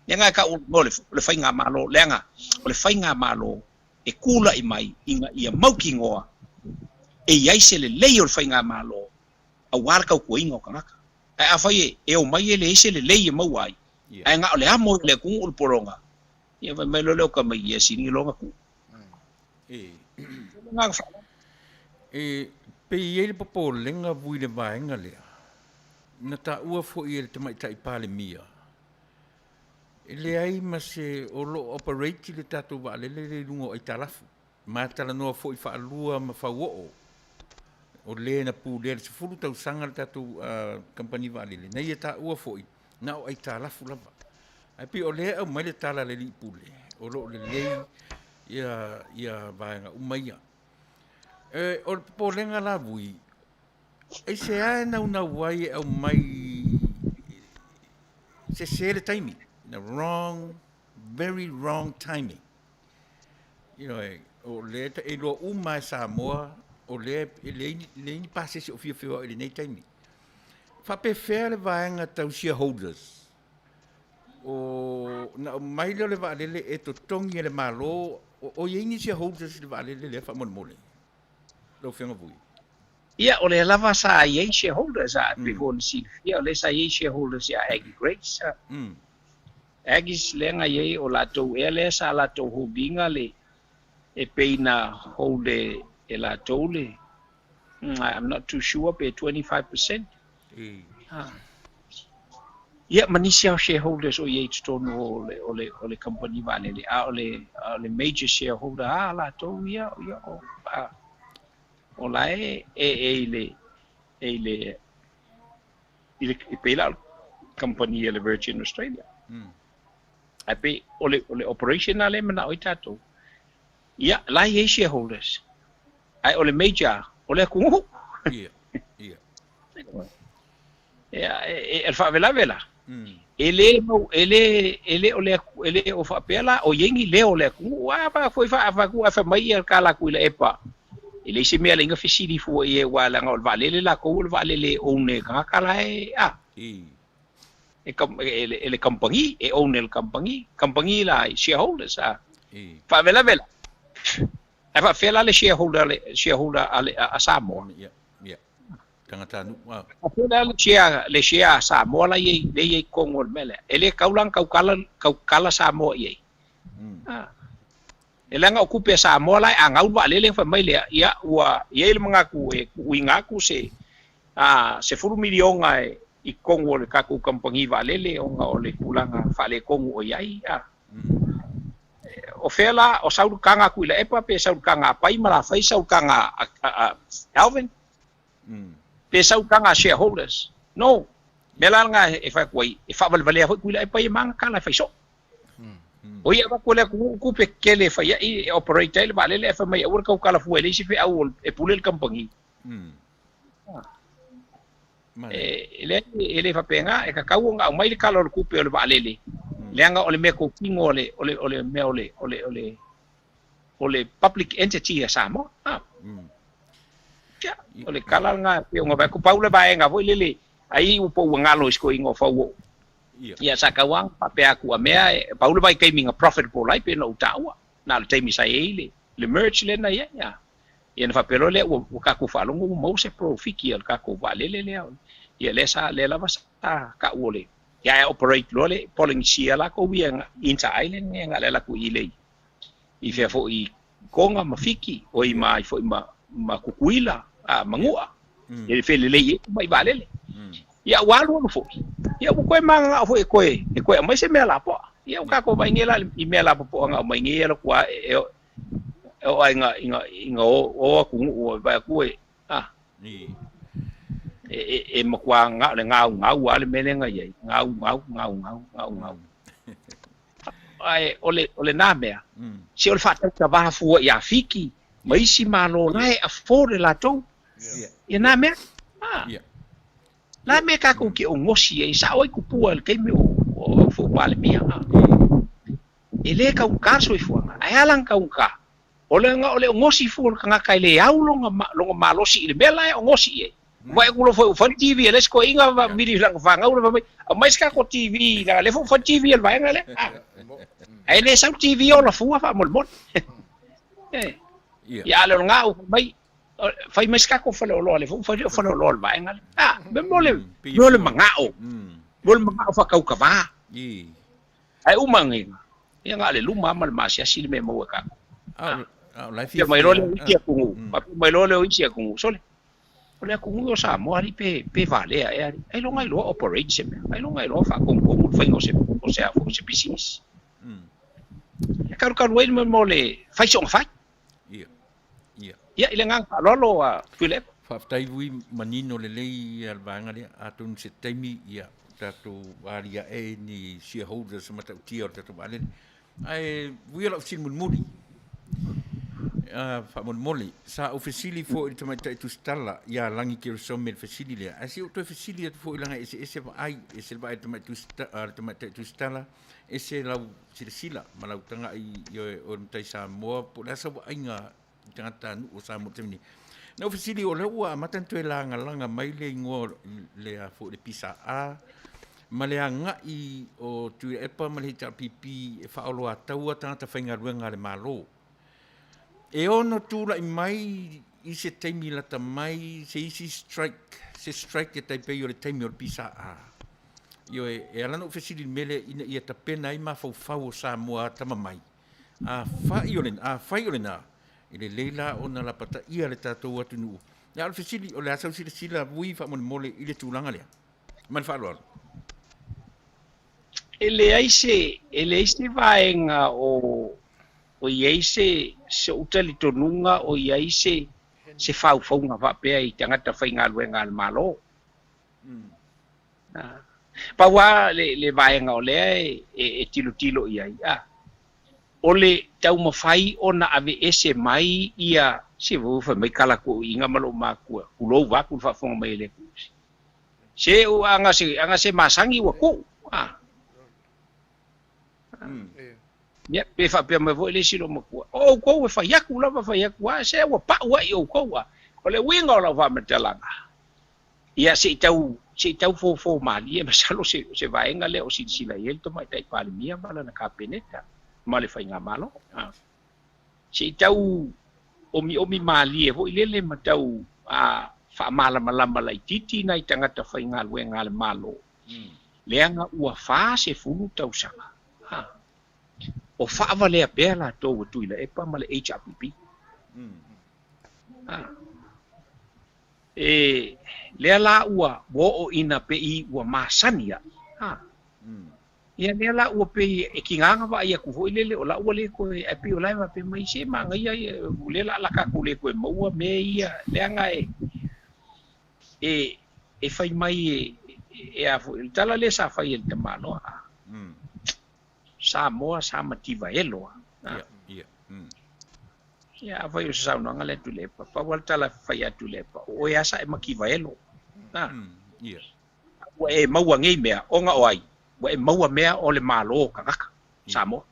[SPEAKER 4] Leaga e tau o le faigamalo, leaga o le faigamalo e tulai mai ina ia mautinoa e i ai se lelei o le faigamalo aua le tautuaina o tagata. Ae afai e omai e leai se lelei e maua ai, ae na o le amo e le atunuu le pologa, ia fai mai loa lea o tama ia sili loa ona tuu.
[SPEAKER 5] E pei e i ai le popolega vui i le vaega lea, na taua foi e le Tamaitai Palemia, e leai ma se o lo o operate le tatou vaalele lea i luga o aitalafu. Ma talanoa foi faalua ma fauoo, o le na pulea i le 10 tausaga le tatou kamupani vaalele, na ia taua foi, na o aitalafu lava. Ae pei o lea e aumai le tala a le Alii Pule, o lo o lelei ia, ia vaega uma ia. E, o le popolega la Vui, aisea e naunau ai e aumai sese le taimi, the wrong, very wrong timing. You know, o lea e iloa uma e Samoa, o lea e leai, leai ni pasese o fia feoai i lenei taimi. Faapefea le vaega tau shareholders? O, na aumai lea o le vaalele e totogi e le Malo, o, o i ai ni shareholders i le vaalele lea faamolemole? Lau Afioga Vui.
[SPEAKER 4] Ia, o lea lava sa i ai shareholders, a pei foi ona silafia, o lea sa i ai shareholders ia Aggie Grace. Aggies lea na i ai, o latou ea lea sa latou hold ina le, e pei na hold e, e latou le, I'm not too sure pe 25%. Ia, ma nisi lava o shareholders o i ai i totonu o le, o le, o le kamupani vaalele, a o le, a o le major shareholder lava latou ia, ia o, a, o la e, e, e i le, e i le, i le, e pei la o le kamupani a le Virgin Australia. Ae pei o le, o le operation lena lea e manao ai tatou. Ia, la e i ai shareholders, ae o le major, o le atunuu.
[SPEAKER 5] Ia, ia.
[SPEAKER 4] Ia, e, e, e le faalavelave la, e le mau, e le, e le o le, e le o faapea la, o i ai ni leo o le atunuu, a fa foi fa fa ku fa mai ia ka la kui la epa. E leai se mea le inga fesili fua i e aua leaga o le vaalele latou o le vaalele e own e tagata la e, a. E, e, e le kamupani, e own e le kamupani, kamupani la i shareholders, a. Faalavelave la. Ae faapefea la le shareholder, le shareholder a, le, a Samoa?
[SPEAKER 5] Ia, ia. Tagata nuu, a.
[SPEAKER 4] Faapefea la le share, le share a Samoa la i ai, lea i ai i totonu o le mea lea? E le tatau la ona tautala, tautala Samoa i ai. A. E leaga o tupe a Samoa la e agau le vaalele ona fai mai lea, ia ua i ai le manatu e tuuina atu se $10 miliona i totonu o le tatou kamupani vaalele ona o le tulaga faaletonu o i ai. O fea la, o sau le taga a Tuilaepa pe sau le taga a Pai ma Lafai sau le taga a Alvin? Pe sau le taga a shareholders? No. Mea la lena e fai atu ai, e faavalevalea foi Tuilaepa ia ma ana tala e fai soo. O ia avatu e le atunuu tupe tetele e fai ai, e operate ai le vaalele ae fai mai aua le tautala fua e le isi feau e pule le kamupani. E leai, e le faapena, e tatau ona aumai le tala o le tupe o le vaalele, leaga o le mea totino o le o le o le mea o le o le o le o le public entity a Samoa. Ia, o le tala lena e pei ona vaai atu, pau le vaega foi lele, ai ua pau ua galo i si toeaina o Fauo'o. Ia sa tau lava faapea atu a mea e pau le vaitaimi na profitable ai pei ona ou taua, na o le taimi sa i ai le le merge lea na i ai. Ia ona faapea loa lea ua ua tatou faalogo ua maua se profiti a le tatou vaalele lea. Ia lea sa lea lava sa taua o le ia ae operate loa le Polynesia latou ia inter island ia na o le alu atu i le i fea foi i Toga ma Fiti, oi ma ai foi ma ma Tutuila, a Manua. Ia le felelei ai tamai vaalele. Ia ua alu alu foi, ia ua toe mananao foi e toe e toe aumai se mea lapoa. Ia ua tatou vaai nei la i mea lapopoa na aumai nei ia lotu ae e e oo lava ina ina ina o atunuu e vaai atu e a e e e matua na o le gaugau lava le mea lea na i ai, gaugau gaugau gaugau. Ae o le o lena mea, se o le faatautavā fua ia Fiti ma isi Malo la e afford e latou ia na mea. A la mea tatou te ogosi ai, sao ai tupua i le taimi o o fou Palemia. E le taugata le soifuaga, ae a la ona taugata? O le o le ogosi fua o le tagata e le au lona lona malosi i le mea la e ogosi i ai. Vaai atu loa foi ua fai le TV a le isi toeaina vili i lana fanau le fai mai, aumai se tatou TV leaga lea foi ua fai le TV a le vaega lea. Ae le sau le TV ola fua faamolemole. Ia a le o lena ua fai mai, fai mai se tatou faleoloa lea foi ua fai le faleoloa a le vaega lea. Mea mo le mea o le manao, mea o le manao faataukava. Ae uma nei, ia na o le luma lava ma le maasiasi le mea e maua e tatou. Faapea mai loa lea o isi atunuu, faapea mai loa lea o isi atunuu, sole, o le atunuu o Samoa alii pe, pe valea ea alii, ailoga iloa operate se mea, ailoga iloa faatonutonu le faiga o se, o se a foi, o se pisinisi. E kalukalu ai le mea mo le fai soona fai. Ia, i le agaga faaaloalo a Tuilaepa.
[SPEAKER 5] Faafetai Vui, manino lelei le vaega lea, atonu se taimi ia tatou aliae ni shareholders matautia o le tatou vaalele. Ae Vui o lau fesili mulimuli, faamolemole, sa ou fesili foi i le tamaitai tusitala ia Lagi Keresome i le fesili lea, ae se i ou toe fesili atu foi leaga e eseese vaai, ese le vaai a le tamaitai tusitala, ese lau silasila ma lau tagai i oe le matai Samoa, po o le a sau vaaiga i tagatanuu o Samoa i le taimi nei. Na ou fesili, o lea ua amata ona toe lagalaga mai le igoa le a foi le PSA ma le agai o Tuilaepa ma le HRPP e faaoloataua tagata faigaluega a le Malo. E ono tulai mai i se taimi lata mai se isi strike, se strike e tai pei o le taimi o le PSA. Ioe, e ala ona ou fesili i le mea lea ina ia tapena ai mafaufau o Samoa atamamai. Afai o lena, afai o lena, e lelei la ona lapataia le tatou atunuu. A o le fesili, o le a sau silasila Vui faamolemole i le tulaga lea? Ma le faaaloalo.
[SPEAKER 4] E leai se, e leai se vaega o, o i ai se, so'u talitonuga o i ai se, se faufauga faapea i tagata faigaluega a le Malo. Pau lava le vaega o lea e tilotilo i ai, o le taumafai ona aveese mai ia, se ua fai mai kala toeaiina ma lou matua, tulou vaeatu le faafofoga mai a le atunuu. Se aga se, aga se masani ua tuu. Ia, pe faapea mai foi le isi loomatua, o outou e fai atu lava, fai atu lava, se ua pau ai outou. O le uiga o lau faamatalaga, Ia, se i tau, se i tau fofo malie, masalo se, o se vaega lea o silasila i ai le Tamaitai Palemia ma lana Kapeneta ma le Faigamalo. A. Se i tau omiomi malie foi lele ma tau a, faamalamalama laitiiti nai tagata faigaluega a le Malo, leaga ua 40 tausaga, a, O faavalea pea latou e Tuilaepa ma le HRPP. A. E lea la ua oo ina pei ua masani ai. A. Ia lea la ua pei e kigaga vaai atu foi lele o la ua le toe ae pei o la e faapea mai se manaia ia o lea la tatou le toe maua mea ia leaga e e e fai mai e e a foi le tala lea sa fai e le tamaloa Samoa sa mativa e loa.
[SPEAKER 5] Ia, ia.
[SPEAKER 4] Ia afai o se saunoaga lea Tuilaepa, pau lava le tala e fai atu Tuilaepa, o oe lava sa e mativa e loa.
[SPEAKER 5] Ia.
[SPEAKER 4] Ua e maua nei mea, ona o ai? Ua e maua mea o le Malo o tagata, Samoa.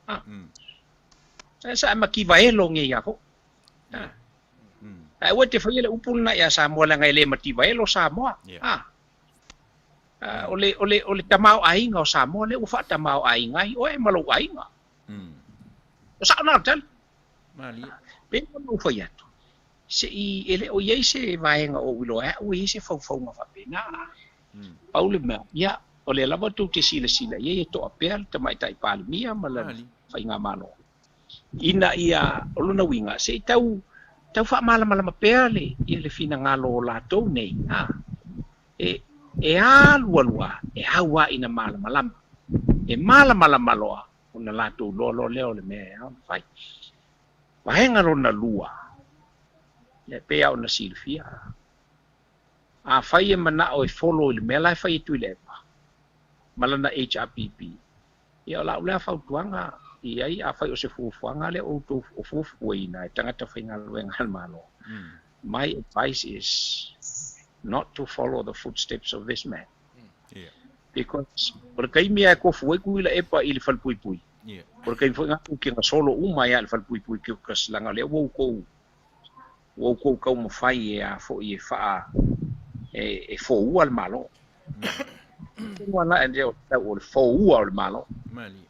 [SPEAKER 4] Sa e mativa e loa nei lava foi. Ae aua e te faia le upu lena ia Samoa leaga e le mativa e loa Samoa. O le, o le, o le tamaoaiga o Samoa lea ua faatamaoaiga ai oe ma lou aiga. O sao na o le tali.
[SPEAKER 5] Malie.
[SPEAKER 4] Pei ona ou fai atu, se i, e le o i ai se vaega o ou iloa ai au e i ai se faufauga faapena. Pau le mea, ia, o lea lava tou te silasila i ai e toa pea le Tamaitai Palemia ma lana Faigamalo. Ina ia, o lona uiga, se i tau, tau faamalamalama pea le, ia le finagalo o latou nei, a, e, e alualu lava, e au lava ina malamalama. E malamalama loa, ona latou iloa loa lea o le mea e ao ona fai. Vaega lona lua, ia e pei lava ona silafia, afai e manao e follow i le mea la e fai e Tuilaepa ma lana HRPP, ia o lau lea fautuaga i ai, afai o se fuafuaga lea o outou o fuafuaina e tagata faigaluega a le Malo, my advice is not to follow the footsteps of this man. Because o le taimi lava e tofu ai Tuilaepa i le falepuipui, o le taimi foi lena tou te gasolo uma ai lava i le falepuipui because leaga o lea ua outou ua outou taumafai e a foi e faa e foua le Malo. O le foua o le Malo.
[SPEAKER 5] Malie.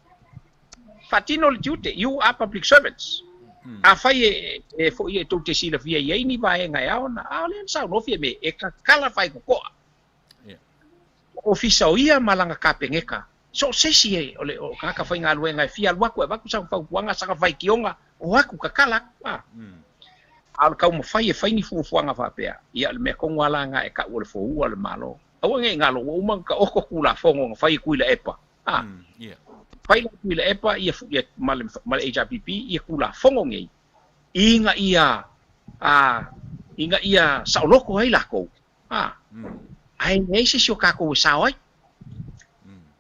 [SPEAKER 4] Faatino le tiute, you are public servants. Afai e e foi e tou te silafia i ai ni vaega e ao ona, a o lea na saunoa Fiame, e kakala faikokoa. Ofisa o ia ma lana kapeneta. So o se isi e o le o tagata faigaluega e fia alu atu e avatu sana fautuaga, sana faitioga, o atu kakala atu. A. A o le taumafai e fai ni fuafuaga faapea, ia o le mea tonu lava la lena e tau o le foua o le Malo. Aua ne i galo, ua uma ona taoto Tulafono na fai e Tuilaepa. A. Fai la Tuilaepa ia, ia ma le, ma le HRPP ia Tulafono nei, ina ia, a, ina ia saoloto ai lakou. A. Ae leai se isi o tatou e sao ai.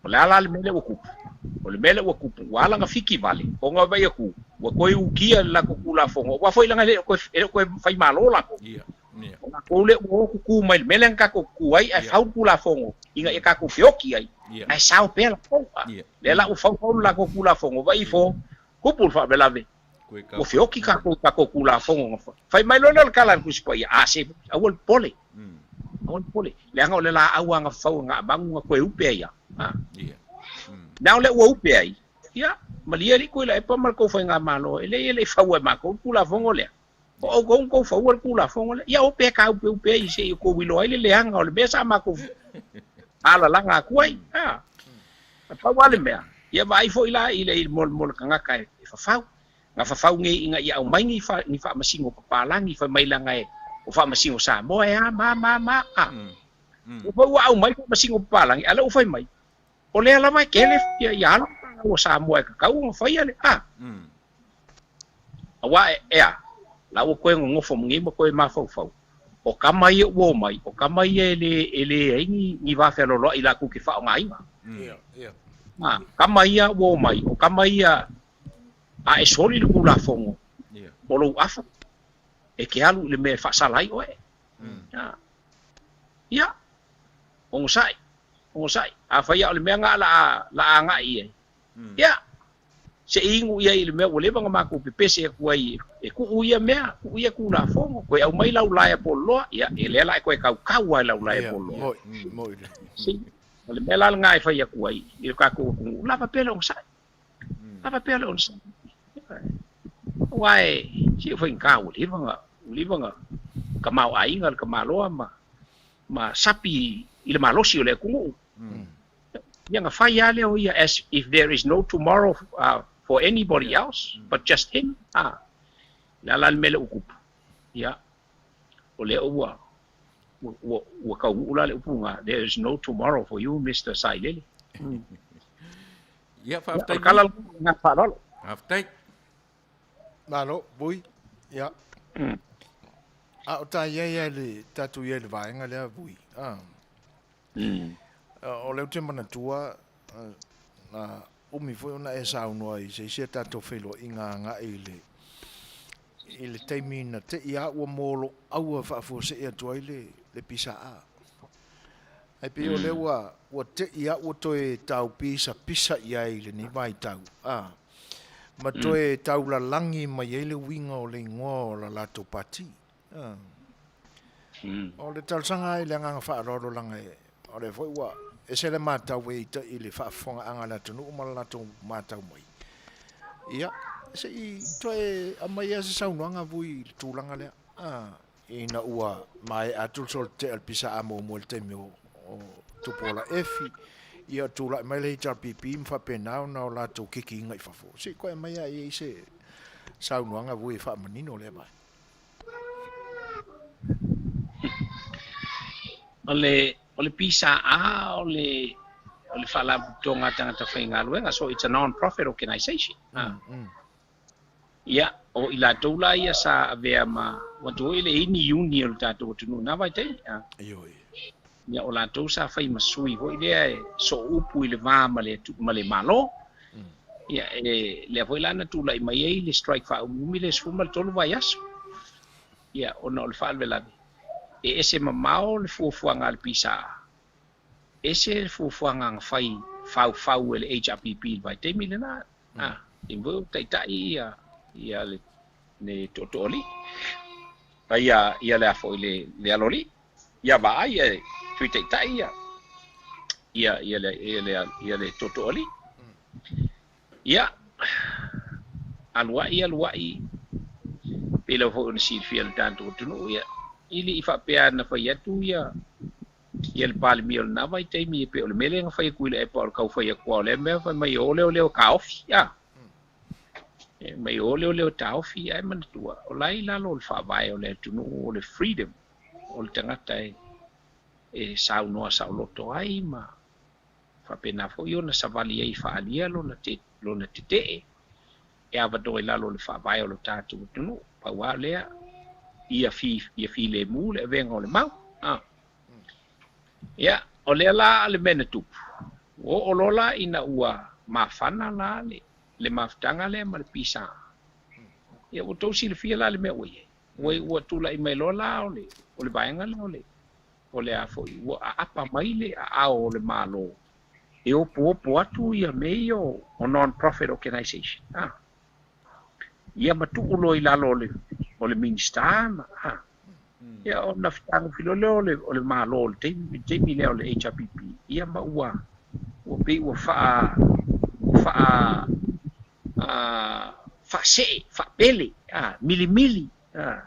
[SPEAKER 4] O le a la le mea lea ua tupu? O le mea lea ua tupu, ua ala ona fiki vale, ona vaai atu, ua toe ukia le latou Tulafono, aua foi leaga e le o toe, e le o toe faimalo latou. O latou lea ua o tutu mai i le mea lea na tatou tutu ai, ae fau le Tulafono ina ia tatou feoti ai, ae sao pea latou. Lea la ua fau fau le latou Tulafono, vaai ifo, tupu le faalavelave, ua feoti tatou i tatou Tulafono na fai. Fai mai loa lea o le tala a le Tusi Paia, a se, aua le popole. Aua le popole, leaga o le laau lava na fafau e Gaamagu na toe upe ai lava. Na o lea ua upe ai, ia, malie alii Tuilaepa ma le tou Faigamalo, e leai e le i faua e matou le Tulafono lea. O outou na tou faua le Tulafono lea. Ia o pea ka upeupe ai se i outou iloa ai le leaga o le mea sa matou alalaga atu ai. Na pau lava le mea, ia vaai foi la i le mo le tagata e fafau. Na fafau nei ina ia aumai ni ni faamasino papalagi fai mai leaga e o faamasino Samoa e a ma ma ma a. Ua foi ua aumai faamasino papalagi a o lea ua fai mai o lea lava e tele ia ia alo ma fanau a Samoa e tatau ona faia le a. Aua e a, la ua toe nonofo ma nei ma toe mafaufau, o tama ia ua omai, o tama ia e le e leai ni ni va fealoaloai latou te faaaogaina. A, tama ia ua omai, o tama ia a e soli le Tulafono o lou afa, e te alu i le mea e faasala ai oe. Ia, onosai, onosai. Afai lava o le mea lena o le a le a agai i ai, ia, se i inu i ai i le mea ua leva ona matou pepese atu ai e tuu ia mea, tuu ia Tulafono, toe aumai lau laea pololoa, ia, e lea la e toe tautau lava i lau laea pololoa. O le mea la lena e fai atu ai i le tatou atunuu, lava pea le onosai. Lava pea le onosai. Aua e se faigata ua leva ona ua leva ona tamaoaiga le tamaloa ma ma sapi i le malosi o le atunuu. Ia ona fai lava lea o ia as if there is no tomorrow. for anybody else but just him. Le ala le mele ukupu. Ia, o lea ua ua ua kaunu'u la le upuga, there is no tomorrow for you Mister Sailele.
[SPEAKER 5] Ia,
[SPEAKER 4] Ia, o
[SPEAKER 5] faafetai
[SPEAKER 4] le kala
[SPEAKER 5] Vui.
[SPEAKER 4] lena faaaloalo.
[SPEAKER 5] Faafetai.
[SPEAKER 1] Malo, Vui. Ia. A o ta iai ai le tatou iai le vaega lea, Vui. A. O lea ou te manatua, na umi foi ona e saunoa i se isi a tatou feiloaiga agai i le i le taimi na te i a ua moloaua faafuasei atu ai le le PSA. Ae pei o lea ua ua te i a ua toe tau pisapisa i ai i lenei vaitau, a, ma toe taulalagi mai ai le uiga o le igoa o la latou pati. A. O le talosaga i le agaga faaaloalo laga e, o lea foi ua ese le matau e ita i le faafofogaaga a le atunuu ma le latou matau mai. Ia, se i toe aumai lava se saunoaga vui i le tulaga lea, a, ina ua maea atu le solotetee a le PSA muamua i le taimi o, o Tupuola Efi, ia tulai mai le HRPP ma faapena ona o latou kikiina i fafo. Se i toe aumai lava i ai se saunoaga vui e faamanino lea vaega.
[SPEAKER 4] O le o le PSA o le o le Faalapotopotoga a Tagata Faigaluega, so it's a non-profit organisation. Mm, mm. Ia, o i latou la ia sa avea ma ua atu foi le ini iuni o le tatou atunuu i na vaitaimi. Ah.
[SPEAKER 1] Ioe.
[SPEAKER 4] Ia, o latou sa fai ma sui foi lea e sooupu i le va ma le, ma le Malo. Ia, e, lea foi la na tulai mai ai le strike faaumiumi le 13 vaiaso. Ia, ona o le faalavelave, e ese mamao le fuafuaga a le PSA, ese le fuafuaga na fai faufau e le HRPP i le vaitaimi lena. A, taimi foi o taitai ia, ia le, le tootooalii. Ia, ia le a foi le, le aloalii. Ia vaai e Tui Taitai ia, ia, ia le, ia le, ia le tootooalii. Ia, aluai, aluai, pei lava foi ona silafia e le tatou atunuu, ia, i le i faapea na fai atu ia, ia le Palemia o lena vaitaimi, e pei o le mea lea na fai atu i le epa o le tau fai atu lava o lea mea, fai mai o leoleo taofi, a. E mai o leoleo taofi, ae manatua, o la e i lalo o le faavae o le atunuu o le freedom o le tagata e, e saunoa saoloto ai ma faapena foi ona savali ai e faaalia lona te, lona tetee e avanoa i lalo o le faavae o lo tatou atunuu. Pau lava lea, ia fi, ia filemu le avega o le mau. A. Ia, o lea la le mea na tupu, ua oo loa la ina ua mafana la le, le mafutaga lea ma le pisa. Ia, ua tou silafia la le mea ua i ai. Ua, ua tulai mai loa la o le, o le vaega lea o le, o le a foi, ua aapa mai le aao o le Malo e opoopo atu ia mea ia o non-profit organisation. A. Ia matuu loa i lalo o le, o le Minisita ma, a. Ia ona fetagofi loa lea o le, o le Malo o le taimi, taimi lea o le HRPP, ia ma ua, ua pei ua faa, ua faa, a, faasee, faapele, a, milimili, a,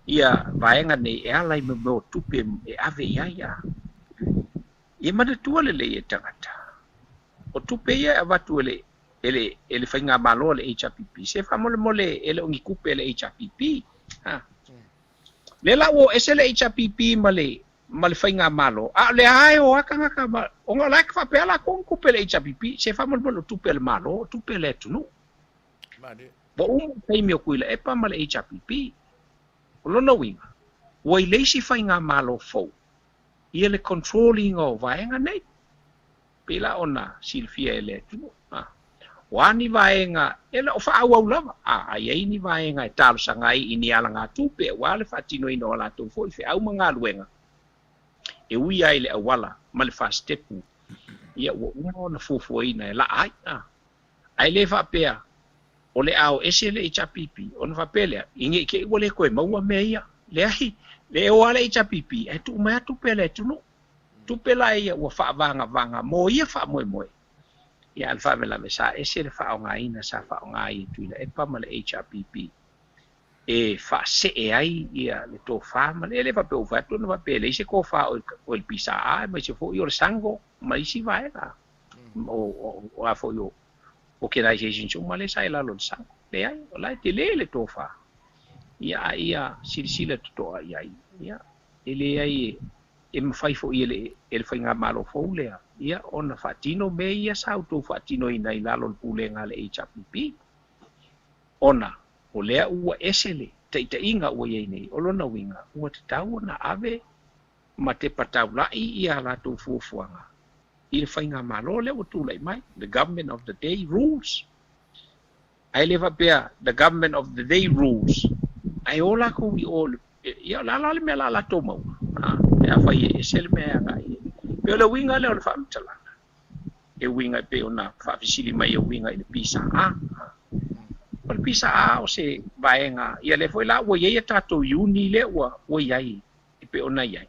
[SPEAKER 4] ia vaega nei e ala i mea o tupe e ave i ai, a. Ia manatua lelei e tagata, o tupe ia e avatu e le, e le, e le faigamalo a le HRPP, se faamolemole e le o ni tupe a le HRPP, a. Lea la ua o ese le HRPP ma le, ma le faigamalo, a o lea lava e o lava tagata ma, ona o la e faapea latou ni tupe a le HRPP, se faamolemole o tupe a le Malo, o tupe a le atunuu. Ua uma le taimi o Tuilaepa ma le HRPP. O lona uiga, ua i le isi faigamalo fou ia le control ina o vaega nei, pei la ona silafia e le atunuu. A o a ni vaega e le o faaauau lava, a i ai ni vaega e talosaga ai i ni alagatupe aua le faatinoina o a latou foi feau ma galuega e ui ai i le auala ma le fasitepu, ia ua uma ona fuafuaina e laa ai. A Ae le faapea o le a o ese le HRPP ona faapea lea, i ne i te i ua le toe maua mea ia. Leai, le o lava le HRPP ae tuu mai lava tupe a le atunuu. Tupe la ia ua faavagavaga mo ia faamoemoe. Ia a o le faalavelave sa ese le faaaogaina sa faaaoga ai e Tuilaepa ma le HRPP e faasee ai ia le tofa ma le, e le faapea ua fai atu ona faapea e leai se tofa o le PSA aemaise foi o le SANGO ma isi vaega o a foi o organizations uma lea sa i lalo o le SANCO. Leai, o la e tele le tofa. Ia, a ia silasila totoa i ai, ia, e leai e mafai foi e le, e le faigamalo fou lea, ia, ona faatino mea ia sa outou faatinoina i lalo o le pulega a le HRPP. Ona o lea ua ese le taitaiga ua i ai nei, o lona uiga, ua tatau ona ave ma tepa taula'i ia latou fuafuaga i le faigamalo lea ua tulai mai, the government of the day rules. Ae le faapea the government of the day rules, ae o lakou i o, ia o le a la le mea o le a latou maua, a, pe afai e ese le mea e agai i ai. Pei o le uiga lea o le faamatalaga, e uiga e pei ona faafesili mai e uiga i le PSA. O le PSA o se vaega, ia lea foi la ua i ai a tatou iuni lea ua i ai e pei ona i ai.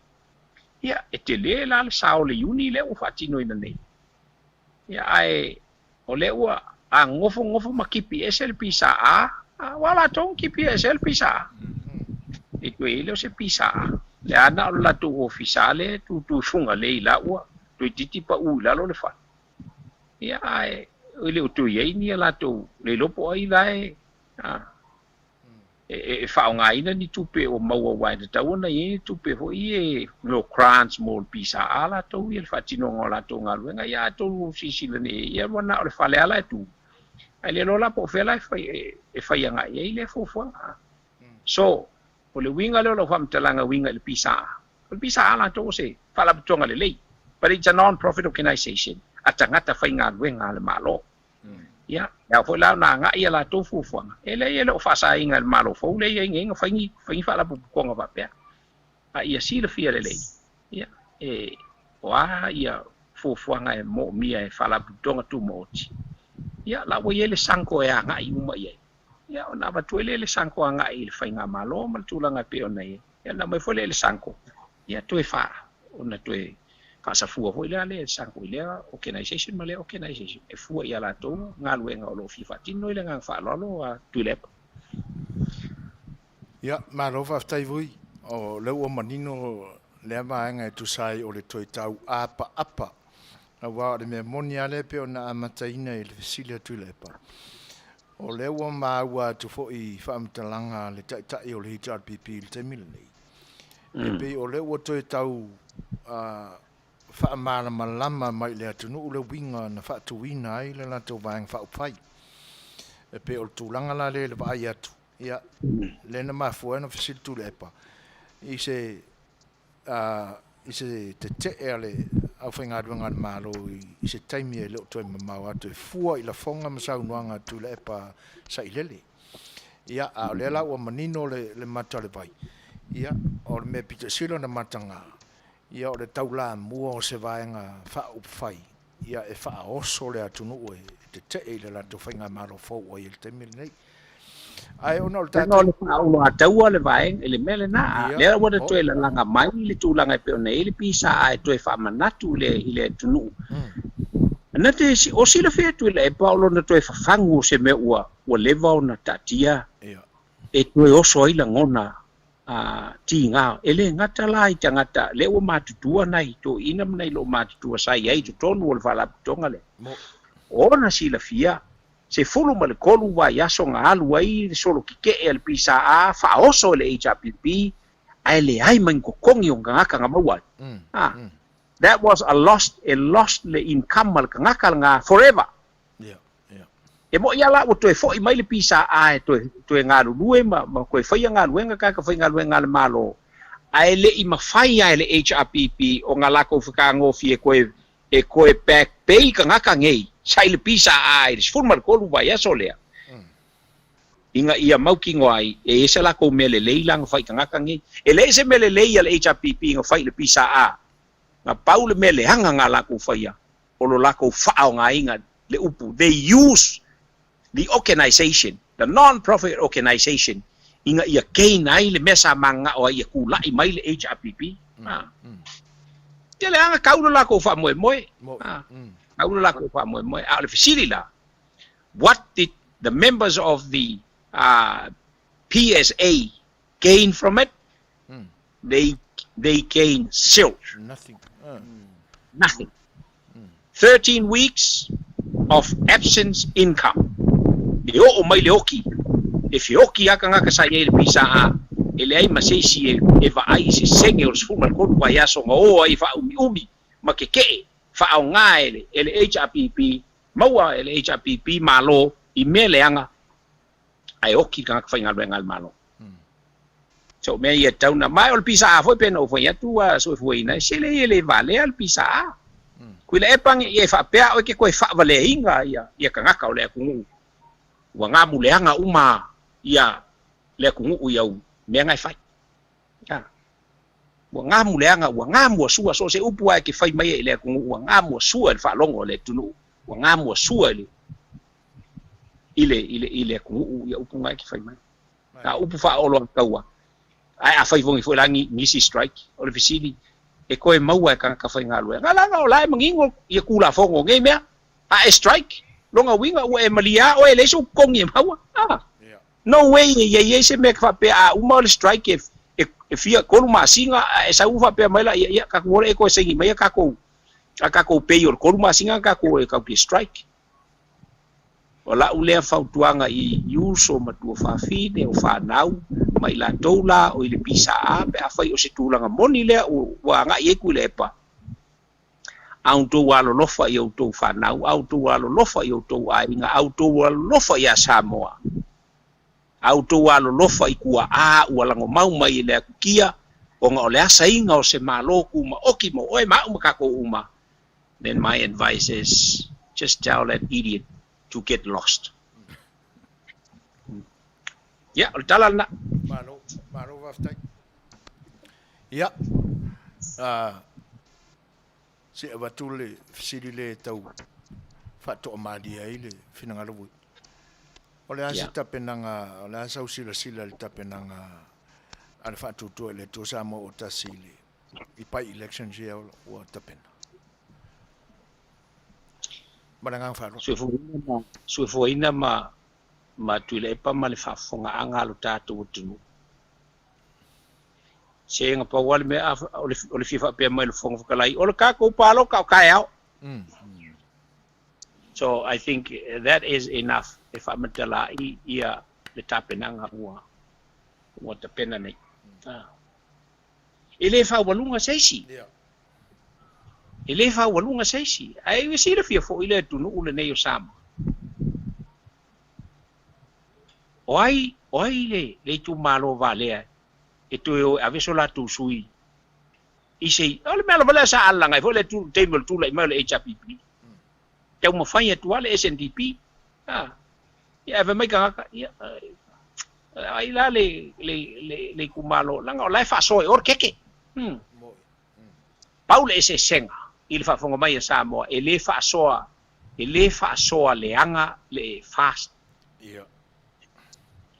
[SPEAKER 4] Ia, e tele la le sao o le iuni lea ua faatinoina nei. Ia, ae o lea ua gofogofo ma kipi ese le PSA, aua latou na kipi ese le PSA. E toe i ai lea o se PSA. Le a na o le latou ofisa lea e tutu i Fugalei la ua toeitiiti pau i lalo le fale. Ia, ae e le o toe i ai ni a latou le iloa po o ai la e e faaaogaina ni tupe o maua aua e tatau ona i ai ni tupe foi e mea o grants mo le PSA latou ia le faatinoga o latou galuega. Ia atonu silasila nei ia ua na o le fale lava la e tu, ae le iloa la po o fea la e fai agai ai lea fuafuaga. So, o le uiga lea o lau faamatalaga uiga i le PSA. O le PSA latou o se faalapotopotoga lelei, but it's a non-profit organisation a tagata faigaluega a le Malo. Ia, e ao foi la ona agai a latou fuafuaga. E leai e le o faasaina e le Malo fou lea e i ai nei ona fai ni fai ni faalapotopotoga faapea. A ia silafia lelei, ia, e, o a ia fuafuaga e moomia e faalapotopotoga tumaoti, ia, la ua i ai le SANCO e agai uma i ai. Ia, ona avatu ai lea le SANCO agai i le faigamalo ma le tulaga e pei ona i ai. Ia, ona aumai foi lea i le SANCO, ia toe faa, ona toe faasafua foi lea le SANCO i lea organisation ma lea organisation e fua i a latou galuega o lo o fia faatino i le agaga faaaloalo a Tuilaepa.
[SPEAKER 1] Ia, malo faafetai Vui. O lea ua manino lea vaega e tusa ai o le toe tauapaapa, aua o le mea moni lava lea e pei ona amataina i le fesili a Tuilaepa. O lea ua maua atu foi i faamatalaga a le Taitai o le HRPP i le taimi lenei, e pei o lea ua toe tau faamalamalama mai i le atunuu le uiga na faatuina ai le latou Vaega Faaupufai. E pei o le tulaga la lea i le vaai atu, ia, lea na mafua ai ona fesili Tuilaepa i se i se tetee a le aufaigaluega a le Malo i se taimi e le o toe mamao atu e fua i lafoga ma saunoaga a Tuilaepa Sailele. Ia, a o lea la ua manino le mata o le vai, ia, o le mea pito sili ona mataga, ia, o le taulamua o se vaega faaupufai, ia, e faaoso le atunuu e tetee i le latou faigamalo fou ua i ai i le taimi lenei. Ae ona o le
[SPEAKER 4] tatou. Ona o le faaoloataua le vaega i le mea lena, lea ua toe lalaga mai le tulaga e pei ona i ai le PSA e toe faamanatu i le atunuu. Na te o silafia Tuilaepa o lona toe fafagu o se mea ua leva ona taatia e toe oso ai lagona tiga. E le gata la i tagata lea ua matutua nai toeaiina ma nai loomatutua sa i ai i totonu o le faalapotopotoga lea. Ona silafia 13 vaiaso na alu ai le solo kekee a le PSA faaoso e le HRPP ae leai ma ni totogi o tagata na maua ai. That was a lost, e lost le income a le tagata lena forever. E mo'i lava la ua toe fo'i mai le PSA e toe, toe galulue ma, ma toe faia galuega tagata faigaluega a le Malo, ae le i mafai lava e le HRPP ona latou fetagofie toe e toe back pay tagata nei sa i le PSA i le 13 vaiaso lea, ina ia mautinoa ai e i ai se latou mea lelei la na fai i tagata nei. E leai se mea lelei a le HRPP na fai i le PSA, na pau le mea leaga na latou faia o lo latou faaaogaina le upu they use the organisation, the non-profit organisation ina ia gain ai le mea sa mananao ai ia tulai mai le HRPP. Ia leaga tau lo latou faamoemoe. Tau lo latou faamoemoe. A o le fesili la, what did the members of the PSA gain from it? They gain zilch.
[SPEAKER 1] Nothing.
[SPEAKER 4] Nothing. 13 weeks of Absence Income, e oo mai le oki, e feoki lava tagata sa i ai i le PSA, e leai ma se isi e vaai i se sene o le 13 vaiaso na o ai e faaumiumi ma keke'e faaaoga e le HRPP, maua e le HRPP Malo i mea leaga ae oki le tagata faigaluega a le Malo. So o mea ia e tatau ona, ma o le PSA foi pei ona ou fai atu ua soifuaina, e sele ia e le valea le PSA. Tuilaepa ne i e faapea oe ke toe faavaleaina ia tagata o le atunuu ua gamuleaga uma ia le atunuu i au mea na e fai. Ua gamuleaga, ua gamuasua, so o se upu lava e te fai mai ai i le atunuu, ua gamuasua i le faalogo a le atunuu, ua gamuasua i le i le i le i le atunuu ia upu na e te fai mai. A o upu faaoloataua, ae a fai foi la nisi strike, o le fesili, e toe maua e tagata faigaluega, leaga o la e manino ia Tulafono o nei mea, a e strike, lona uiga ua e malie lava oe e leai sou totogi e maua. No way e i ai ai se mea e faapea a uma le strike e fia 3 masina ae sau faapea mai la ia ia tatou ola e toe saini mai a tatou a tatou pay o le 3 masina na tatou e tatou te strike. O lau lea fautuaga i uso ma tuafafine o fanau ma i latou la o i le PSA pe afai o se tulaga moni lea ua agai ai Tuilaepa, a outou alolofa i outou fanau, a outou alolofa i outou aiga, a outou alolofa ia Samoa, a outou alolofa i tuaa ua lagomau mai i le atutia, ona o le asaina o se Malo tumaoti mo oe ma au ma tatou uma, then my advice is just tell that idiot to get lost. Ia, o le tala lena.
[SPEAKER 1] Malo, malo faafetai. Ia, se i avatu le fesili lea e tau faatoamalie ai le finagalo foi. O le a se tapenaga, o le a sau silasila i le tapenaga a le Faatuatua i le Atua Samoa o tasi i le i by-elections ia ua tapena? Ma le agaga faaaloalo.
[SPEAKER 4] Soifuaina ma ma Tuilaepa ma le faafofogaaga a lo tatou atunuu. Se na pau lava le mea o le fia faapea mai o le Fofoga Fetalai, o le tatou palota o taeao. So I think that is enough e faamatalaai ia le tapenaga ua tapena nei. E le faaualuga se isi. E le faaualuga se isi. Ae ua silafia foi le atunuu lenei o Samoa. O ai, o ai le, le itumalo valea e toe o e ave so latou sui i se, o le mea lava lea sa alalaga ai foi le taimi o le tulai mai o le HRPP. Taumafai atu lava le SNDP. A, ia ave mai tagata, ia, ai la le, le, le, le itumalo, leaga o la e faasoa i o le keke. Pau le eseesega i le faafofoga mai a Samoa, e le faasoa, e le faasoa leaga le FAST.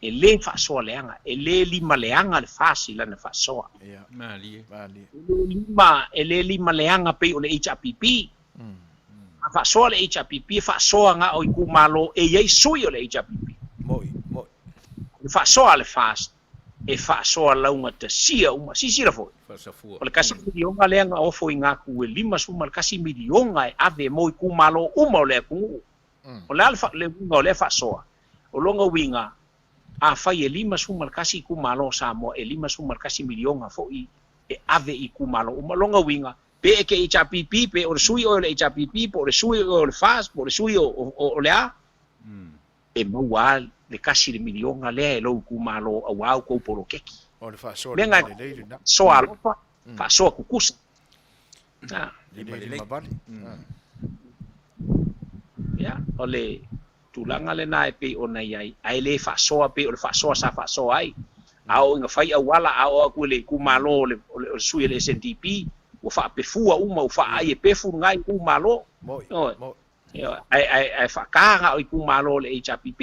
[SPEAKER 4] E le faasoa leaga, e le lima leaga le FAST i lana faasoa.
[SPEAKER 5] Malie.
[SPEAKER 4] E le lima leaga pei o le HRPP. A faasoa le HRPP, e faasoa na o itumalo e i ai sui o le HRPP.
[SPEAKER 1] Moi, moi.
[SPEAKER 4] E faasoa le FAST, e faasoa laugatasia uma. Silasila foi, o le 1 miliona lea na ofoina atu e 51 miliona e ave mo itumalo uma o le atunuu. O le a le uiga o lea faasoa? O lona uiga, afai e 51 itumalo o Samoa, e 51 miliona foi e ave i itumalo uma. Lona uiga, pe e ke HRPP, pe o le sui oe o le HRPP, po o le sui oe o le FAST, po o le sui o le a, e maua lava le 1 le miliona lea e lou itumalo aua outou poloketi.
[SPEAKER 1] O le faasoa lima lelei lena.
[SPEAKER 4] Faasoa alofa, faasoa tutusa.
[SPEAKER 1] E le lima vale.
[SPEAKER 4] Ia, o le tulaga lena e pei ona i ai, ae le faasoa pei o le faasoa sa faasoa ai. A oo ina fai auala, a oo atu i le itumalo o le sui o le SNDP, ua faapefua uma, ua faaai e pefu lena itumalo. Ae faata na o itumalo o le HRPP.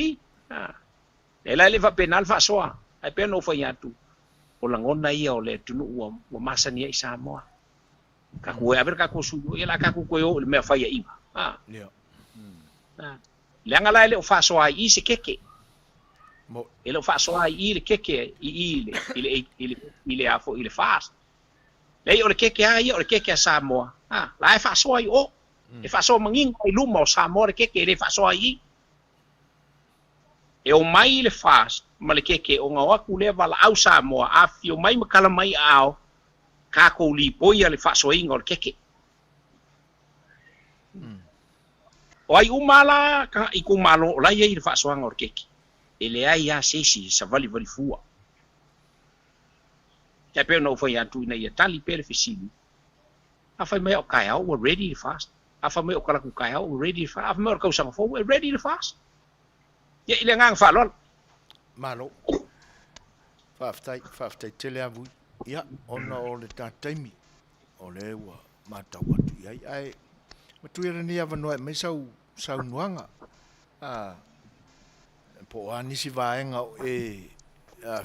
[SPEAKER 4] E la e le faapena le faasoa. Ae pei ona ou fai atu, o lagona ia o le atunuu ua masani ai i Samoa. Tatou e ave le tatou sui o, ia o le a tatou toe o i le mea faiaina. Leaga la e le o faasoa ai i i se keke. E le o faasoa ai i i le keke i i i le a foi i le FAST. Leai o le keke lava ia o le keke a Samoa, la e faasoa i o. E faasoa manino i luma o Samoa le keke e le faasoa ai i i. E omai le FAST ma le keke ona o atu lea valaau Samoa, afifio mai ma tala mai aao, tatou lipoia le faasoaina o le keke. O ai uma la itumalo o la e i ai le faasoaga o le keke, e leai lava se isi e savalivali fua. E pei ona ou fai atu ina ia tali pea le fesili, a fai mai o taeao ua ready le FAST, a fai mai o talaatu taeao ua ready le FAST, a fai mai o le tausaga fou e ready le FAST. Ia, i le agaga faaaloalo.
[SPEAKER 1] Malo. Faafetai, faafetai tele lava Vui. Ia, ona o le ta taimi, o lea ua matau atu i ai, ae matua lenei avanoa e aumai sau saunoaga, po o a nisi vaega o e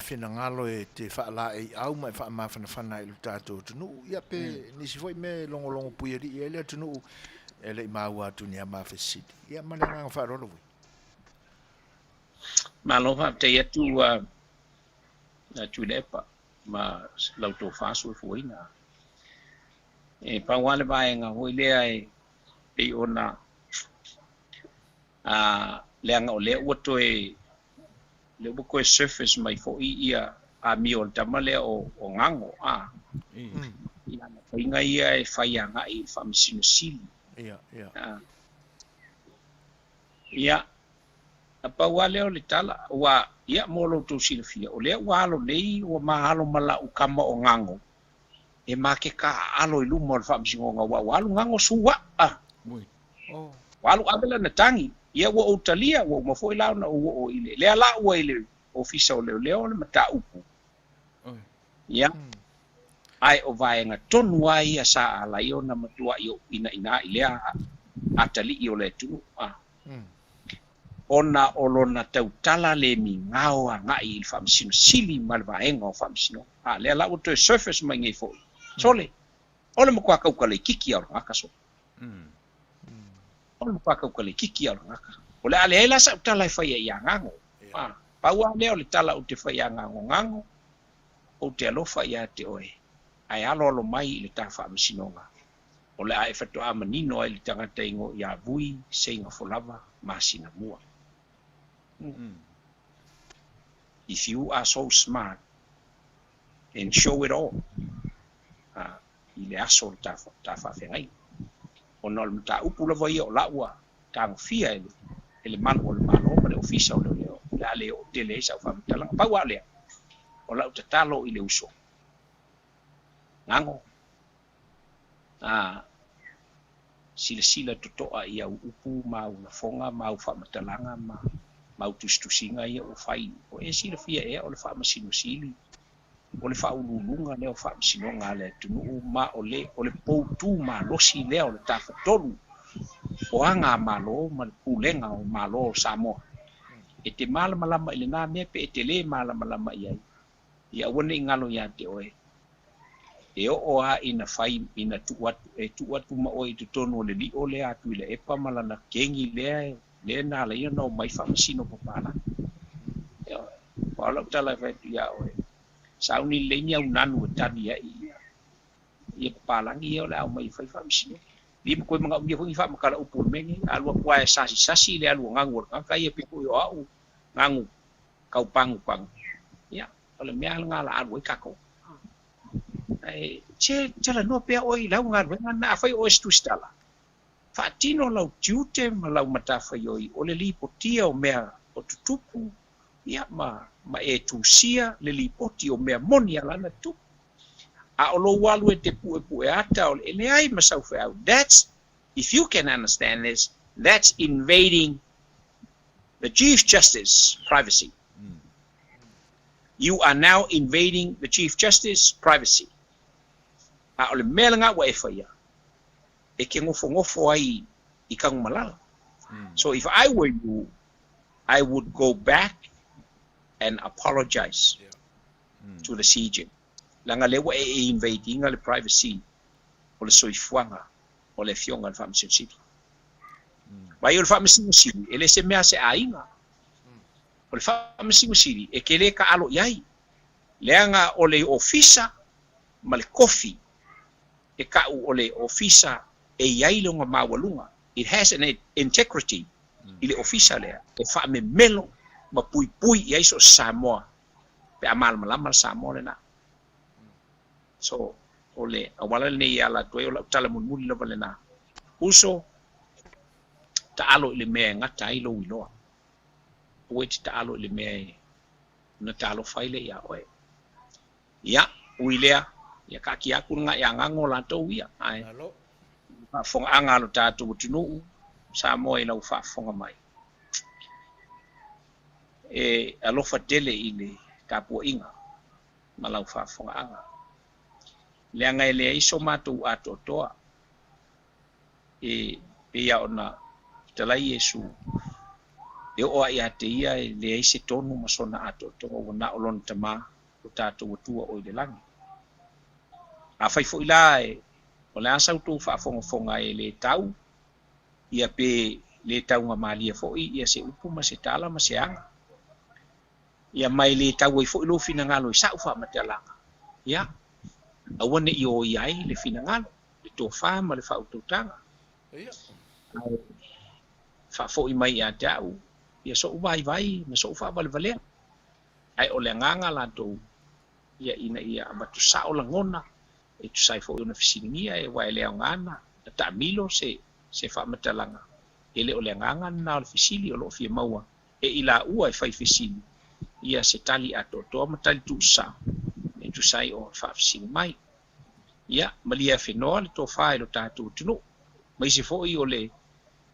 [SPEAKER 1] finagalo e te faalaeiau ma e faamafanafana ai i lo tatou atunuu, ia pe nisi foi mea e logologo puialii ai le atunuu e le i maua atu i ni a ma fesili. Ia, ma le agaga faaaloalo foi.
[SPEAKER 4] Malo faafetai atu Tuilaepa ma la outou faasoefuaina. E pau lava le vaega foi lea e pei ona leaga o lea ua toe lea ua toe surface mai foi ia amio o le tama lea o Gago a. Ia ana faiga ia e fai agai i le Faamasino Sili. Ia, na pau lava lea o le tala, ua, ia, mo lo outou silafia, o lea ua alo nei, ua ma alo ma lau tama o Gago, e ma ke taaalo i luma o le Faamasinoga, aua ua alu Gago sua'a. Ua alu ave lana tagi, ia ua ou talia, ua uma foi la ona ou oo i le, lea la ua i le Ofisa o Leoleo le mataupu. Ia, ae o vaega tonu lava ia sa ala ai ona matuai ou inaina i lea atalii o le atunuu, a. Ona o lona tautala le migao agai i le Faamasino Sili ma le vaega o Faamasinoga. A, lea la ua toe surface mai nei foi. Sole, o le matua tautalaititi lava o le tagata sole. O le matua tautalaititi lava o le tagata. O le a leai la sau tala e faia ia Gago. A, pau lava lea o le tala ou te fai ia Gago, Gago, ou te alofa ia te oe, ae aloalo mai i le ta Faamasinoga. O le a e faatoa manino ai le tagata igoa ia Vui Seigafolava masina mua. If you are so smart and show it all i le aso o le ta faafeagaiga. Ona o le mataupu lava ia o la ua tagofia e le malu o le Malo ma le Ofisa o Leoleo, o le a le oo tele ai sau faamatalaga. Pau lava lea, o lau tatalo i le uso, Gago, a silasila totoa i au upu ma au lafoga ma au faamatalaga ma au tusitusiga ia ua fai. O e silafia ea o le Faamasino Sili, o le faauluuluga lea o Faamasinoga a le atunuu, ma o le o le poutu malosi lea o le tafatolu o aga a Malo ma le pulega o Malo o Samoa. E te malamalama i lena mea pe e te lē malamalama i ai, ia aua ne i galo iā te oe. E oo lava ina fai ina tuu atu e tuu atu ma oe i totonu o le lio lea a Tuilaepa ma lana kegi lea lea na ala ai ona omai faamasino papalagi. Ioe. Aua o lau tala e fai atu iā oe, sauni lelei ni au nanu e tali ai ia ia papalagi ia o le a omai e fai faamasinoga. E le toe manaomia foi ni faamatala upu o le mea lenei. A alu atu lava e sasisasi le alu a gagu o le tagata ia pei foi o au gagu tau pagupagu, ia, o le mea lena o le a alu ai tatou. Ae se talanoa pea oe i lau galuega lena, afai o oe se tusitala, faatino lau tiute ma lau matafaioi o le lipotia o mea o tutupu, ia, ma, ma e tusia le lipoti o mea moni ala ona tutupu. A o lou alu e te puepue ata o le, e leai ma sau feau. That's, if you can understand this, that's invading the Chief Justice privacy. You are now invading the Chief Justice privacy. A o le mea lena ua e faia, e ke nofonofo ai i Tanumalala. So if I were you, I would go back and apologize to the CJ. Leaga lea ua e e invade ina le privacy o le soifuaga o le Afioga i le Faamasino Sili. Mai o le Faamasino Sili, e le se mea a se aiga. O le Faamasino Sili, e te le taalo i ai, leaga o le ofisa ma le kofi e ta'u o le ofisa E i ai lona maualuga, it has an integrity, i le ofisa lea e faamemelo ma puipui i ai so o se Samoa pe a malamalama le Samoa lena. So, o le auala lenei e ala atu ai, o lau tala mulimuli lava lena. Uso, taalo i le mea e gata ai lou iloa. Aua e te taalo i le mea e na talofa ai lea ia oe. Ia, ui lea, ia kaakia atu le gaeagaga o latou ia, ae faafofogaaga a lo tatou atunuu, Samoa i lau faafofoga mai. E alofa tele i le tapuaiga ma lau faafofogaaga, leaga e leai so matou atoatoa e pei lava ona fetalai Iesu, e oo lava ia te ia e leai se tonu ma sona atoatoa ua na o lona Tama lo tatou Atua o i le lagi. Afai foi la e o le a sa outou faafogafoga e le tau ia pe le taugamalie foi ia se upu ma se tala ma se aga, ia ma e le tau ai foi lou finagalo i sa'u faamatalaga, ia, aua ne i oia ai le finagalo, le tofa ma le faautautaga, ae faafoi mai ia te au ia so'u vaivai ma so'u faavalevalea. Ae o le agaga latou ia ina ia avatu sa'o lagona e tusa ai foi ona fesiligia aua e le aoga na taamilo se faamatalaga, e le o le agaga lena o le fesili o lo o fia maua e i laua e fai fesili ia se tali atoatoa ma tali tuusao e tusa ai o faafesili mai. Ia, malie afenoa le tofa i lo tatou atunuu, aemaise foi o le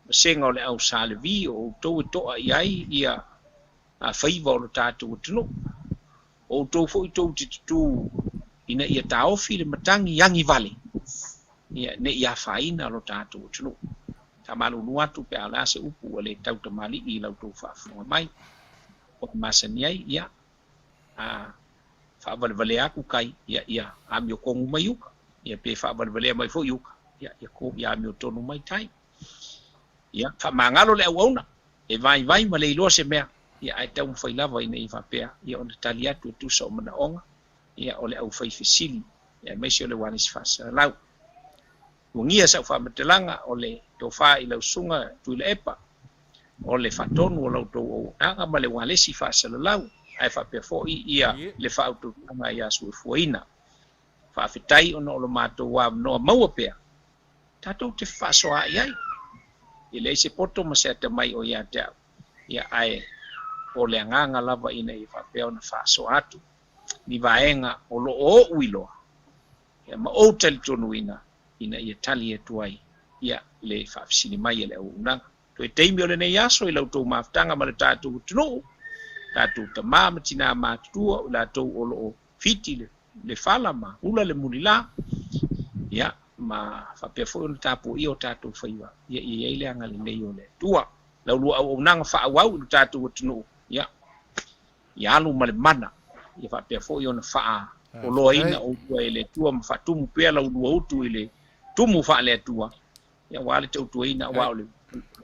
[SPEAKER 4] vasega o le au Sa Levi o outou e to'a i ai ia faiva o lo tatou atunuu. O outou foi tou te tutū ina ia taofi le matagi agi vale, ia, ne i afaina lo tatou atunuu. Faamalulu atu pe a o le a se upu ua le tau tamalii i la outou faafofoga mai. Ua masani ai, ia, a faavalevalea atu kai, ia, ia amiotonu mai uka, ia pe faavalevalea mai foi uka, ia, ia, ia amiotonu mai tai. Ia, faamagalo le auauna, e vaivai ma le iloa se mea, ia, ae taumafai lava ina ia faapea, ia, ona tali atu e tusa o manaoga, ia, o le aufaifesili, ia, aemaise o le ualesi faasalalau. Tuagia sau faamatalaga o le tofa i lau susuga Tuilaepa, o le faatonu o la outou auaunaga ma le ualesi faasalalau, ae faapea foi ia le faautautaga ia soifuaina. Faafetai ona o lo matou avanoa maua pea tatou te fefaasoaai ai. E leai se poto ma se atamai o ia te au, ia ae o le agaga lava ina ia faapea ona faasoa atu ni vaega o lo o ou iloa ia ma ou talitonuina ina ia tali atu ai ia le faafesili mai a le auaunaga. Toe taimi o lenei aso i la outou mafutaga ma le tatou atunuu, tatou tama ma tinā matutua o i latou o lo o fiti le fala ma ula le mulila, ia, ma faapea foi ona tapuaia o tatou faiva, ia, ia i ai le agalelei o le Atua. La ulua auaunaga faaauau i lo tatou atunuu, ia, ia alu ma le mana, ia faapea foi ona faaoloaina outou e le Atua ma faatumu pea la ulua utu i le tumu faale-Atua, ia, aua le tautuaina, aua o le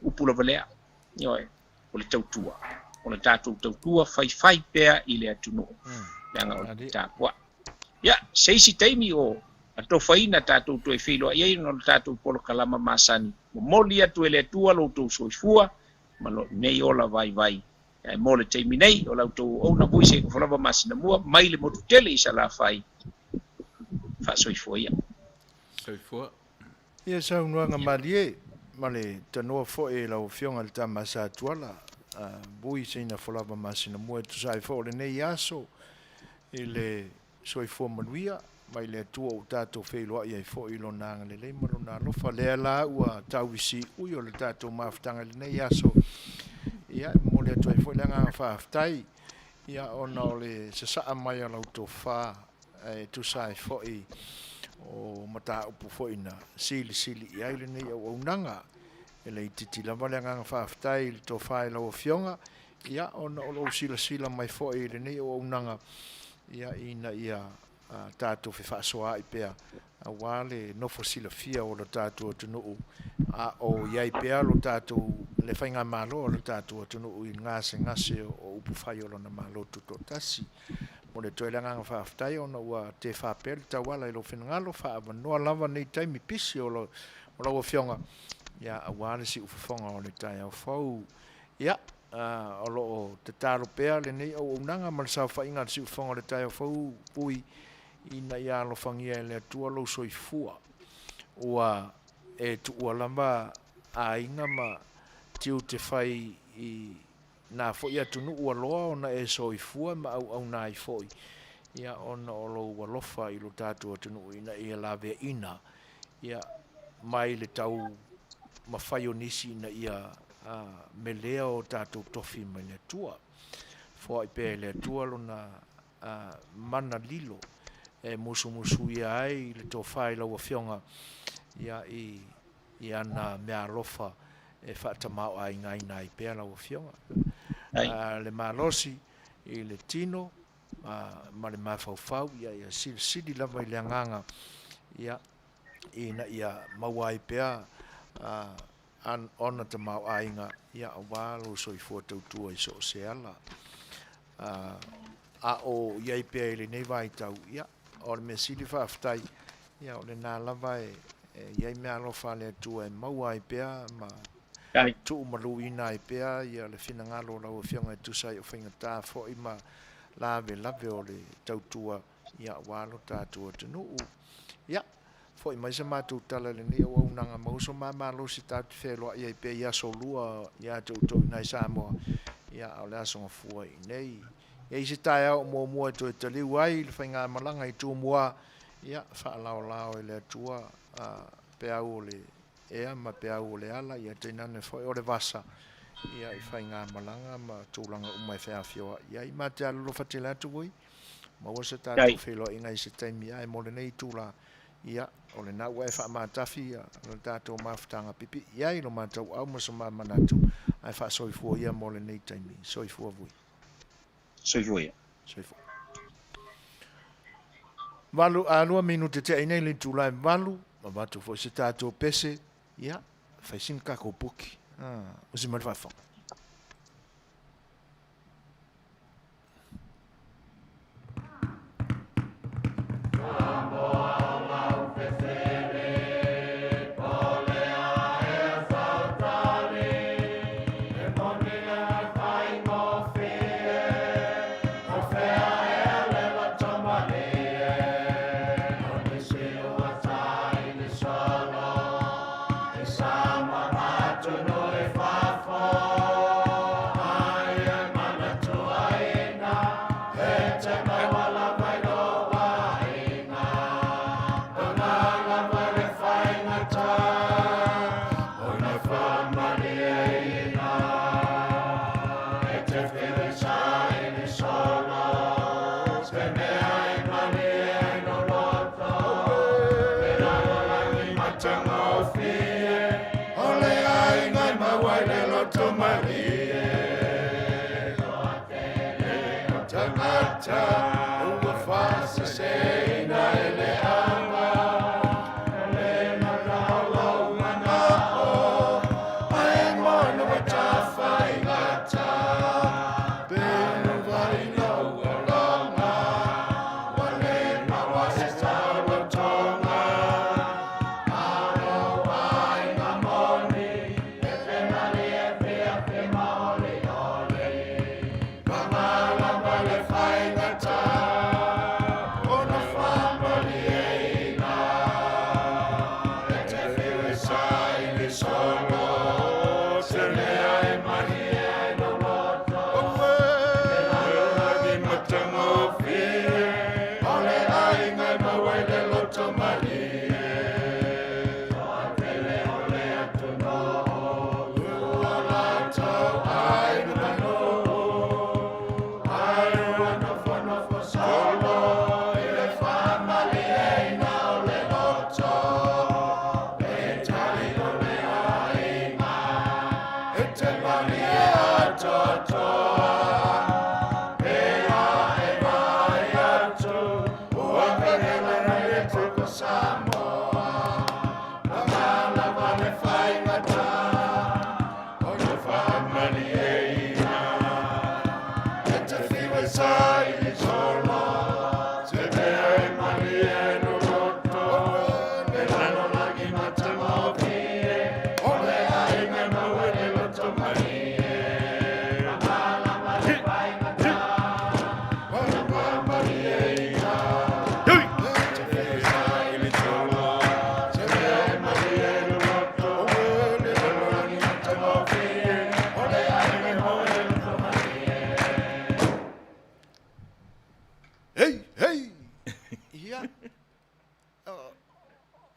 [SPEAKER 4] upu lava lea, ioe, o le tautua, o le tatou tautua faifai pea i le atunuu, leaga o le tapuai. Ia, se isi taimi o atofaina tatou toe feiloai ai ona o le tatou polokalama masani, momoli atu e le Atua lo outou soifua ma lo nei ola vaivai. Ae mo le taimi nei, o la outou auauna Voice e lava masina mua mai le motu tele i Salafai. Faasoifua ia.
[SPEAKER 5] Soifua.
[SPEAKER 1] Ia saunoaga malie ma le tanoa foi e lau Afioga i le Tama Sa Tuala, Vui Seina Folava Masinamua e tusa ai foi o lenei aso i le soifua manuia mai le Atua ua tatou feiloai ai foi i Lona agalelei ma Lona alofa. Lea la ua tauisi ui o le tatou mafutaga i lenei aso. Ia, e momoli atu ai foi le agaga faafetai, ia, ona o le sasaa mai o lau tofa e tusa ai foi o mataupu foi na silisili i ai lenei auaunaga. E le itiiti lava le agaga faafetai i le tofa i lau Afioga, ia, ona o lou silasila mai foi i lenei auaunaga, ia, ina ia tatou fefaasoaai pea aua le nofo silafia o lo tatou atunuu, a o i ai pea lo tatou, le faigamalo a lo tatou atunuu i gasegase o upufai o lona Malo Tutoatasi. Momoli atu ai le agaga faafetai ona ua tefa pea le tauala i lou finagalo, faaavanoa lava nei taimi pisi o lo o lau Afioga, ia, aua le siufofoga o le taeao fou. Ia, o lo o tatalo pea lenei auaunaga ma le saofaiga a le siufofoga o le taeao fou, Vui, ina ia alofagia e le Atua lou soifua. Ua e tuua lava aiga ma tiute fai i nā foi atunuu ua loa ona e soifua ma auauna ai foi, ia, ona o lou alofa i lo tatou atunuu ina ia laveaiina, ia, mai le tau mafai o nisi ina ia melea o tatou tofi mai le Atua. Foai pea e le Atua lona mana lilo e musumusuia ai le tofa i lau Afioga, ia, i i ana meaalofa e faatamaoaigaina ai pea lau Afioga. Le malosi i le tino ma le mafaufau, ia, ia silisili lava i le agaga, ia, ina ia maua ai pea ona tamaoaiga, ia, aua lou soifua tautua i so o se ala. A o i ai pea i lenei vaitau, ia, o le mea sili faafetai, ia, o lena lava e i ai meaalofa a le Atua e maua ai pea ma tuumaluina ai pea ia le finagalo o lau Afioga e tusa ai o faigata foi ma lavelave o le tautua, ia, aua lo tatou atunuu. Ia, foi mai sa matou tala i lenei auaunaga ma uso ma malosi tatou te feloai ai pea i aso lua ia te outou i nai Samoa, ia, a o le aso gafua i inei. E i ai se taeao o muamua e toe taliu ai le faigamalaga i Tumua, ia, faalaolao e le Atua peau o le ea ma peau o le ala, ia tainane foi o le vasa, ia, i faigamalaga ma tulaga uma e feafioai ai. Ma te alolofa tele atu voi, maua se tatou feiloaiga i se taimi ae mo lenei itula, ia, o lena ua e faamatafi le tatou mafutaga pipii i ai lo matou au ma so ma manatu, ae faasoifua ia mo lenei taimi. Soifua vui.
[SPEAKER 4] Soifua ia.
[SPEAKER 1] Soifua. Valu, a lua minute tea i nei le itula e valu, avatu foi se tatou pese, ia, fai sina takou puki. Ah, usi mai le faafofoga.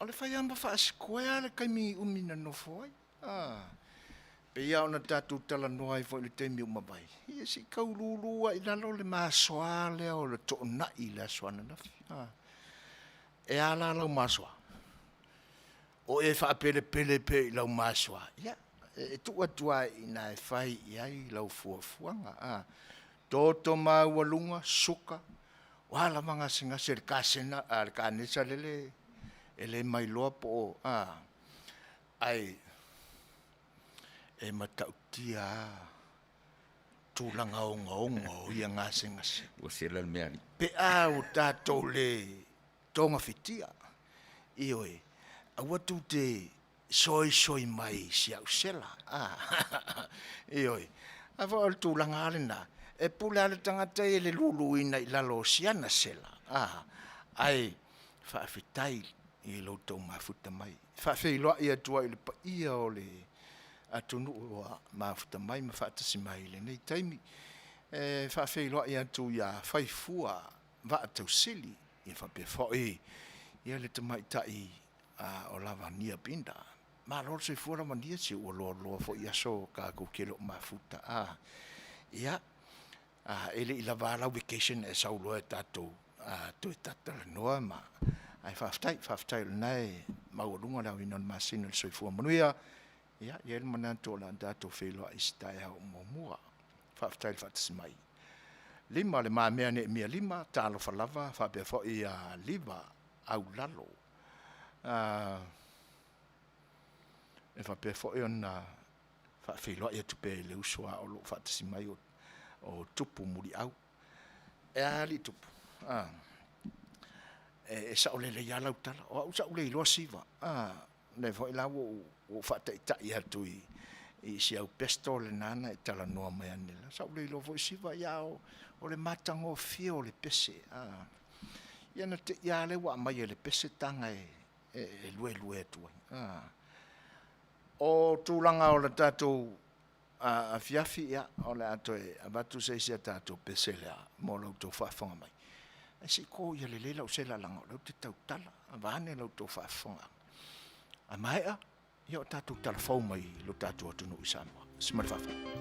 [SPEAKER 1] O le fai lava ma faasikuea le taimi umi na nofo ai. A, pei lava ona tatou talanoa ai foi i le taimi ua mavae, ia se i tau lulu lava i lalo le masoa lea o le toonai i le aso ananafi. A, e a la lau masoa? O e faapelepele pea i lau masoa, ia, e tuu atu lava i ina e fai i ai lau fuafuaga. A, toto maualuga, suka, o a lava gasegase i le kasena, a le kanesa lele e le ma iloa po o a, ae e matautia lava tulaga ogaoga o ia gasegase.
[SPEAKER 5] Ua sela le mealii.
[SPEAKER 1] Pe a ua tatou le togafitia, ioe, aua tou te soisoi mai i si au sela, ioe. Aua foi o le tulaga lava lena, e pule lava le tagata ia i le luluina i lalo o si ana sela, ae faafetai i lo outou mafuta mai. E faafeiloai atu ai i le paia o le atunuu ua mafuta mai ma faatasi mai i lenei taimi. E faafeiloai atu ia Faifua Vaatausili faapea foi le tamaitai o Lavania Binda. Malo le soifua Lavania, se ua loaloa foi aso tatou te le o mafuta. Ia, e le i lava a lau vacation ae sau loa tatou toe talatalanoa ma… Ae faafetai, faafetai o lena e maualuga le aoina o le masina i le soifua manuia. E i ai le manatu o le a tatou feiloai i se taeao o muamua. Faafetai le faatasi mai. Lima Le Mamea Neemia Lima, talofa lava faapea foi ia Liva Aulalo. E faapea foi ona faafeiloai atu pea i le uso a o lo o faatasi mai o Tupu Muliau. E a alii Tupu? E saolelei lava lau tala, o au sa ou le iloa Siva, o lea foi la ua ou faataitai atu i si au pistol lena na e talanoa mai analeila, sa ou le iloa foi Siva, a o le matagofie o le pese. Ia na te i lava lea ua aumai e le pese taga e luelue atu ai. O tulaga o le tatou afiafi, ia o le a toe avatu se isi a tatou pese lea mo la outou faafofoga mai. Ae se i to ia lelei lau sela leaga o lea ou te tautala, vaeane la outou faafofogaaga. A maea, ia o tatou tala fou mai i lo tatou atunuu i Samoa. Ma le faaaloalo.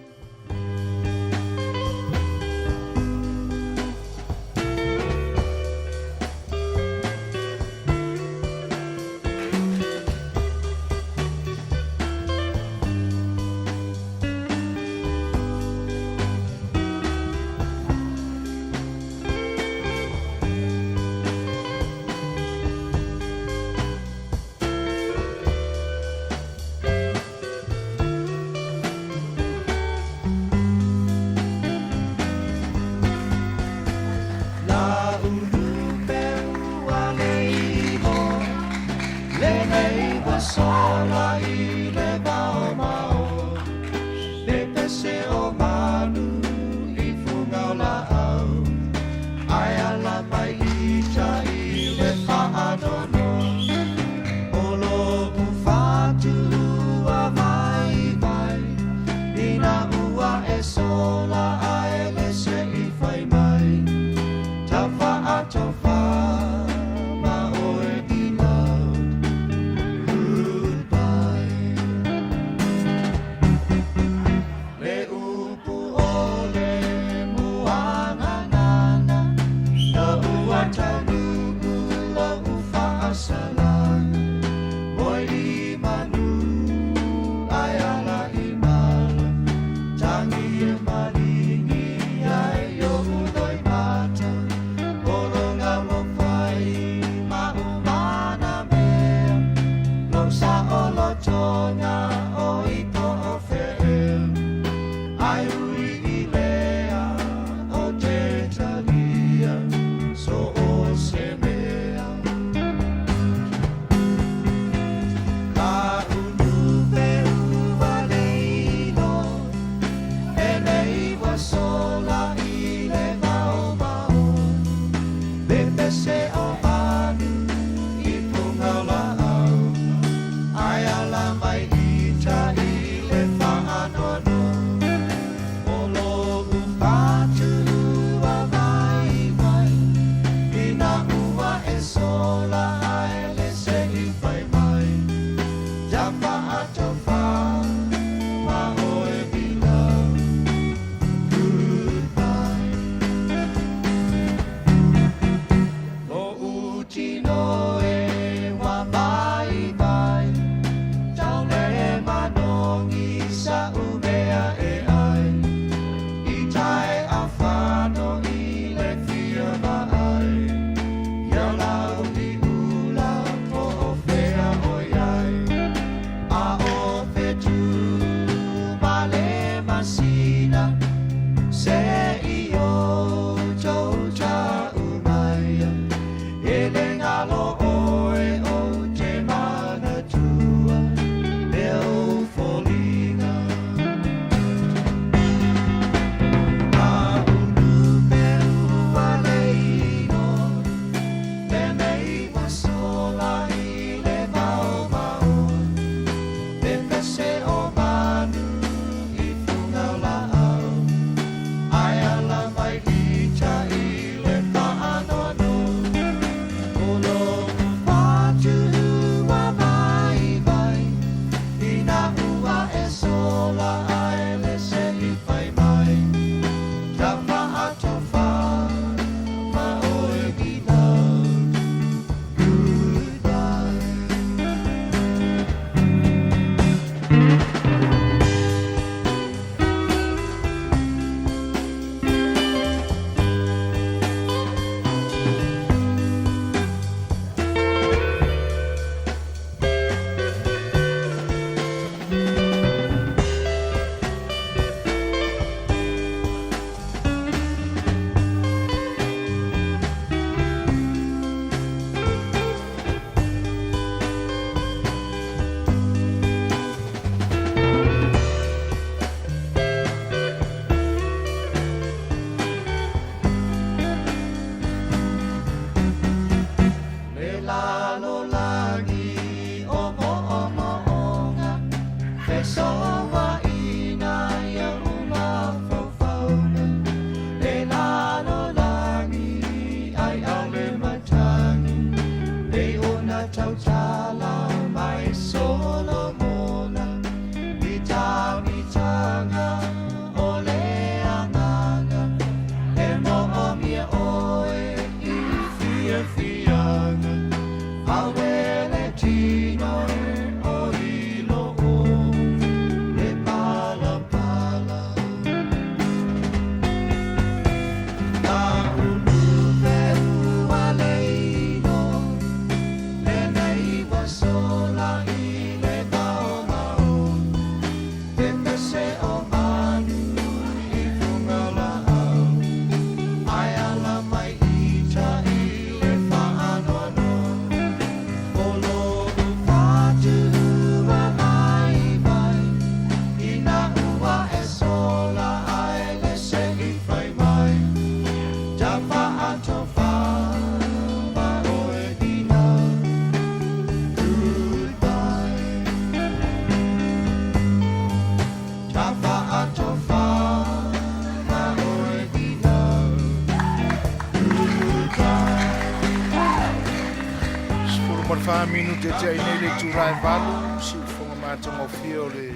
[SPEAKER 1] 14 minute e tiai nei le itula e 8, siufoga matagofie o le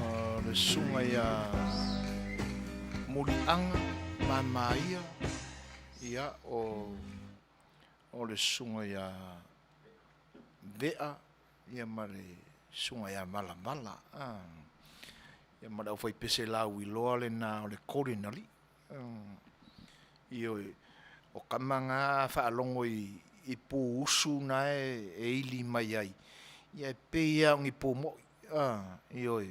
[SPEAKER 1] o le susuga ia Muliaga Mamaia, ia o o le susuga ia Vea, ia ma le susuga ia Valavala, ia ma le aufaipese lauiloa lena o le Golden Alii. Ioe, o tama na a faalogo i pu usu na e ili mai ai, ia e pei lava o ni pu moi, ioe,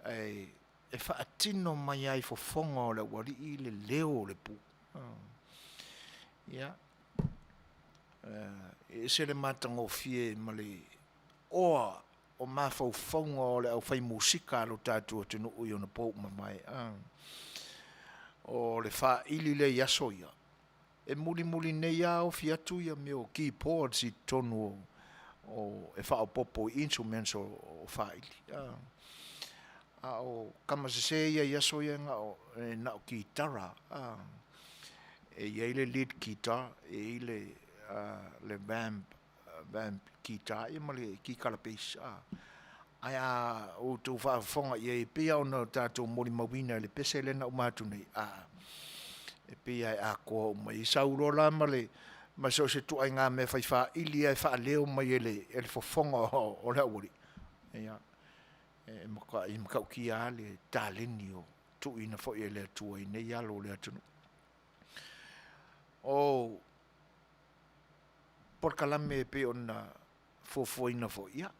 [SPEAKER 1] ae e faatino mai lava i fofoga o le aualii le leo o le pu. Ia, e ese le matagofie ma le oa o mafaufauga o le aufai musika a lo tatou atunuu i ona pou mamae. O le faili lea i aso ia, e mulimuli nei lava ofi atu ia mea o keyboards i totonu o e faaopoopo i instruments o faili. A o tama sese ia i aso ia na o, e na o kitara. E i ai le lead guitar, e i ai le, le vamp, vamp guitar ia ma le kikala bass. Ae a outou faafofoga i ai, e pei lava ona tatou molimauina i le pese lea na uma atu nei, a, e pei lava e atoa uma i sau loa la ma le, ma so o se ituaiga mea fai faili lava e faaleo mai e le, e le fofoga o le aualii, ia, e matuai matautia lava le taleni o tuuina foi e le Atua i nei alo o le atunuu. O polokalame e pei ona fuafuaina foi, ia,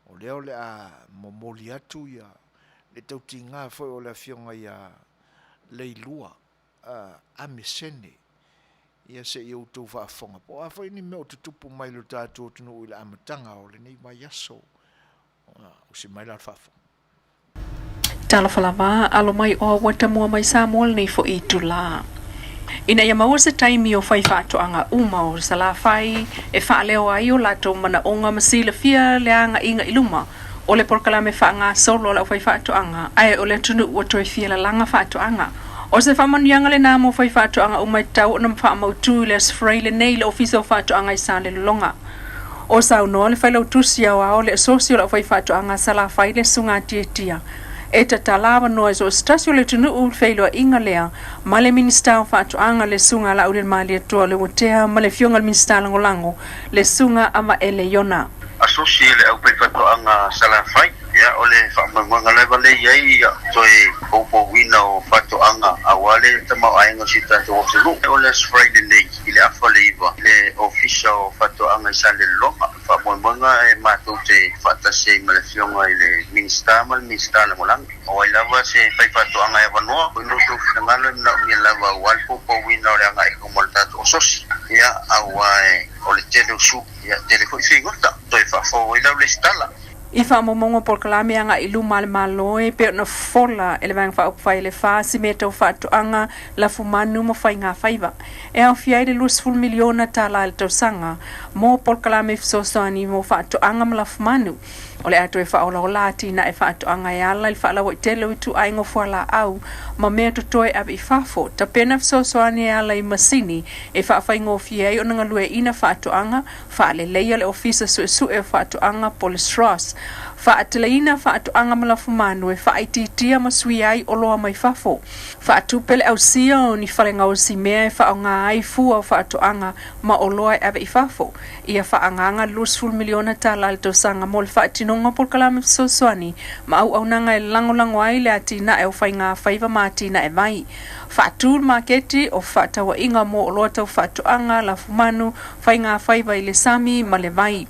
[SPEAKER 1] o lea o le a momoli atu ia le tautiga foi o le Afioga ia Leilua Amesene, ia se i outou faafofoga, po o a foi ni mea o tutupu mai i lo tatou atunuu i le amataga o lenei vaiaso. Usi mai la le faafofoga.
[SPEAKER 6] Talofa lava, alo mai o ua tamua mai Samoa lenei foi itula. Ina ia maua se taimi o faifaatoaga uma o Salafai e faaleo ai o latou manaoga ma silafia le agaiga i luma o le polokalame faagasolo a le aufaifaatoaga ae o le atunuu ua toe fia lalaga faatoaga. O se faamanuiaga lena mo faifaatoaga uma e tatau ona faamautu i le Aso Faraile lenei i le Ofisa o Faatoaga i Salelologa. O saunoa le Failautusi Aoao le Asosi o le Aufaifaatoaga a Salafai le Susuga Tiatia e tatala avanoa i so o se tasi o le atunuu le feiloaiga lea ma le Minisita o Faatoaga le Susuga Laaulialemalietoa o Leuatea ma le Afioga i le Minisita Lagolago le Susuga Amaele Iona.
[SPEAKER 7] Asosi e le Aufaifaatoaga a Salafai. Ia, o le faamoemoega lava lea e i ai, ia, toe poupouina o faatoaga aua le tamaoaiga o si o tatou atunuu. O le Aso Faraile nei, i le afa le 9 i le Ofisa o Faatoaga i Salelologa. O le faamoemoega e matou te faatasi ai ma le Afioga i le Minisita ma le Minisita Lagolago. O ai lava se faifaatoaga e avanoa, o lo outou finagalo e manaomia lava aua le poupouina o le agai i luma o le tatou asosi. Ia, aua o le tele o sui, ia, tele foi figota, toe faafou ai lau lesitala.
[SPEAKER 6] I faamaumauga o polokalame agai i luma a le Malo e pei ona fola e le Vaega Faaupufai le FAST i mea tau faatoaga, lafumanu ma faigafaiva, e aofia ai le $20 miliona tala i le tausaga mo polokalame fesoasoani mo faatoaga ma lafumanu. O le a toe faaolaola atinae faatoaga e ala i le faalauaitele o ituaiga o fualaau ma mea totoe ave i fafo, tapena fesoasoani e ala i masini e faafaigofie ai ona galueaiina faatoaga, Faaleleia le Ofisa Suesue o Faatoaga po o le SROS, faateleina faatoaga ma lafumanu e faaitiitia ma suia ai oloa mai fafo, faatupe le ausia o ni fale gaosi mea e faaaoga ai fua o faatoaga ma oloa e ave i fafo, ia faaagaaga le $20 miliona tala i le tausaga mo le faatinoga o polokalame fesoasoani ma auaunaga e lagolago ai le atinae o faigafaiva ma atinae vai, faatu le maketi o fefaatauaiga mo oloa tau faatoaga, lafumanu, faigafaiva i le sami ma le vai.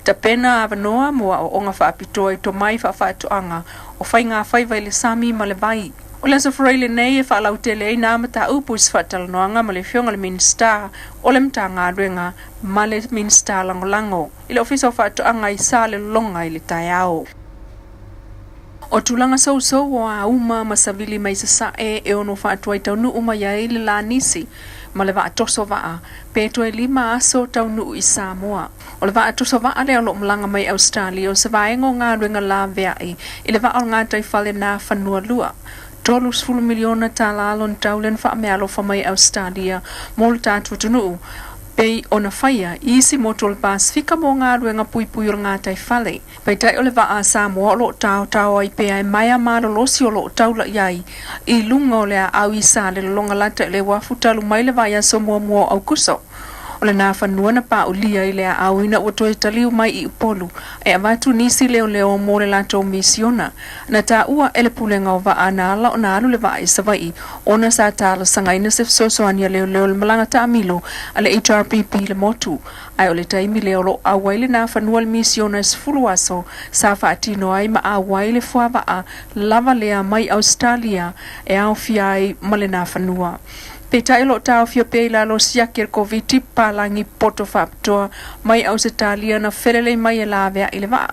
[SPEAKER 6] Tapena avanoa mo aoaoga faapitoa i tomai faafaatoaga o faigafaiva i le sami ma le vai. O le Aso Faraile nei e faalautele ai nā mataupu i se faatalanoaga ma le Afioga i le Minisita o le Matagaluega ma le Minisita Lagolago i le Ofisa o Faatoaga i Salelologa i le taeao. O tulaga sousou o auma ma savili mai sasae e ono faatuai taunuu mai ai le lā nisi ma le vaa toso vaa pe toe lima aso taunuu i Samoa. O le vaa toso vaa lea o lo o malaga mai Ausetalia o se vaega o galuega laveai i le vaa o le gataifale na fanua lua. $30 miliona tala lona tau lea na faameaalofa mai Ausetalia mo le tatou atunuu. pei ona faia i isi motu o le Pasefika mo galuega puipui o le gataifale. Peitai o le vaa a Samoa o lo o taotao ai pea e maea malolosi o lo o taula i ai i luga o le aau i Salelologa lata i le uafu talu mai le vaiaso muamua o Aukuso. O le Nafanua na paʻulia i le aau ina ua toe taliu mai i Upolu e avatu nisi leoleo mo le latou misiona. Na taua e le Pulega o Vaa na ala ona alu le vaa i Savaii ona sa talosagaina se fesoasoani a leoleo i le malaga taamilo a le HRPP i le motu. Ae o le taimi lea o lo o auai le Nafanua i le misiona e 10 aso sa faatino ai ma auai le fuavaa lava lea mai Ausetalia e aofia ai ma le Nafanua. Peitai o lo o taofia pea i lalo o siaki a le Koviti palagi poto faapitoa mai Ausetalia na felelei mai e laveai le vaa.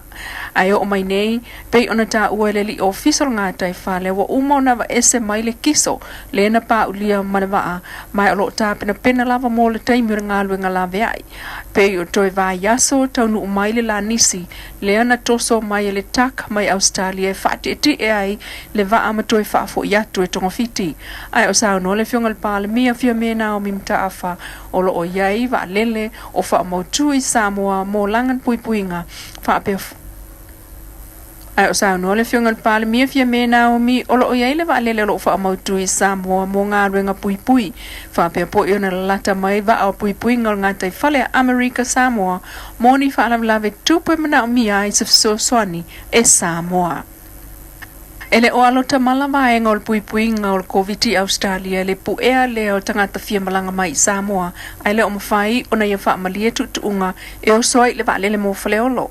[SPEAKER 6] Ae oo mai nei, pei ona taua e le alii ofisa o le gataifale, ua uma ona aveese mai le kiso lea na paulia ma le vaa, ma o lo o tapenapena lava mo le taimi o le galuega laveai. Pei o toe vaiaso taunuu mai le lanisi lea na toso mai e le TAC mai Ausetalia e faatietie ai le vaa ma toe faafoi atu e togafiti. Ae o saunoa le Afioga i le Palemia Fiame Naomi Mataafa o lo o i ai vaalele o faamautu i Samoa mo lana puipuiga faapea Ae o saunoa le Afioga i le Palemia Fiame Naomi o lo o i ai le vaalele o lo o faamautu i Samoa mo galuega puipui faapea poʻi ona lalata mai vaa o puipuiga o le gataifale a Amerika Samoa mo ni faalavelave tupu e manaomia ai se fesoasoani e Samoa. E le o alo tamala vaega o le puipuiga o le Koviti i Ausetalia i le puea lea o tagata fia malaga mai i Samoa ae le o mafai ona ia faamalie tuutuuga e oso ai i le vaalele mo Faleolo.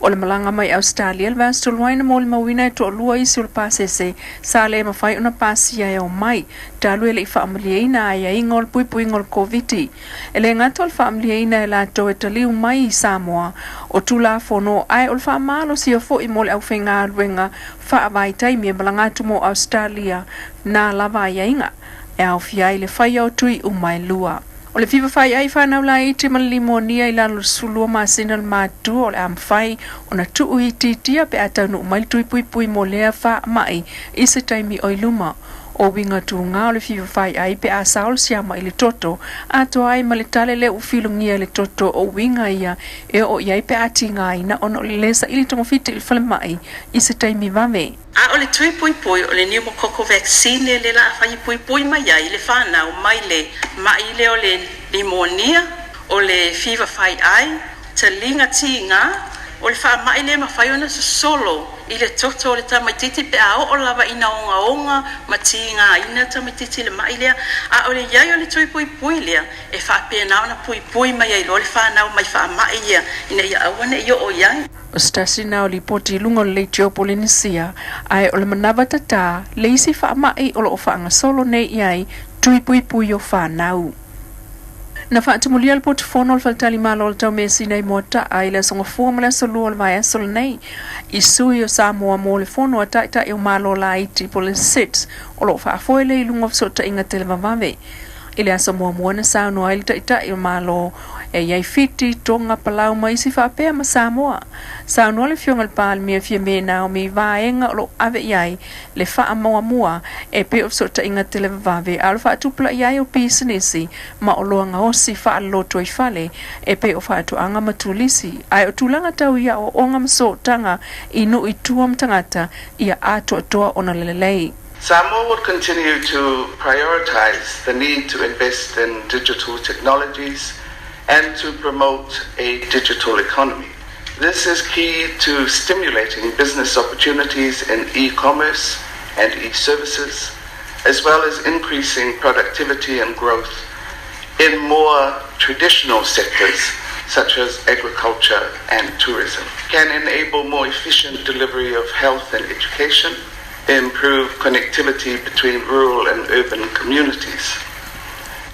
[SPEAKER 6] O le malaga mai Ausetalia i le vaiaso talu ai na molimauina e toalua isi o le pasese sa le mafai ona pasia e omai talu e le i faamalieina aiaiga o le puipuiga o le Koviti. E le gata o le faamalieina e latou e taliu mai i Samoa o Tulafono ae o le faamalosia foi mo le aufaigaluega faavaitaimi e malaga atu mo Ausetalia na lava aiaiga e aofia ai le faia o tui uma e lua. O le fiva faiai fanau laiti ma le limonia i lalo o le 12 masina le matutua o le a mafai ona tuu itiitia pe a taunuu mai le tui puipui mo lea faamai i se taimi o i luma. O uiga tuga o le fiva faiai pe a sao le siama i le toto atoa ai ma le tale lea ua filogia e le toto o uiga ia e oo i ai pe a tigaina ona o le lē saili togafiti i le falemai i se taimi vave.
[SPEAKER 8] A o le tui puipui o le pneumococcal vaccine le la a fai e puipui mai ai le fanau mai le maʻi lea o le pneumonia, o le fiva faiai, taliga tiga, o le faamaʻi lea e mafai ona sosolo i le toto o le tamaititi pe a oo lava ina ogaoga ma tigaina tamaititi i le maʻi lea. A o le i ai o le tui puipui lea e faapena ona puipui mai ai loa le fanau mai faamaʻi ia ina ia aua neʻi oo i ai.
[SPEAKER 6] O se tasi lena o lipoti i luga o le leitio Polenisia, ae o le manava tatā le isi faamaʻi o lo o faagasolo nei i ai tui puipui o fanau. Na faatumulia le potufono o le Faletalimalo o le Taumeasina i Moata'a i le Aso Gafua ma le Aso Lua o le vaiaso lenei i sui o Samoa mo le Fono a Taitai o Malo Laiti po o le SIDS o lo o faafoe lea i luga o fesootaiga televavave. I le aso muamua na saunoa ai le Taitai o Malo e i ai Fiti, Tonga, Palau ma isi faapea ma Samoa. Saunoa le Afioga i le Palemia Fiame Naomi i vaega o lo o ave i ai le faamuamua e pei o fesootaiga televavave a o le faatupulaia ai o pisinisi ma oloa gaosi faalolotoifale e pei o faatoaga ma turisi ae o tulaga tau i aoaoga ma sootaga i nuu i tua ma tagata ia atoatoa ona lelei.
[SPEAKER 9] Samoa will continue to prioritize the need to invest in digital technologies and to promote a digital economy. This is key to stimulating business opportunities in e-commerce and e-services, as well as increasing productivity and growth in more traditional sectors such as agriculture and tourism. Can enable more efficient delivery of health and education, improve connectivity between rural and urban communities,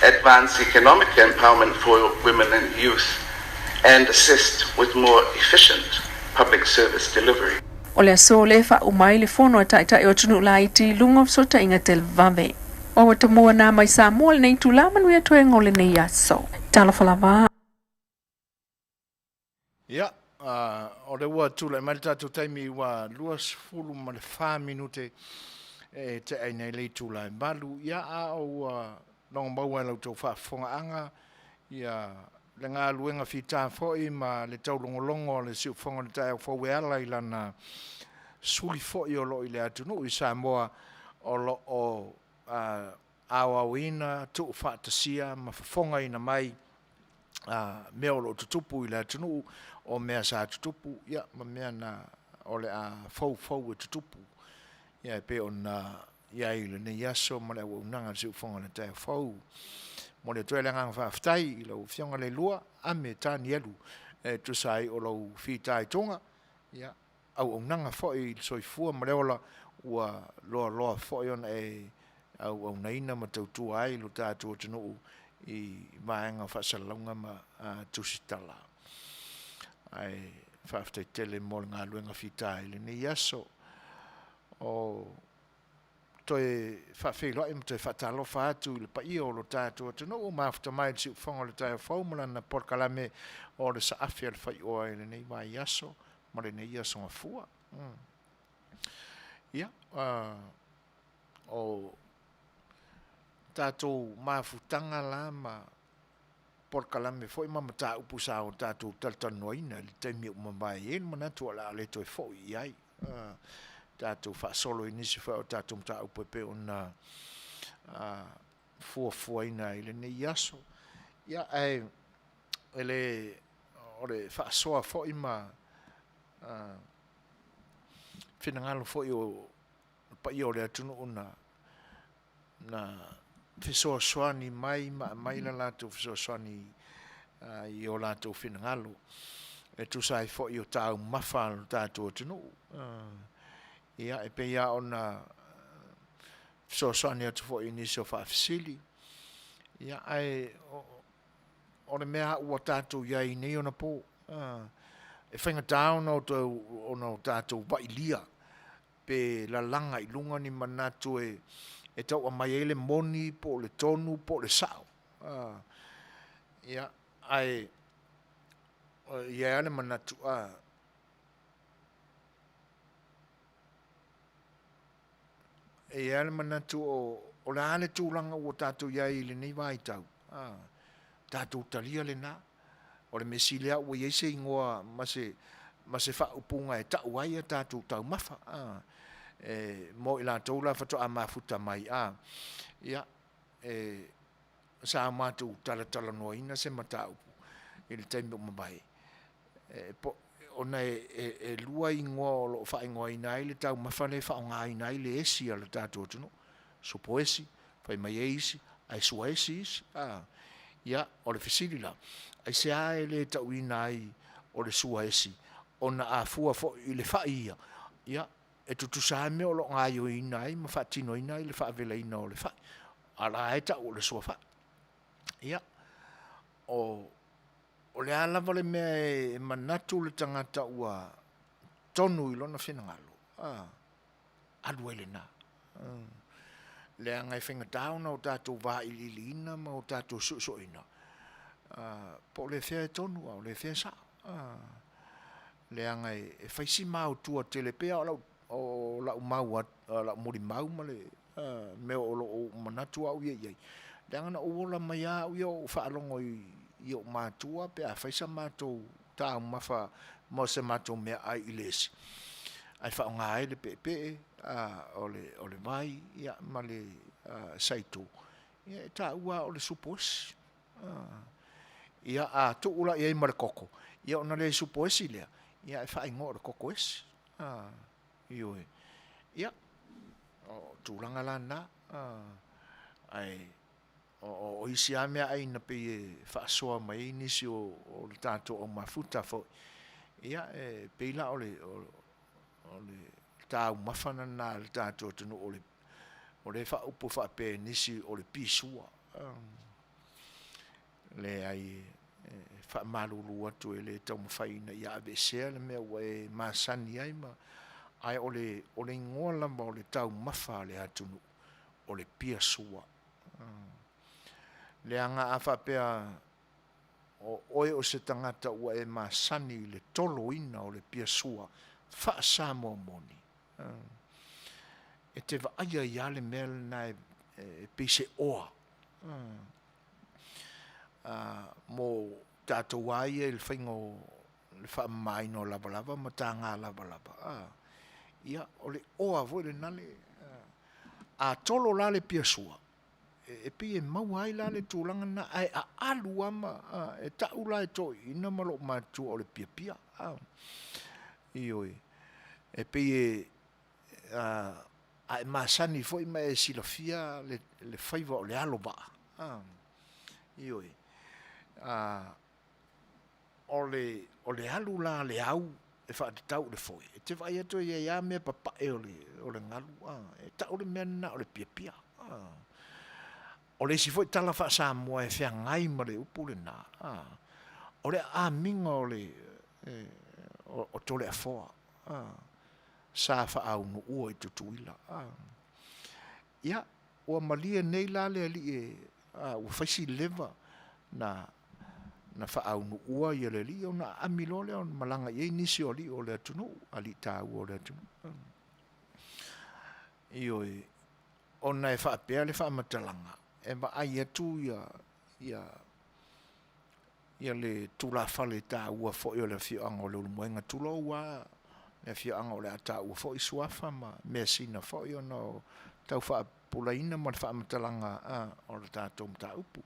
[SPEAKER 9] advance economic empowerment for women and youth, and assist with more efficient public service delivery.
[SPEAKER 6] O le aso lea e faauma ai le fono a Taitai o atunuu laiti i luga o fesootaiga televave. O ua tomua nā mai Samoa lenei itulā manuia toega o lenei aso. Talofa lava.
[SPEAKER 1] Ia, o lea ua tulai mai le tatou taimi ua 24 minute e tea ai nei le itula e 8. Ia, a o ua logomaua e la outou faafofogaaga, ia le galuega fita foi ma le taulogologo a le Siufofoga o le Taeao Fou e ala i lana suli foi o lo o i le atunuu i Samoa o lo o aoaoina, tuufaatasia ma fofogaina mai mea o lo o tutupu i le atunuu, o mea sa tutupu ma mea na o le a foufou e tutupu e pei ona i ai i lenei aso ma le auaunaga a le Siufofoga o le Taeao Fou. Momoli atu ai le agaga faafetai i lau Afioga Leilua Ame Tanielu e tusa ai o lou fitaituga, ia, auaunaga foi i le soifua ma le ola ua loaloa foi ona e auaunaina ma tautua ai lo tatou atunuu i vaega o faasalalauga ma tusitala. Ae faafetai tele mo le galuega fita i lenei aso. O toe faafeiloai ma toe faatalofa atu i le paia o lo tatou atunuu, mafuta mai le siufofoga o le taeao fou ma lana polokalame o le saafi a le faioa i lenei vaiaso ma lenei aso gafua. Ia, o tatou mafutaga la ma polokalame foi ma mataupu sa o tatou talatalanoaina i le taimi ua mavae, e i ai le manatu o le a le toe foi i ai. Tatou faasolo i nisi foi o tatou mataupu e pei ona fuafuaina i lenei aso. Ia, ae e le o le faasoa foi ma finagalo foi o le paia o le atunuu na na fesoasoani mai ma aumai la latou fesoasoani i o latou finagalo e tusa ai foi o taumafa a lo tatou atunuu. Ia, e pei lava ona fesoasoani atu foi i nisi o faafesili, ia, ae o le mea ua tatou i ai i nei ona po, e faigata ona o tatou vailia pe lalaga i luga ni manatu e tau aumai ai le moni po o le tonu po o le sao. Ia, ae i ai lava le manatu, e i ai lava le manatu o le a le tulaga ua tatou i ai i lenei vaitau, tatou talia lena. O le mea sili lava ua i ai se igoa ma se, ma se faaupuga e tau ai a tatou taumafa, a, e, mo i latou la faatoa mafuta mai, a, ia, e, sa matou talatalanoaina se mataupu i le taimi ua mavae, e, po, ona e, e, e lua igoa o lo o faaigoaina ai le taumafa lea e faaaogaina ai le esi a le tatou atunuu, supo esi, fai mai ai isi, ae sua esi isi, a. Ia, o le fesili la, aisea e le tauina ai o le sua esi, ona a fua foi i le fai ia, ia, e tutusa lava mea o lo o gaoioiina ai ma faatinoina ai le faavelaina o le fai, a o la e tau o le sua fai. Ia, o, o le a lava le mea e manatu le tagata ua tonu i lona finagalo, a, alu ai lena. Leaga e faigata ona o tatou vailiiliina ma o tatou suesueina, po o le fea e tonu a o le fea e sao. Leaga e fai si maotua tele, pei lava o lau mau, lau molimau ma le mea o lo o manatu au ia i ai, leaga na ou ola mai lava au ia o ou faalogo i ou matua pe a fai sa matou taumafa mo se matou meaai i le esi, ae faaaoga ai le peepee, o le vai ma le saito, ia e taua lava o le supo esi. Ia a tuu la i ai ma le koko, ia ona le supo esi lea, ia ae faaigoa o le koko esi. Ioe. Ia, o tulaga la na, ae o isi lava meaai na pei e faasoa mai ai nisi o le tatou au mafuta foi, ia e pei la o le taumafa lena a le tatou atunuu o lea e faaupu faapea e nisi o le pisua. Leai, e faamalulu atu e le taumafai ina ia aveesea le mea ua e masani ai ma, ae o le igoa lava o le taumafa a le atunuu, o le pia sua. Leaga a faapea o oe o se tagata ua e masani i le toloina o le pia sua faa-Samoa moni, e te vaaia ai lava le mea lena e pei se oa mo. tatou a ia i le faiga o le faamamaina o lavalava ma taga lavalava, a, ia, o le oa foi lena le, a tolo la le piasua, e pei e maua ai la le tulaga lena, ae aalu lava ma, e tau la e toeaiina ma lou matua o le piapia, a, ioe, e pei e, a e masani foi ma e silafia le faiva o le alo vaa, a, ioe, a, o le, o le alu la a le au e faatatau i le foe, e te vaai atu e i ai lava mea papae o le, o le galu, a, e tau le mea lena o le piapia. A. O le isi foi tala faa-Samoa e feagai ma le upu lena, a, o le aamiga o le, e, o, o Toleafoa, a, sa faaunuua i Tutuila, a. Ia, ua malie nei la le alii e, a, ua fai si leva na, na faaunuua ia le alii ona aami loa lea ona malaga i ai nisi o alii o le atunuu, alii taua o le atunuu. Ioe, ona e faapea le faamatalaga, e vaai atu ia, ia, ia le tulafale taua foi o le afioaga o Leulumoega, tulou lava le afioaga o le a taua foi suafa ma measina foi ona o tau faapupulaina ma le faamatalaga o le tatou mataupu.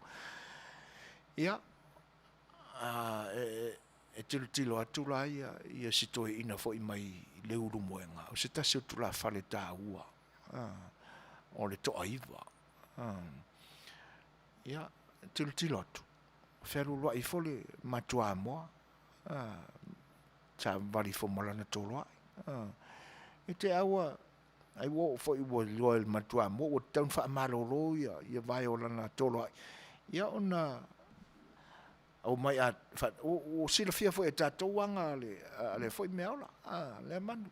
[SPEAKER 1] Ia, e tilotilo atu la ia si toeaina foi mai Leulumoega, o se tasi o tulafale taua o le toaiva. Ia, tilotilo atu, fealualuai ifo le matuamoa, savavali ifo ma lana toloai. I te aua, ai ua oo foi ua iloa e le matuamoa ua tatau ona faamalolo ia vae o lana toloai, ia ona omai a, ua silafia foi e tatou aga a lea foi meaola, lea manu.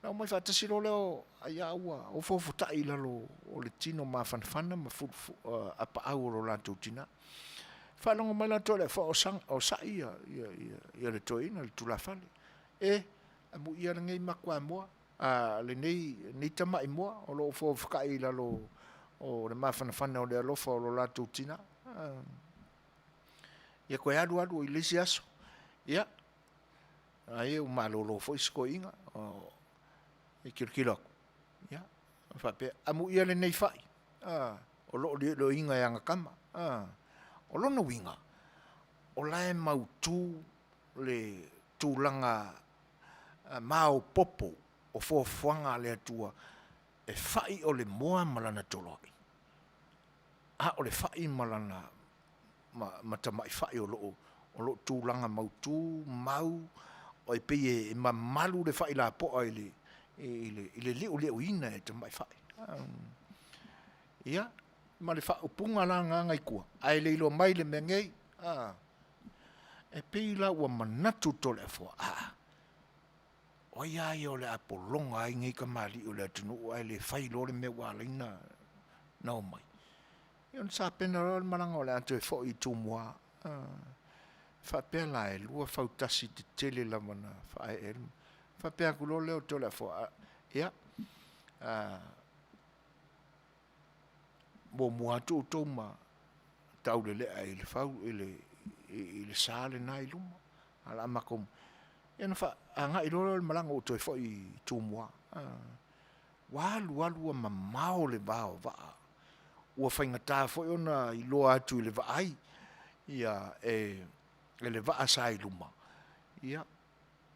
[SPEAKER 1] Na omai faatasi loa lea o ai a ua ofoofotai i lalo o le tino mafanafana ma apaau o lo latou tina. Faalogo mai latou i le afoa o sa'i ia le toeaina, le tulafale. E, amuia lenei makuamoa, lenei tama'i moa o lo o ofoofotai i lalo o le mafanafana o le alofa o lo latou tina. Ia toe alu alu i le isi aso, ia, Ai ua malolo foi si toeaina, e tilotilo atu, ia, faapea, amuia lenei fai, o lo o lioliona e ana tama. O lona uiga, o la e mautu le tulaga maopoopo o fuafuaga a le Atua e fai o le moa ma lana toloai, a o le fai ma lana ma tamai fai o lo o tulaga mautu mau e pei e mamalu le fai lapoa i le liuliuina e tamai fai. Ia, ma le faaupuga la lena i tua, ae le iloa mai le mea nei, e pei la ua manatu Toleafoa, aa, o ai lava ia o le a pologa ai nei tamalii o le atunuu ae le fai loa le mea ua ala ai ona omai. Ia ona sapena loa le malaga o le a toe foi i Tumua. Faapea la e lua fautasi tetele lava na faaee ai le faapea atu loa lea o Toleafoa, ia, muamua atu outou ma taulelea i le fau i le i le sa lena i luma. A o le a matou ia ona agai loa lea o le malaga ua toe foi i Tumua. Ua alu alu ua mamao le va o vaa, ua faigata foi ona iloa atu i le vaai ia e le vaa sa i luma, ia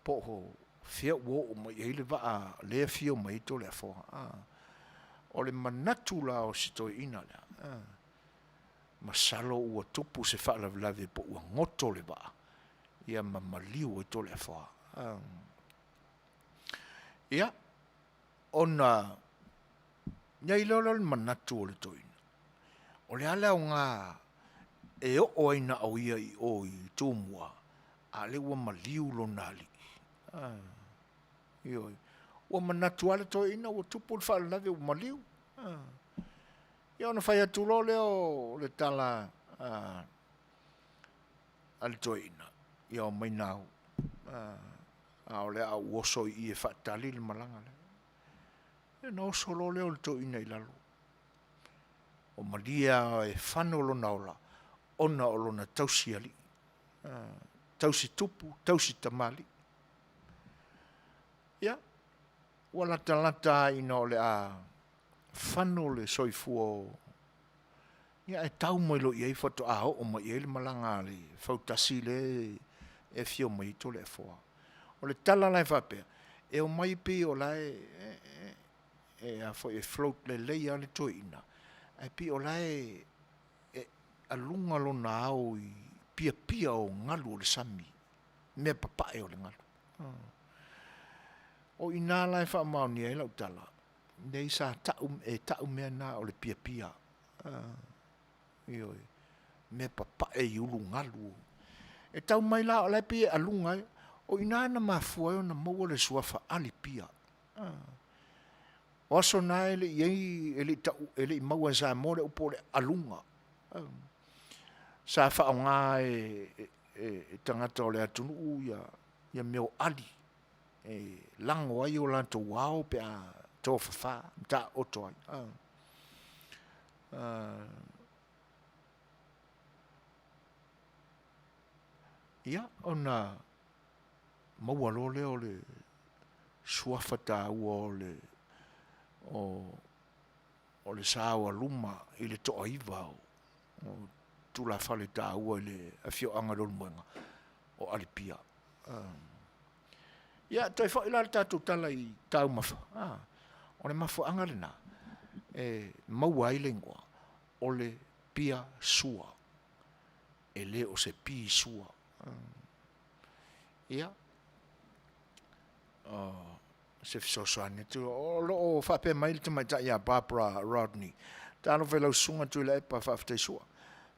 [SPEAKER 1] po o fea ua oo mai i ai le vaa lea e afio mai ai Toleafoa. O le manatu la o si toeaina lea, masalo ua tupu se faalavelave po ua goto le vaa, ia ma maliu ai Toleafoa. Ia, ona i ai loa lea o le manatu o le toeaina, o le a le aoga e oo ai na o ia i o i Tumua, a o lea ua maliu lona alii. Ioe. Ua manatu lava le toeaina ua tupu le faalavelave ua maliu. Ia ona fai atu loa lea o le tala a le toeaina, ia omai nau, a o le a ou oso i i e faatali le malaga lea. Ia ona oso loa lea o le toeaina i lalo. Ua malie lava e fano lona ola ona o lona tausi alii. Tausi tupu, tausi tamalii. Ia, ua latalata lava ina o le a fano le soifua o ia ae tau mai loa i ai faatoa oo mai i ai le malaga a le fautasi lea e afio mai ai Toleafoa. O le tala la e faapea, e omai pei o la e e a foi e float lelei lava le toeaina, ae pei o la e aluga lona ao i piapia o galu o le sami, mea papae o le galu. O i ina la e faamaonia ai lau tala, leai sa tau, e tau mea na o le piapia. Ioe, mea papae i ulu galu. E tau mai la o la e pei e aluga ai, o i ina na mafua ai ona maua le suafa Alipia. O aso na e le i ai, e le i tau, e le i maua e Samoa le upu o le aluga. Sa faaaoga e, e tagata o le atunuu ia, ia mea o ali e lago ai o latou ao pe a tofafa ma taooto ai. Ia, ona maua loa lea o le suafa taua o le o le saoaluma i le toaiva o tulafale taua i le afioaga o Leulumoega o Alipia. Ia, toe foi la le tatou tala i taumafa, o le mafuaaga lena e maua ai le igoa o le pia sua, e le o se pi sua. Ia, o se fesoasoani atu. O lo o faapea mai le tamaitai ia Barbara Rodney, Talofa i lau susuga Tuilaepa faafetai sua.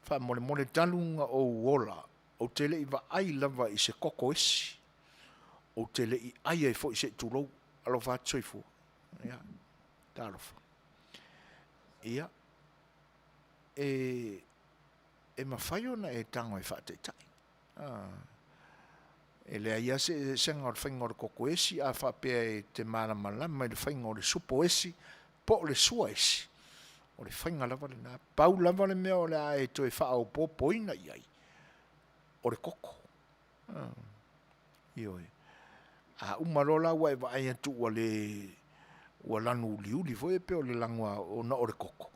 [SPEAKER 1] Faamolemole talu ona ou ola, ou te le i vaai lava i se koko esi. Ou te le i ai ai foi se i tulou. Alofa atu soifua. Ia, talofa. Ia, e, e mafai ona e tago e faataitai. E leai lava se eseesega o le faiga o le koko esi a faapea e te malamalama i le faiga o le supo esi po o le sua esi, o le faiga lava lena. Pau lava le mea o le a e toe faaopoopoina i ai, o le koko. Ioe. A uma loa la ua e vaai atu ua le ua lanu uliuli foi e pei o le lanu ona o le koko,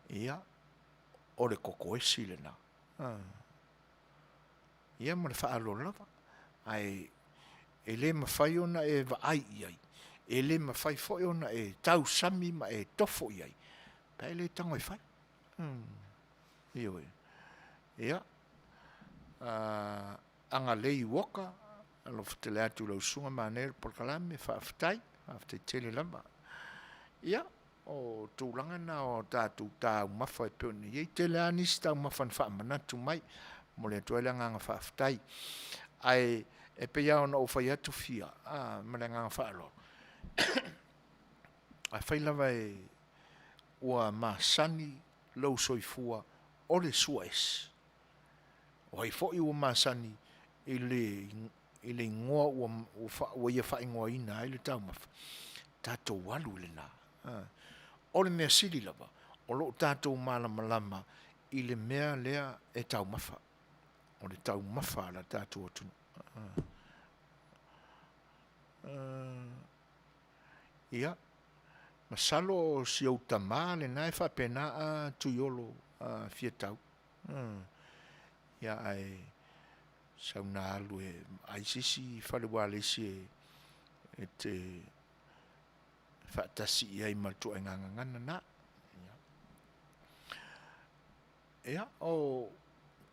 [SPEAKER 1] ia, o le koko esi lena. Ia ma le faaaloalo lava. Ae e le mafai ona e vaai i ai, e le mafai foi ona e tausami ma e tofo i ai, pe a e le tago e fai. Ioe. Ia, agalei Walker, alofa tele atu i lau susuga manaia le polokalame, faafetai, faafetai tele lava. Ia, O tulaga na o tatou taumafa e pei ona i ai. Tele lava nisi taumafa na faamanatu mai, momoli atu ai le agaga faafetai. Ae e pei lava ona ou fai atu fia ma le agaga faaaloalo, afai lava e ua masani lou soifua o le suaesi, o ai foi ua masani i le i le igoa ua, ua ia faaigoaina ai le taumafa, tatou alu i lena. O le mea sili lava, o lo o tatou malamalama i le mea lea e taumafa, o le taumafa a le tatou atunuu. Ia, masalo o si ou tama lena e faapena a Tuiolo Fiatau. Ia ae sau na alu e vaai se isi fale ualesi e te faatasi i ai ma le ituaiga gagana na. Ia, o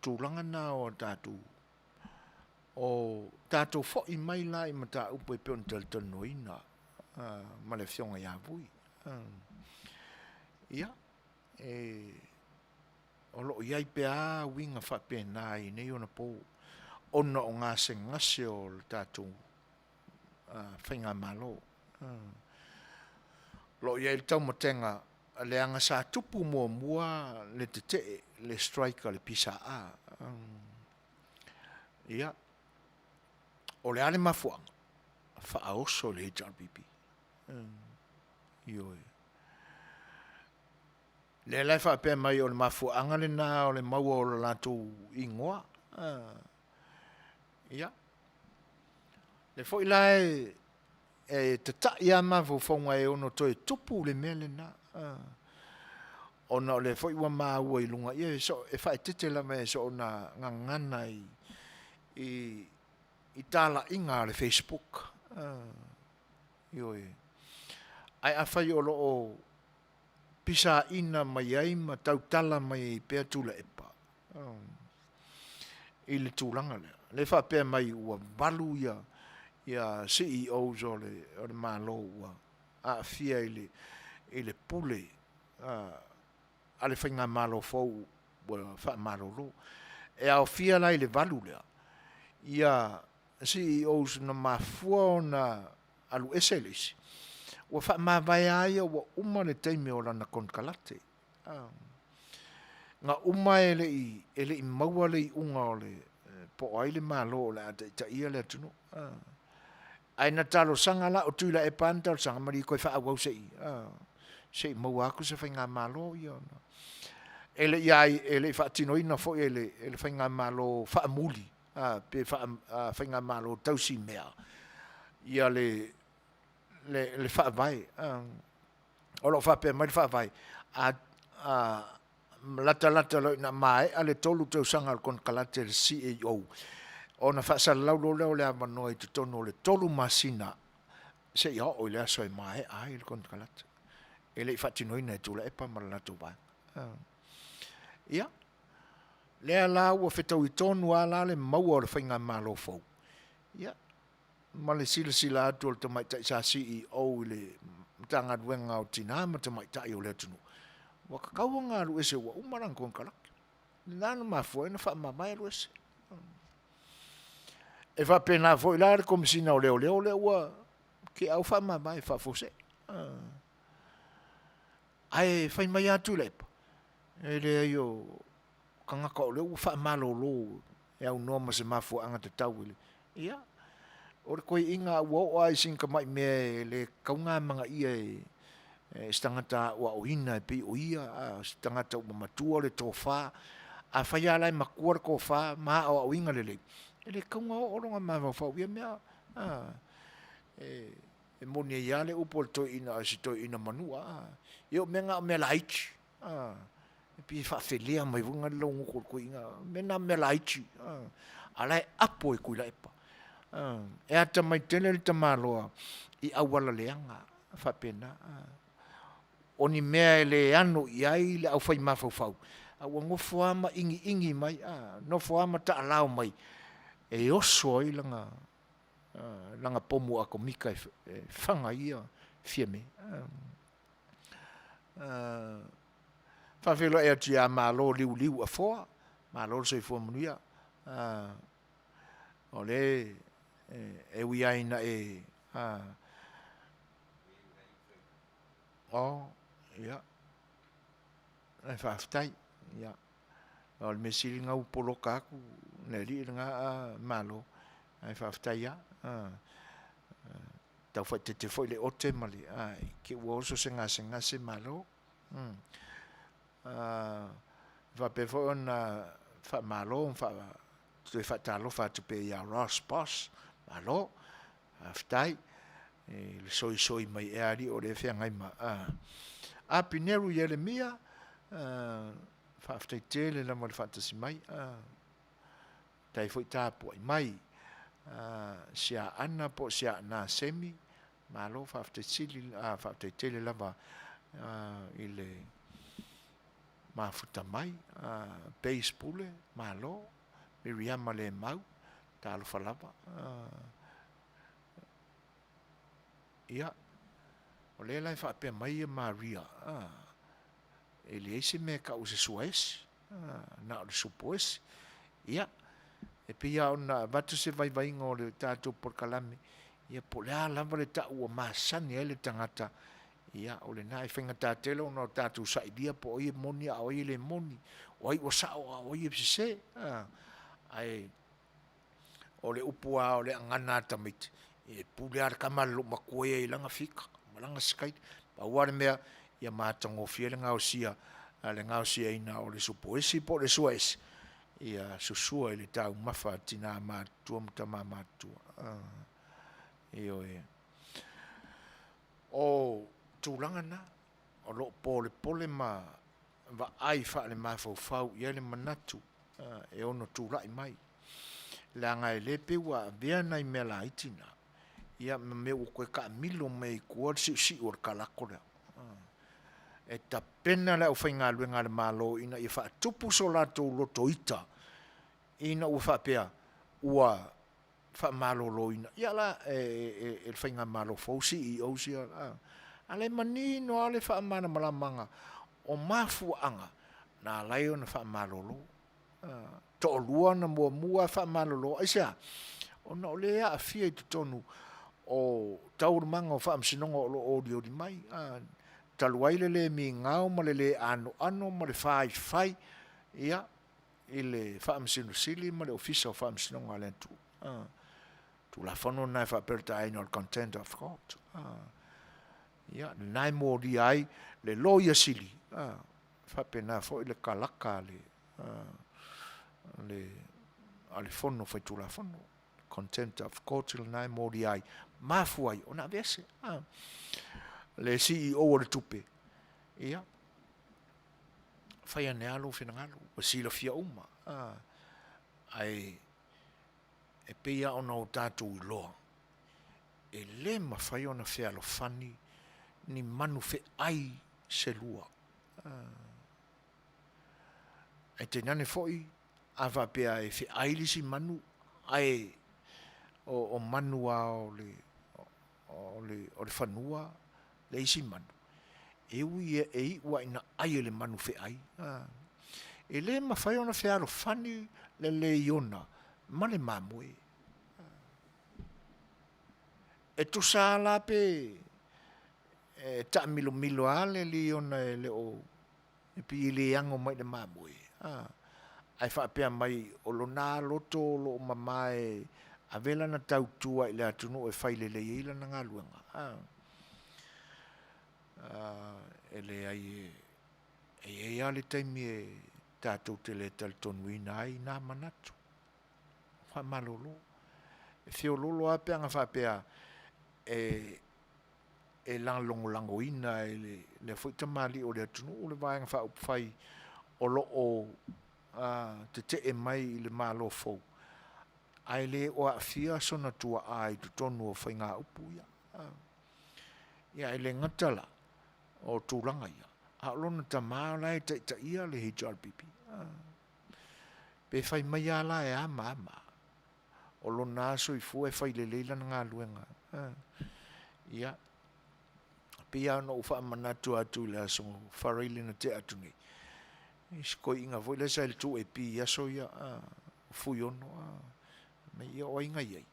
[SPEAKER 1] tulaga na o tatou o tatou foi mai la i mataupu e pei ona talatalanoaina ma le afioga ia Vui. Ia, e o lo o i ai pea uiga faapena i nei ona po ona o gasegase o le tatou faigamalo. O lo o i ai le taumatega leaga sa tupu muamua le tetee, le strike a le PSA. Ia, o le a le mafuaaga? Faaoso le HRPP. Ioe. Lea la e faapea mai o le mafuaaga lena o le maua o le latou igoa. Ia. Le foi la e e tata'i lava mafaufauga e ono toe tupu le mea lena, ona o lea foi ua maua i luga, ia e so, e faaeteete lava e soona gagana i, i, i talaiga a le Facebook. Ioe. Ae afai o lo o pisaina mai ai ma tautala mai ai pea Tuilaepa i le tulaga lea, lea e faapea mai ua valu ia ia CEOs o le o le Malo ua aafia i le i le pule a le faigamalo fou ua faamalolo. E aofia la i le valu lea ia CEOs na mafua ona alu ese le isi, ua faamavae a ia ua uma le taimi o lana konekarate. Na uma e le i, e le i maua le iuga o le, po o ai le Malo o le a taitaia le atunuu. Ae na talosaga la, o Tuilaepa lava na talosaga, malie toe faaauau se i, se i maua atu se faigamalo ia ona. E le i, e le i faatinoina foi e le, e le faigamalo faamuli, pe faigamalo tausimea ia le le le faavae. O lo o faapea mai le faavae, a latalata loa ina maea le 3 tausaga o le konekarate a le CAO, ona faasalalau loa lea o le avanoa i totonu o le 3 masina seia oo i le aso e maea ai le konekarate. E le i faatinoina e Tuilaepa ma le latou vaega. Ia, lea la ua fetaui tonu lava la le maua o le faigamalo fou, ia, ma le silasila atu o le tamaitai sa CEO i le Matagaluega o Tina ma Tamaitai o le atunuu, ua tatau ona alu ese ua uma lana konekarate. Lena na mafua ai ona faamavae alu ese. E faapena foi la le Komesina o Leoleo lea ua keau faamavae faafuasei. Ae fai mai lava Tuilaepa, e leai o tagata o lea ua faamalolo e aunoa ma se mafuaaga tatau i le, ia, o le toeaina ua oo lava i sina tamai mea e le tatau ona amanaia e se tagata aoaoina e pei o ia, a o se tagata ua matua le tofa. Afai lava la e matua le tofa ma aoaoina lelei, e le tatau ona oo lona mafaufau i ia mea. E moni ai lava le upu a le toeaina, o se toeaina manua, a. Ia o mea na o mea laiti, a. E pei e faafelea mai foi le laugoto o le toeaina, o mea na o mea laiti, a. A o la e apo e Tuilaepa. E atamai tele le tamaloa i auala leaga faapena. O ni mea e le ano i ai le aufai mafaufau, a ua nofo lava ma igiigi mai, a, nofo lava ma taalao mai e oso ai lana lana pomu atomika e faga ai ia Fiame. Faafeiloai atu ia Malo Liuliu Afoa, malo le soifua manuia. O le e ui ai ina e o ia e faafetai ia o le mea sili lena ua poloka atu le alii lena a malo ae faafetai lava tau faaeteete foi le ote ma le te i ua oso se gasegase malo. Faapea foi ona faamalo ma toe faatalofa atu pea ia Ross Boss, malo faafetai i le soisoi mai ea alii o lea e feagai ma Apineru Ieremia, faafetai tele lava le faatasi mai, faafetai foi tapuai mai. Siaana po o Siaana Semi, malo faafetai sili, faafetai tele lava i le mafuta mai. Base Pule, malo. Miriama Lemau, talofa lava. Ia, o lea la e faapea mai Maria, e leai se mea e tau o se suaesi, na o le supo esi. Ia, e pei lava ona avatu se vaivaiga o le tatou polokalame, ia po o le a lava le tau ua masani ai le tagata, ia o lena e faigata tele ona o tatou sailia po o ai e moni a o ai e le moni, o ai ua sao a o ai e sese. Ae o le upu lava o le agana a tamaiti, e pule lava le tama a le loomatua ia i lana fika ma lana sikaila. Pau lava le mea, ia matagofie le gaosiaina o le supo esi po o le sua esi. Ia susua i le taumafa a tinā matutua ma tamā matutua. Ioe. O tulaga na, o lo o polepole ma vaai faalemafaufau i ai le manatu e ono tulai mai, leaga e le pei ua avea nai mea laiti na, ia ma mea ua toe taamilo mai ai i tua le siusiu o le kalako lea. E tapena le aufaigaluega a le Malo ina ia faatupu so latou loto ita ina ua faapea ua faamaloloina ia la e le faigamalo fou CEOs ia, a la e manino lava le faamalamalamaga o mafuaaga na ala ai ona faamalolo. Toalua na muamua faamalolo, aisea? Ona o lea e aafia i totonu o taualumaga o faamasinoga o lo o olioli mai, talu ai le le migao ma le le anoano ma le faifai ia i le Faamasino Sili ma le Ofisa o Faamasinoga a le atunuu. Tulafono lena e faaperetaaina o le Contempt of Court. Ia, lena e molia ai le Loia Sili, faapena foi le kalaka a le a le Fono Faitulafono, Contempt of Court lena e molia ai, mafua ai ona aveese. Le CEO o le tupe, ia, fai ane lava lou finagalo, ua silafia uma, ae e pei lava ona o tatou iloa, e le mafai ona fealofani ni manu feai se lua. Ae tainane foi, a faapea e feai le isi manu, ae o manu lava o le fanua le isi manu, e ui e iu lava ina ai e le manu feai. E le mafai ona fealofani le leiona ma le mamoe. E tusa lava la pe e taamilomilo lava le liona e le o e pei e le ano mai i le mamoe, a, ae faapea mai o lona loto o lo o mama e ave lana tautua i le atunuu e fai lelei ai lana galuega, a, e leai e i ai lava le taimi e tatou te le talitonuina ai na manatu. Faamalolo. E feoloolo lava pe ana faapea e e lagolagoina e lea foi tamalii o le atunuu le Vaega Faaupufai o lo o tetee mai i le Malo fou, ae le o aafia sona tuaa i totonu o faigaupu ia. Ia e le gata la o tulaga ia, a o lona tama la e taitaia le HRPP. Pe fai mai lava la e a ma a ma a. O lona soifua e fai lelei lana galuega. Ia, pei lava ona ou faamanatu atu i le aso Faraile na tea atu nei, i si toeaina foi lea sa i le 2AP i aso ia, o Fuiono, mai ia o ai na i ai?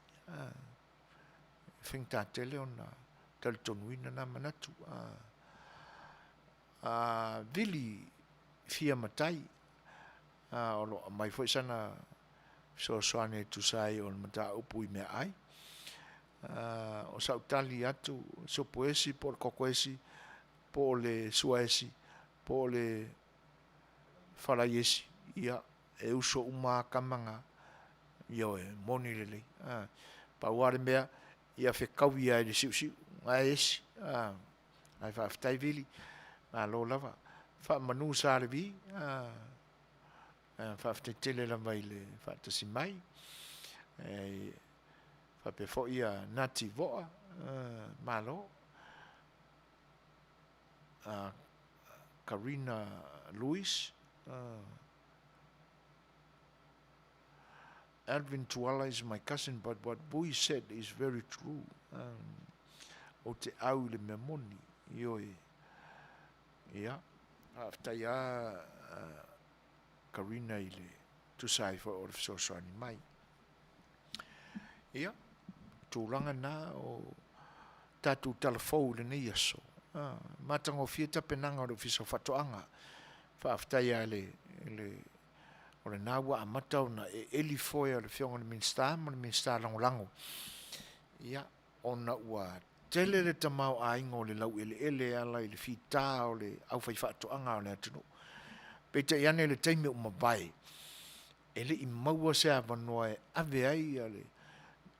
[SPEAKER 1] E faigata tele ona talitonuina na manatu. Vili Fia Matai, o lo o aumai foi sana fesoasoani e tusa ai o le mataupu i meaai. O sau tali atu, sopo esi po o le koko esi, po o le sua esi, po o le falai esi, ia, e uso uma lava tama na, ioe, moni lelei. Pau lava le mea, ia fetaui lava i le siusiu, na e esi. Ae faafetai Vili, malo lava. Faamanu Sa Levi, faafetai tele lava i le faatasi mai. E faapea foi ia Nati Voa, malo. Karina Louis, Alvin Tuala is my cousin but what Vui said is very true. Ou te au i le mea moni, ioe. Ia, faafetai lava Karina i le tusa ai foi o le fesoasoani mai. Ia, tulaga na o tatou tala fou i lenei aso. Matagofie tapenaga o le Ofisa o Faatoaga. Faafetai lava i le o lena ua amata ona eeli foe a le Afioga i le Minisita ma le Minisita Lagolago, ia, ona ua tele le tamaoaiga o le laueleele e ala i le fita o le aufaifaatoaga o le atunuu. Peitai ane i le taimi ua mavae, E le i maua se avanoa e ave ai le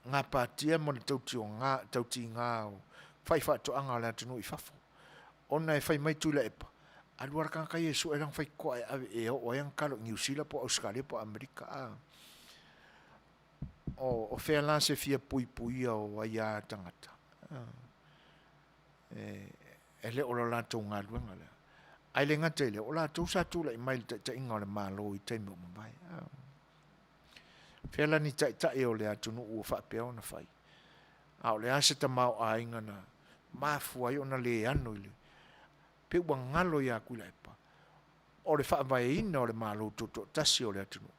[SPEAKER 1] gapatia ma le tautiga o faifaatoaga o le atunuu i fafo, ona e fai mai Tuilaepa, alu lava le tagata ia e sue lana faitotoa e ave e oo ai ana talo i Niu Sila po o Ausetalia po o Amerika. A o fea la se fia puipuia o aia tagata? E le o le latou galuega lea. Ae le gata i lea, o latou sa tulai mai i le taitaiga o le Malo i taimi ua mavae. Fea la ni taitai o le atunuu ua faapea ona fai? A o le a se tamaoaiga na mafua ai ona le ano i le pe ua galo ia Tuilaepa o le faavaeina o le Malo Tutoatasi o le atunuu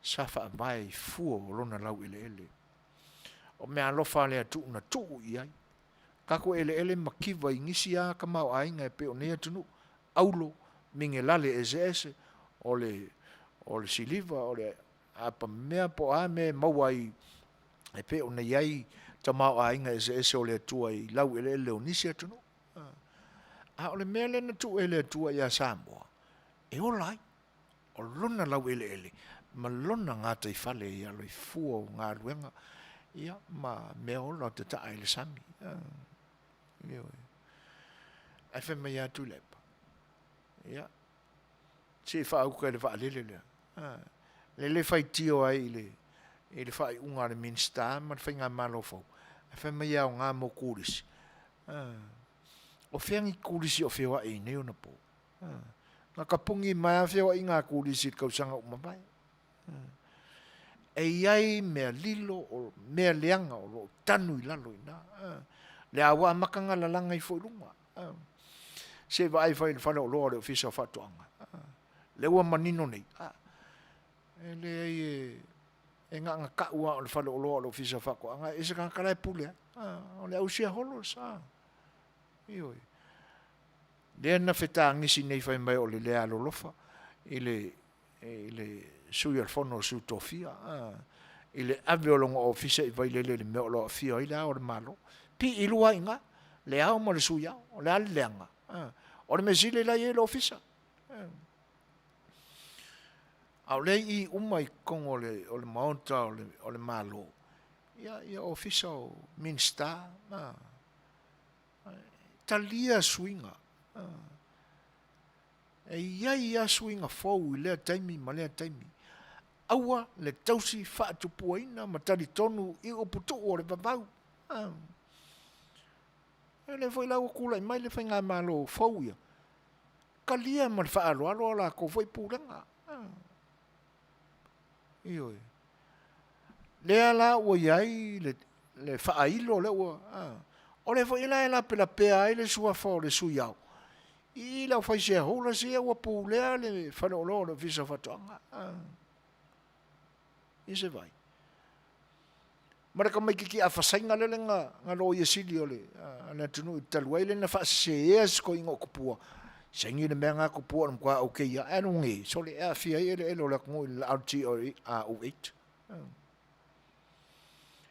[SPEAKER 1] sa faavae i fua o lona laueleele. O meaalofa a le atuu na tuu i ai. Tatou eleele mativa i nisi a tamaoaiga e pei o nei atunuu, aulo, migelale eseese, o le o le siliva, o le apamea po o a mea e maua ai e pei ona i ai tamaoaiga eseese o le Atua i laueleele o nisi atunuu. A o le mea lea na tuu e le Atua ia Samoa e ola ai, o lona laueleele ma lona gataifale i alo i fua o galuega ia ma meaola o tataa i le sami. Ioe. Ae fai mai lava Tuilaepa, ia, se i faauka i le vaalele lea. Le le faitio ai i le i le faaiuga a le Minisita ma le faigamalo fou, ae fai mai e aoga mo turisi. O fea ni turisi o feoai i nei ona po? Na tapuni mai lava feoaiga a turisi i le tausaga ua mavae. E i ai mea lilo o mea leaga o lo o tanu i lalo i ina. Le a ua amata ona lalaga ifo i luga. Se i vaai fai i le faleoloa o le Ofisa o Faatoaga. Lea ua manino nei, e leai e gagata'u lava o le faleoloa o le Ofisa o Faatoaga, e ese tagata la e pule ai. O le au siaholo le sa. Ioe. Lea na fetagisi nei fai mai o le le alolofa i le i le Sui o le Fono o Sui Tofia i le ave o lona ofisa i Vailele i le mea o lo o aafia ai le Ao o le Malo. Pii lua ai i ina, le Ao ma le Sui Ao. O le a le leaga? O le mea sili la e i ai le ofisa. A o lea i i uma i totonu o le, o le Maota o le, o le Malo, ia, ia ofisa o Minisita, talia suiga. E i ai lava suiga fou i lea taimi ma lea taimi. Aua le tausi faatupuaina ma talitonu i uputuu o le vavau. E lea foi la ua tulai mai le faigamalo fou ia, talia ma le faaaloalo a latou foi pulega. Ioe. Lea la ua i ai le, le faailo lea ua, o lea foi la e lapelapea ai le suafa o le Sui Ao i le aufai shareholders ia ua pulea le faleoloa o le Ofisa o Faatoaga. Ia se vai. Ma le tamaititi afasaina lele na, na loia sili o le, a le atunuu i talu ai le na faasesea si toeaina o Tupua. Saini le mea na Tupua o le matua okay ia. Ae luge, sole e aafia ai eleele o le atunuu i le LTRA 08.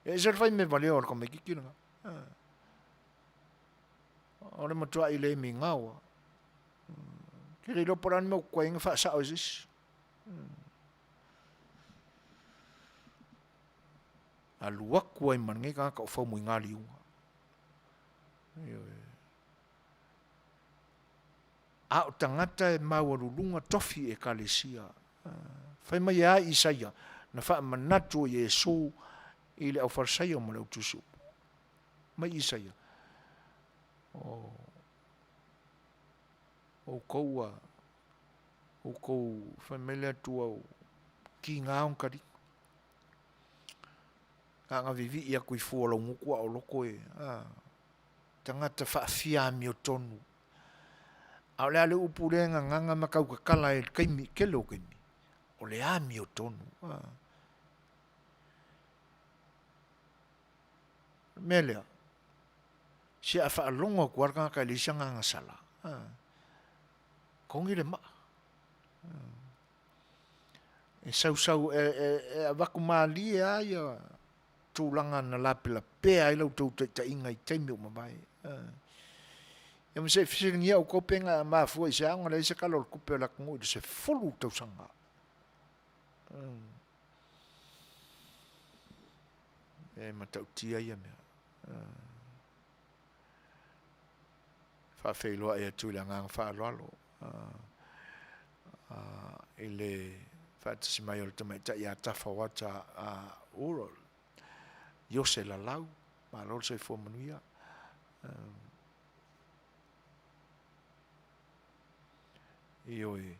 [SPEAKER 1] E ese le fai mea valea o le tamaititi lena. O le matuai le migao lava. Ou te le iloa po o le a le mea ua tuai ai ona faasao e se isi. Alu atu ai ma lenei tagata o Faumuina Liuga. Ioe. A o tagata e maualuluga tofi i ekalesia. Fai mai e a Isaia na faamanatu o Iesu i le aufalesaio ma le autusiupu. Mai Isaia, O outou ua outou fai mai le Atua ua tiga ona taliga. Na ona vivii atu i fua o laugutu a o loto e a, tagata faafia amiotonu. A o le a le upu lea e gagana ma tautatala ai i le taimi, tele o taimi, o le amiotonu. A. O le mea lea, se a faalogo atu lava le tagata e leai se agaga sala, togi le maa. E sausau, e avatu malie lava ia tulaga na lapelapea ai la outou taitaiga i taimi ua mavae. Ia ma se i fesiligia outou pe na mafua i se a ona leai se Tala o le Tupe a le atunuu i le 10 tausaga. E matautia ia mea. Faafeiloai atu i le agaga faaaloalo i le faatasi mai o le tamaitai ia Tafaoata Ural Iose Lalau, malo le soifua manuia. Ioe,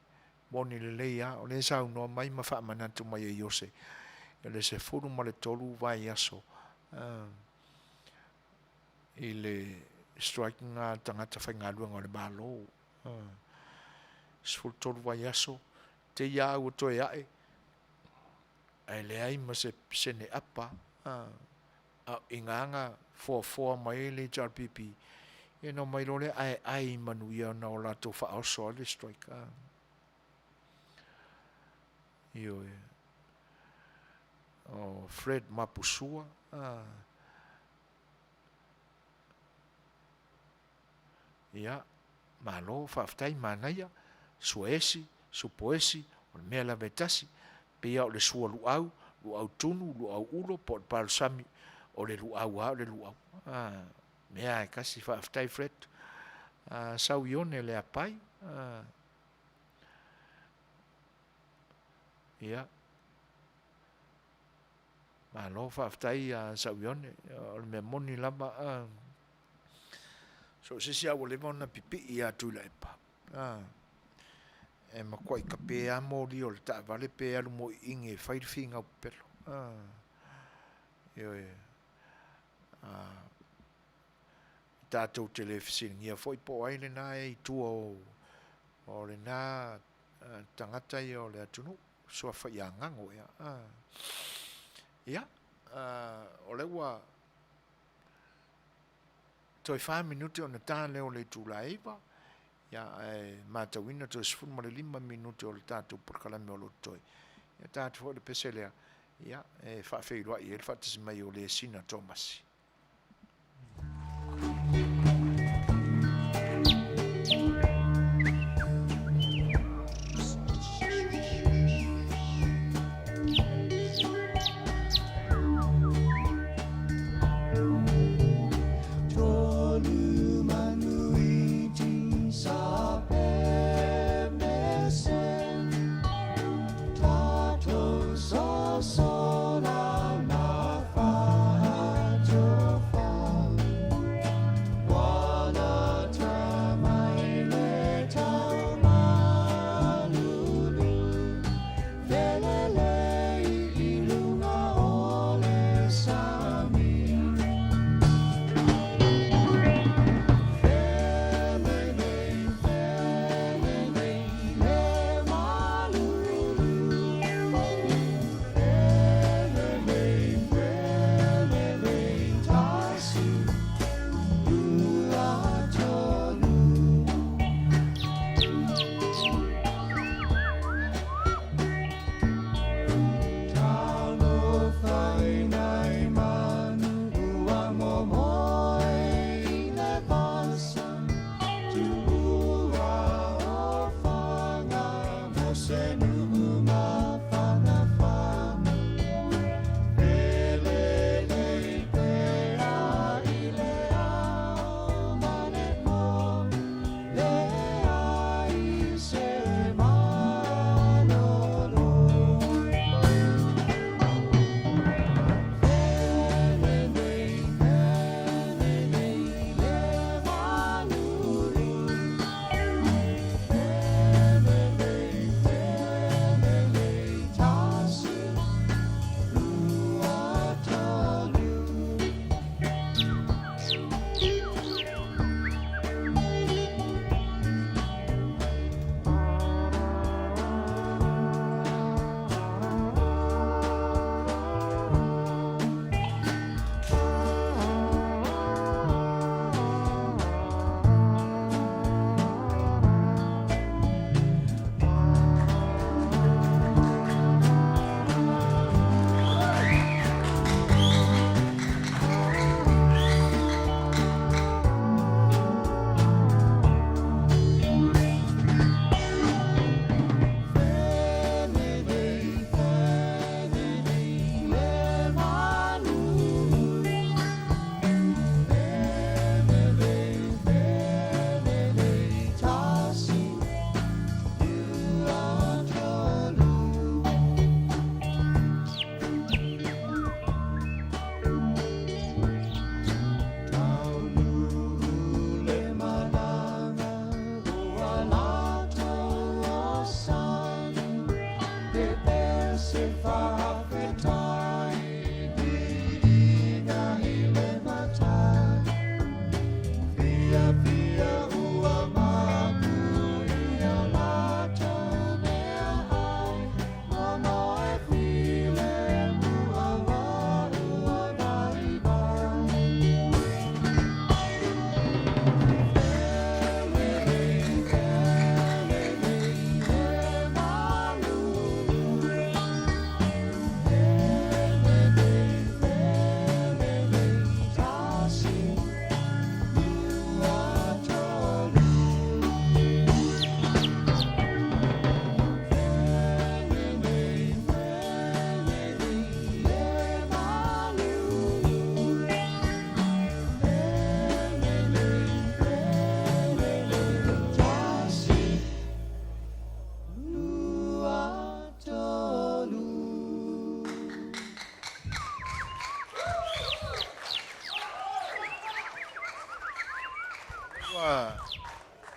[SPEAKER 1] moni lelei lava, o lea e saunoa mai ma faamanatu mai e Iose, i le 13 vaiaso i le strike lena a tagata faigaluega o le Malo. 13 vaiaso, te i lava ua toe ae, ae leai ma se pasene apa, a o i ina na foafoa mai ai le HRPP, ia ona omai loa lea aeae i manuia ona o latou faaoso ai le strike. Ioe. O Fred Mapusua, Ia, malo, faafetai, manaia, suaesi, supoesi, o le mea lava e tasi, pei lava o le sua luau, luau tunu, luau ulo, po o le palosami, o le luau lava o le luau. A, mea lava e tasi, faafetai Fred. A, sau i one le apai. A, ia. Malo faafetai ia Sauione, o le mea moni lava a so o se isi lava ua leva ona pipii ia Tuilaepa, a e matuai tape lava moli o le taavale pe alu moiiigi e fai le finau pepelo, a ioe. A tatou te le fesiligia foi po o ai lena e i tua o lena tagata ia o le atunuu. Suafa ia Gago ea. Ia, o lea ua toe 4 minute ona ta lea o le itula e 9, ia, ae matauina toe 15 minute o le tatou polokalame o lo o totoe. Ia, ta atu foi le pese lea, ia, e faafeiloai ai le faatasi mai o Lesina Tomasi.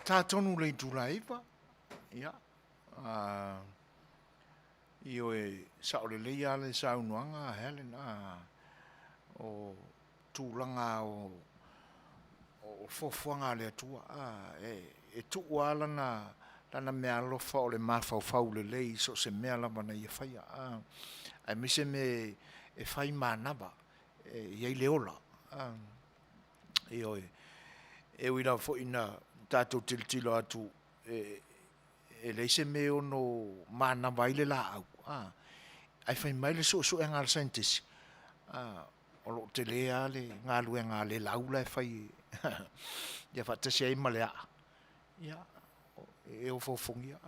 [SPEAKER 1] tā tonu le itula e 9, ia, ioe, sao lelei lava le saunoaga a Helen, o tulaga o fuafuaga a le Atua, e tuu lava lana, lana meaalofa o le mafaufau lelei i so o se mea lava na ia faia, aemaise mea e fai manava, e i ai le ola. Ioe. E ui lava foi ina tatou tilotilo atu e leai se mea e ono manava ai le laau, ae fai mai le suesuega a le saienitisi, o lo o tele lava le galuega a le lau la e fai ia faatasi ai ma le a'a, ia, e ofoofogia.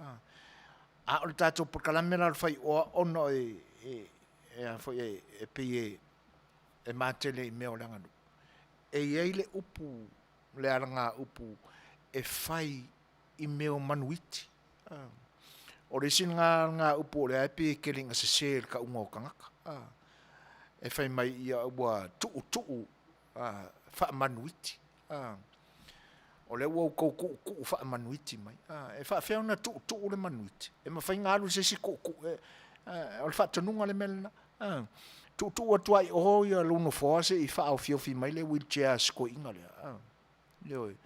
[SPEAKER 1] A o le tatou polokalame la o le faioa ona e pei e matele i mea o le aganuu, e i ai le upu, le alagaupu e fai i mea o manu iti. O le isi lena alagaupu o lea e pei e tele ina sese i le tauga o tagata, e fai mai ua tuutuu faamanuiti. O lea ua outou tuutuu faamanuiti mai. E faapefea ona tuutuu le manuiti? E mafai ona alu i se isi tuutuu? O le faatonuga le mea lena. Tuutuu atu lava i o lou nofoa se i faaofiofi mai le wheelchair a si toeaina lea. Ioe.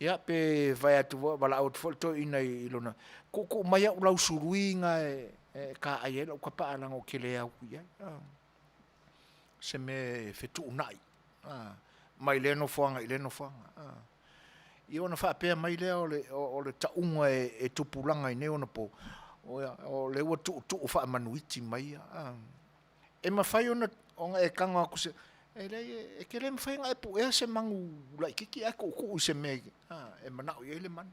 [SPEAKER 1] Ia pe fai atu foi, valaau atu foi le toeaina i lona, tuutuu mai au lausului na e taai ai lau tapaa leaga ou te le au i ai. Se mea e fetuunai mai lea nofoaga i lea nofoaga. Ia ona faapea mai lea o le tauga e tupulaga i nei ona po, o lea ua tuutuu faamanuiti mai ia. E mafai ona e tago atu se, e leai e te le mafai ona e puea se manu laitiiti ae tuutuu i se mea e manao i ai le manu.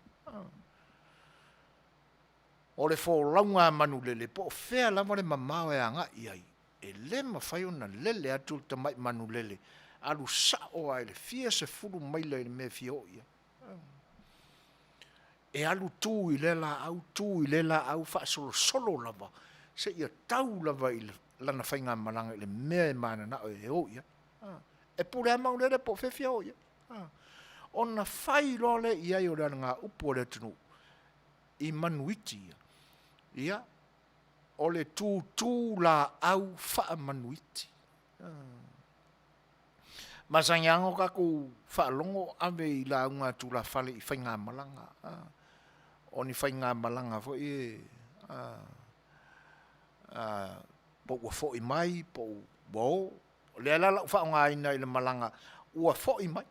[SPEAKER 1] O le folauga a manulele, po o fea lava le mamao e agai i ai, e le mafai ona lele atu le tamai manulele, alu sao lava i le fia sefulu maila i le mea e fia oo i ai. E alu tu i lea laau, tu i lea laau, faasolosolo lava seia tau lava i lana faigamalaga i le mea e mananao e o i ai. E pule lava manulele po o fea e fia o i ai. Ona fai loa lea i ai o le alagaupu a le atunuu i manu iti ia, ia, o le tutu laau faamanuiti. Masani lava ona tatou faalogo o ave i lauga a tulafale i faigamalaga, o ni faigamalaga foi e po ua foi mai po ua o. O lea la o le a ou faaaogaina i le malaga ua foi mai.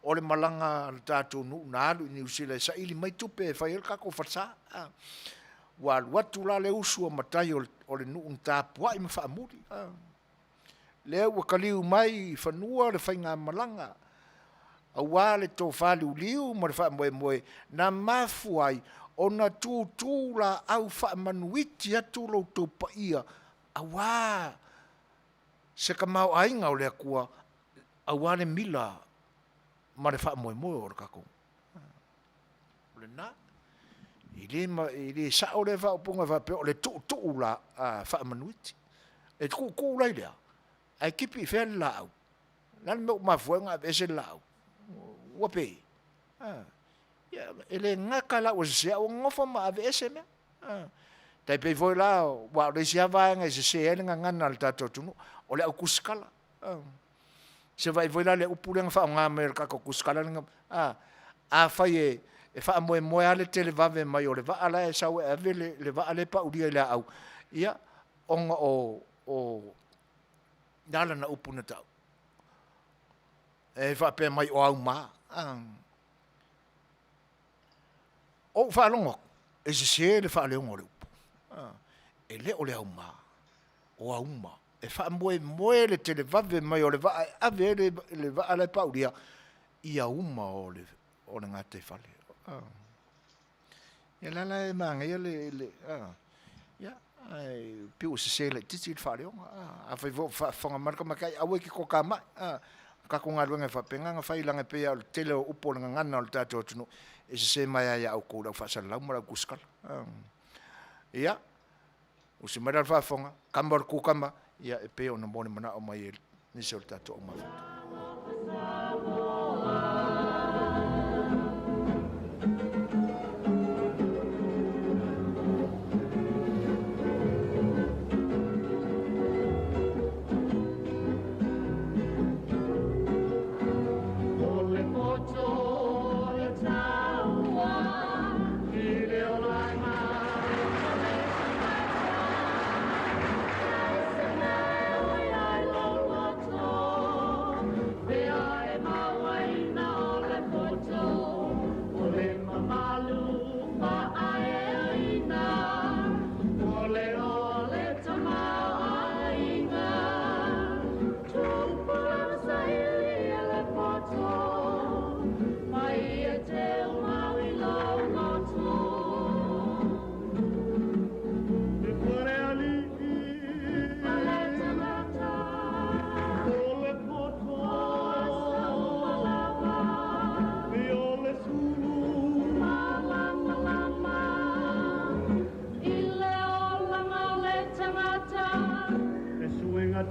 [SPEAKER 1] O le malaga a le tatou nuu na alu i Niu Sila e saili mai tupe e fai ai le tatou falesa. Ua alu atu la le usu a matai o le nuu na tapuai ma faamuli. Lea ua taliu mai i fanua le faigamalaga aua le tofa liuliu ma le faamoemoe na mafua ai ona tutu laau faamanuiti atu lo outou paia aua se tamaoaiga o le Atua aua le mila ma le faamoemoe o le tatou. O lena, e le, e le sao lea faaupuga e faapea o le tuutuu la faamanuiti. E tuutuu la i lea, ae tipi i fea le laau? O le a le mea ua mafua ai ona aveese le laau? Ua pe? Ia, e le gata la ua sese, a ua nonofo ma aveese mea. Tai pei foi la, aua o le isi lava vaega e sese ai le gagana a le tatou atunuu, o le au tusikala. Se vaai foi la le upu lea na faaaoga mai e le tatou tusikala lea, a, afai e faamoemoe lava le televave mai o le vaa la e sau e ave le vaa lea e paulia i le aau, ia, ona o, o le a lana upu na tau? E faapea mai o auma. Ou faalogo atu, e sese le faaleoga o le upu. E le o le auma, o auma. E faamoemoe le televave mai o le vaa e ave ai le vaa la e paulia i auma o le gataifale. Ia lea la e manaia le, ia, ae pei ua sese laitiiti le faaleoga. Afai foi o faafofoga mai le tamaitai, aua e te toatamai. O tatou galuega e faapena ona fai, leaga e pei lava o le tele o upu o le gagana o le tatou atunuu, e sese mai lava ia outou le au faasalalau ma le au tusikala. Ia, usi mai la le faafofoga, tama o le kukama, ia e pei ona molimanaʻo mai e nisi o le tatou aumafuta.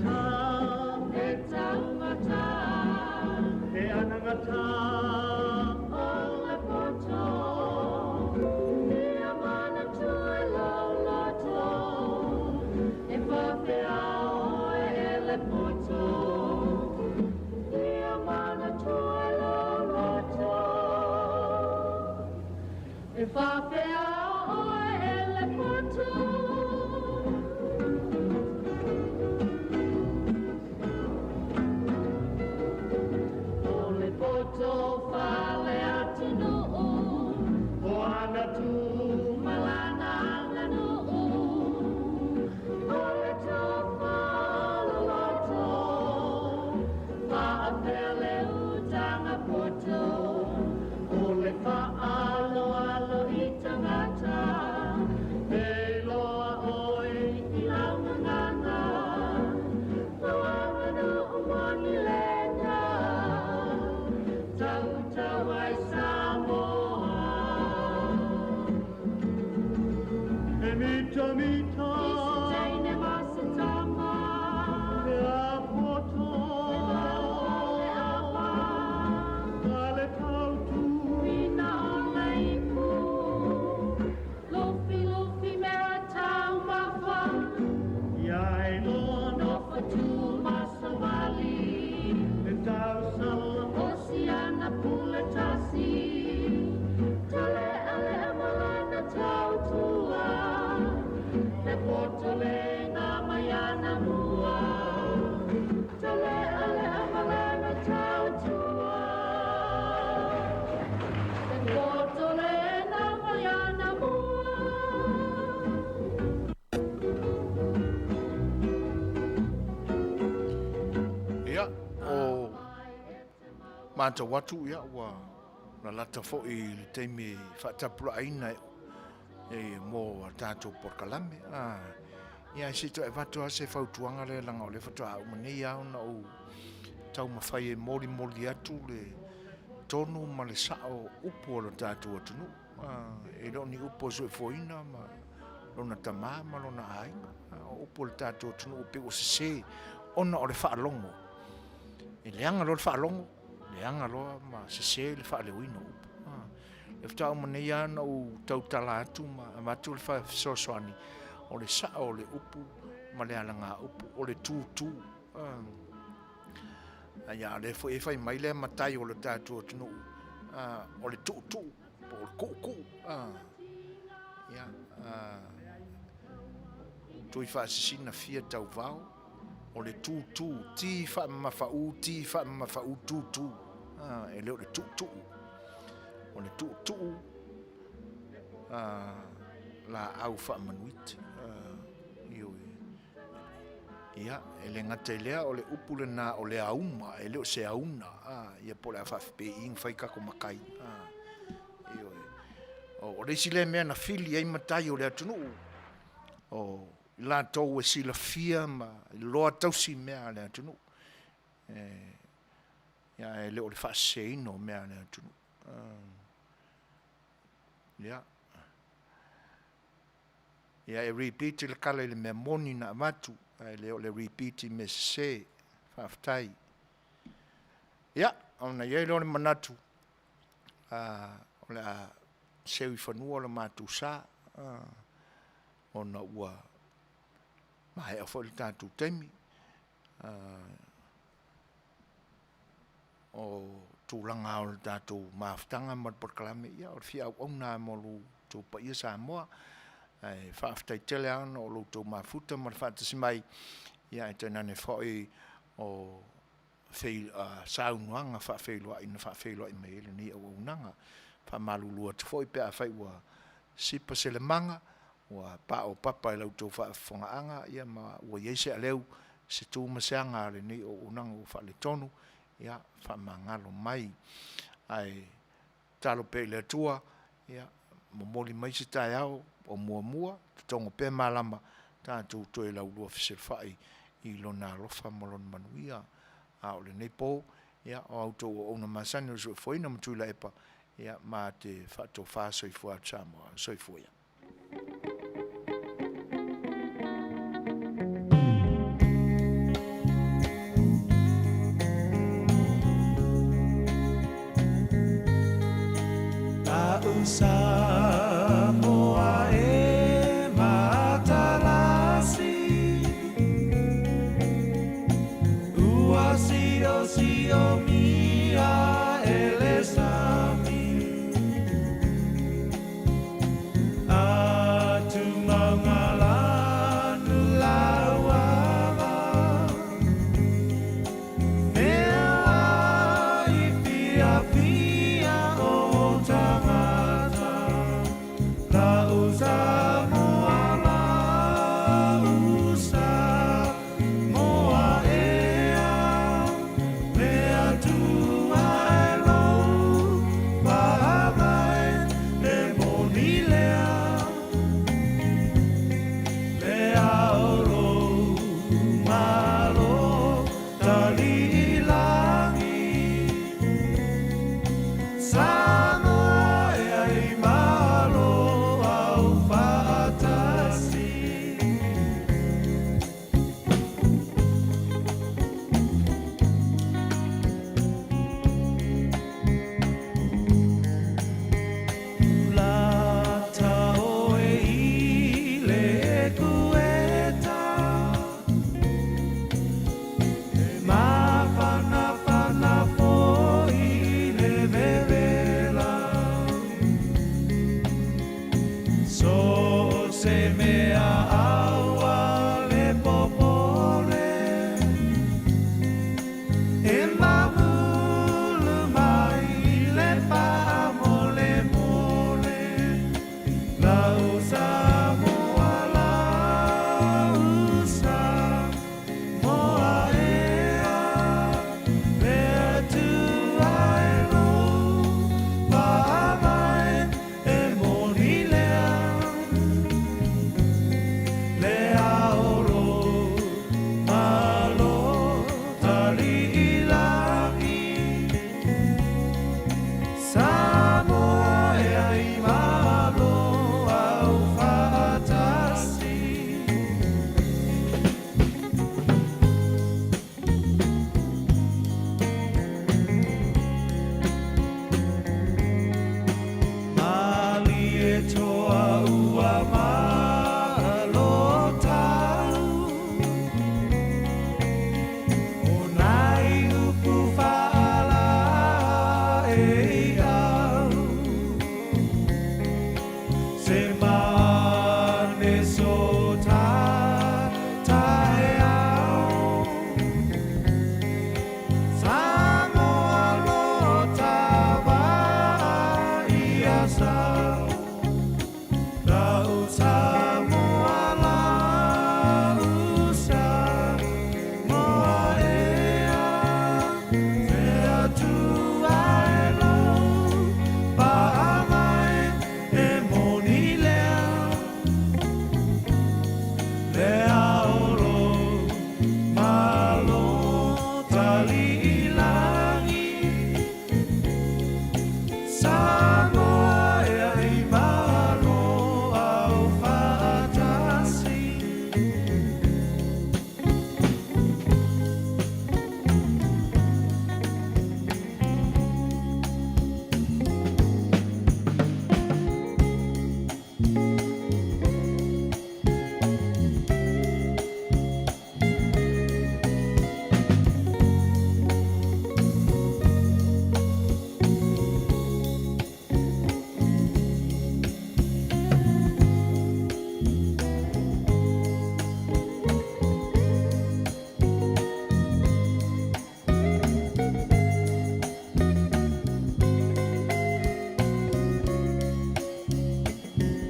[SPEAKER 3] anagata E taumata E anagata O le poto Ia manatu e lau loto E faafea oe e le poto Ia manatu e lau loto E faafea oe e le poto O le poto faale-atunuu O ana tu ma lana aganuu O le tofa loloto Faapea le utaga poto O le faaaloalo i tagata E iloa oe i lau gagana Lau aganuu moni lena Tautau ai Samoa E mitamita I se teine ma se tama E a poto E lau fale ava Fale tautu Ina o le ipu Lufilufi mea taumafa Ia iloa Nofo tu ma savali E tausala O siana pule tasi Tale'ale'a ma lana tautua Le poto le na mai ana mua Tale'ale'a ma lana tautua Le poto le na mai ana mua.
[SPEAKER 1] Ia, o matau atu, ia, ua lalata foi i le taimi e faatapulaaina e mo a tatou polokalame. A, ia, se i toe avatu lava se fautuaga lea leaga o lea faatoa uma nei lava ona ou taumafai e molimoli atu le tonu ma le sao upu o lo tatou atunuu. A, e le o ni upu a Soifuaina ma lona tama ma lona aiga. A, o upu o le tatou atunuu pei ua sese ona o le faalogo. E leaga loa le faalogo, leaga loa ma sese le faaleoina o upu. E faatoa uma nei lava ona ou tautala atu ma avatu le fesoasoani o le sao o le upu ma le alagaupu, o le tūtū. Ia, o lea foi e fai mai le matai o le tatou atunuu, o le tuutuu po o le kuukuu. Ia, tui faasisina fia tauvao, o le tūtū, ti faamamafa u, ti faamamafa u, tūtū. E le o le tuutuu. O le tuutuu laau faamanuiti. Ioe. Ia, e le gata i lea, o le upu lena o le auma, e le o se auna, ia po o le a faafepeii na fai kako makai. Ioe. O le isi lea mea na fili ai matai o le atunuu, o i latou e silafia ma iloa tausi mea a le atunuu. E, ia, e le o le faaseseina o mea a le atunuu. Ia. Ia, e repeat le kala i le mea moni na avatu, ae le o le repeat i mea sese. Faafetai. Ia, ona i ai lea o le manatu, o le a seu i fanua le matou sa, ona ua maea foi le tatou taimi. O tulaga o le tatou mafutaga ma le polokalame, ia o le fia auauna lava mo lo outou paia Samoa. Ae faafetai tele lava ona o lo outou mafuta ma le faatasi mai, ia ae tainane foi o saunoaga faafeiloai na faafeiloai mai ai lenei auaunaga. Faamalulu atu foi pe afai ua sipa se lemaga, ua paopapa i la outou faafofogaaga, ia ma ua i ai se aleu, se tu ma se aga a lenei auaunaga ua faaletonu, ia faamagalo mai. Ae tatalo pea i le Atua, ia momoli mai se taeao o muamua, totogo pea malama, tatou toe laulua fesilafai i Lona alofa ma Lona manuia. A o lenei po, ia, o a outou auauna masani o le soifuaina ma Tuilaepa, ia, ma te faatofa soifua atu Samoa. Soifua ia.
[SPEAKER 2] Samoa e matalasi Ua siosiomia e le sami Atumagalanu lauava Mea i fiafia o tagata Lau Samoa lau Samoa ea Le Atua e lou faavae e moni lea Le ao lou malo taliilagi Samoa ea i malo au faatasi. Lata oe i le ekueta E mafanafana foi i le vevela So se mea aua le popole E mamulu mai le faamolemole Lau Samoa lau Samoa ea Le Atua e lou faavae e moni lea Le ao lou malo taliilagi Samoa ea i malo au faatasi. Malie toa ua malo tau O nai upu faala e au Se mane so ta taeao Samoa lo ta va ia sau Lau Samoa lau Samoa ea Le Atua e lou faavae e moni lea Le ao lou malo taliilagi Samoa ea i malo au faatasi.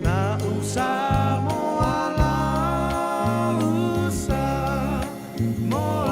[SPEAKER 2] Lau Samoa lau Samoa.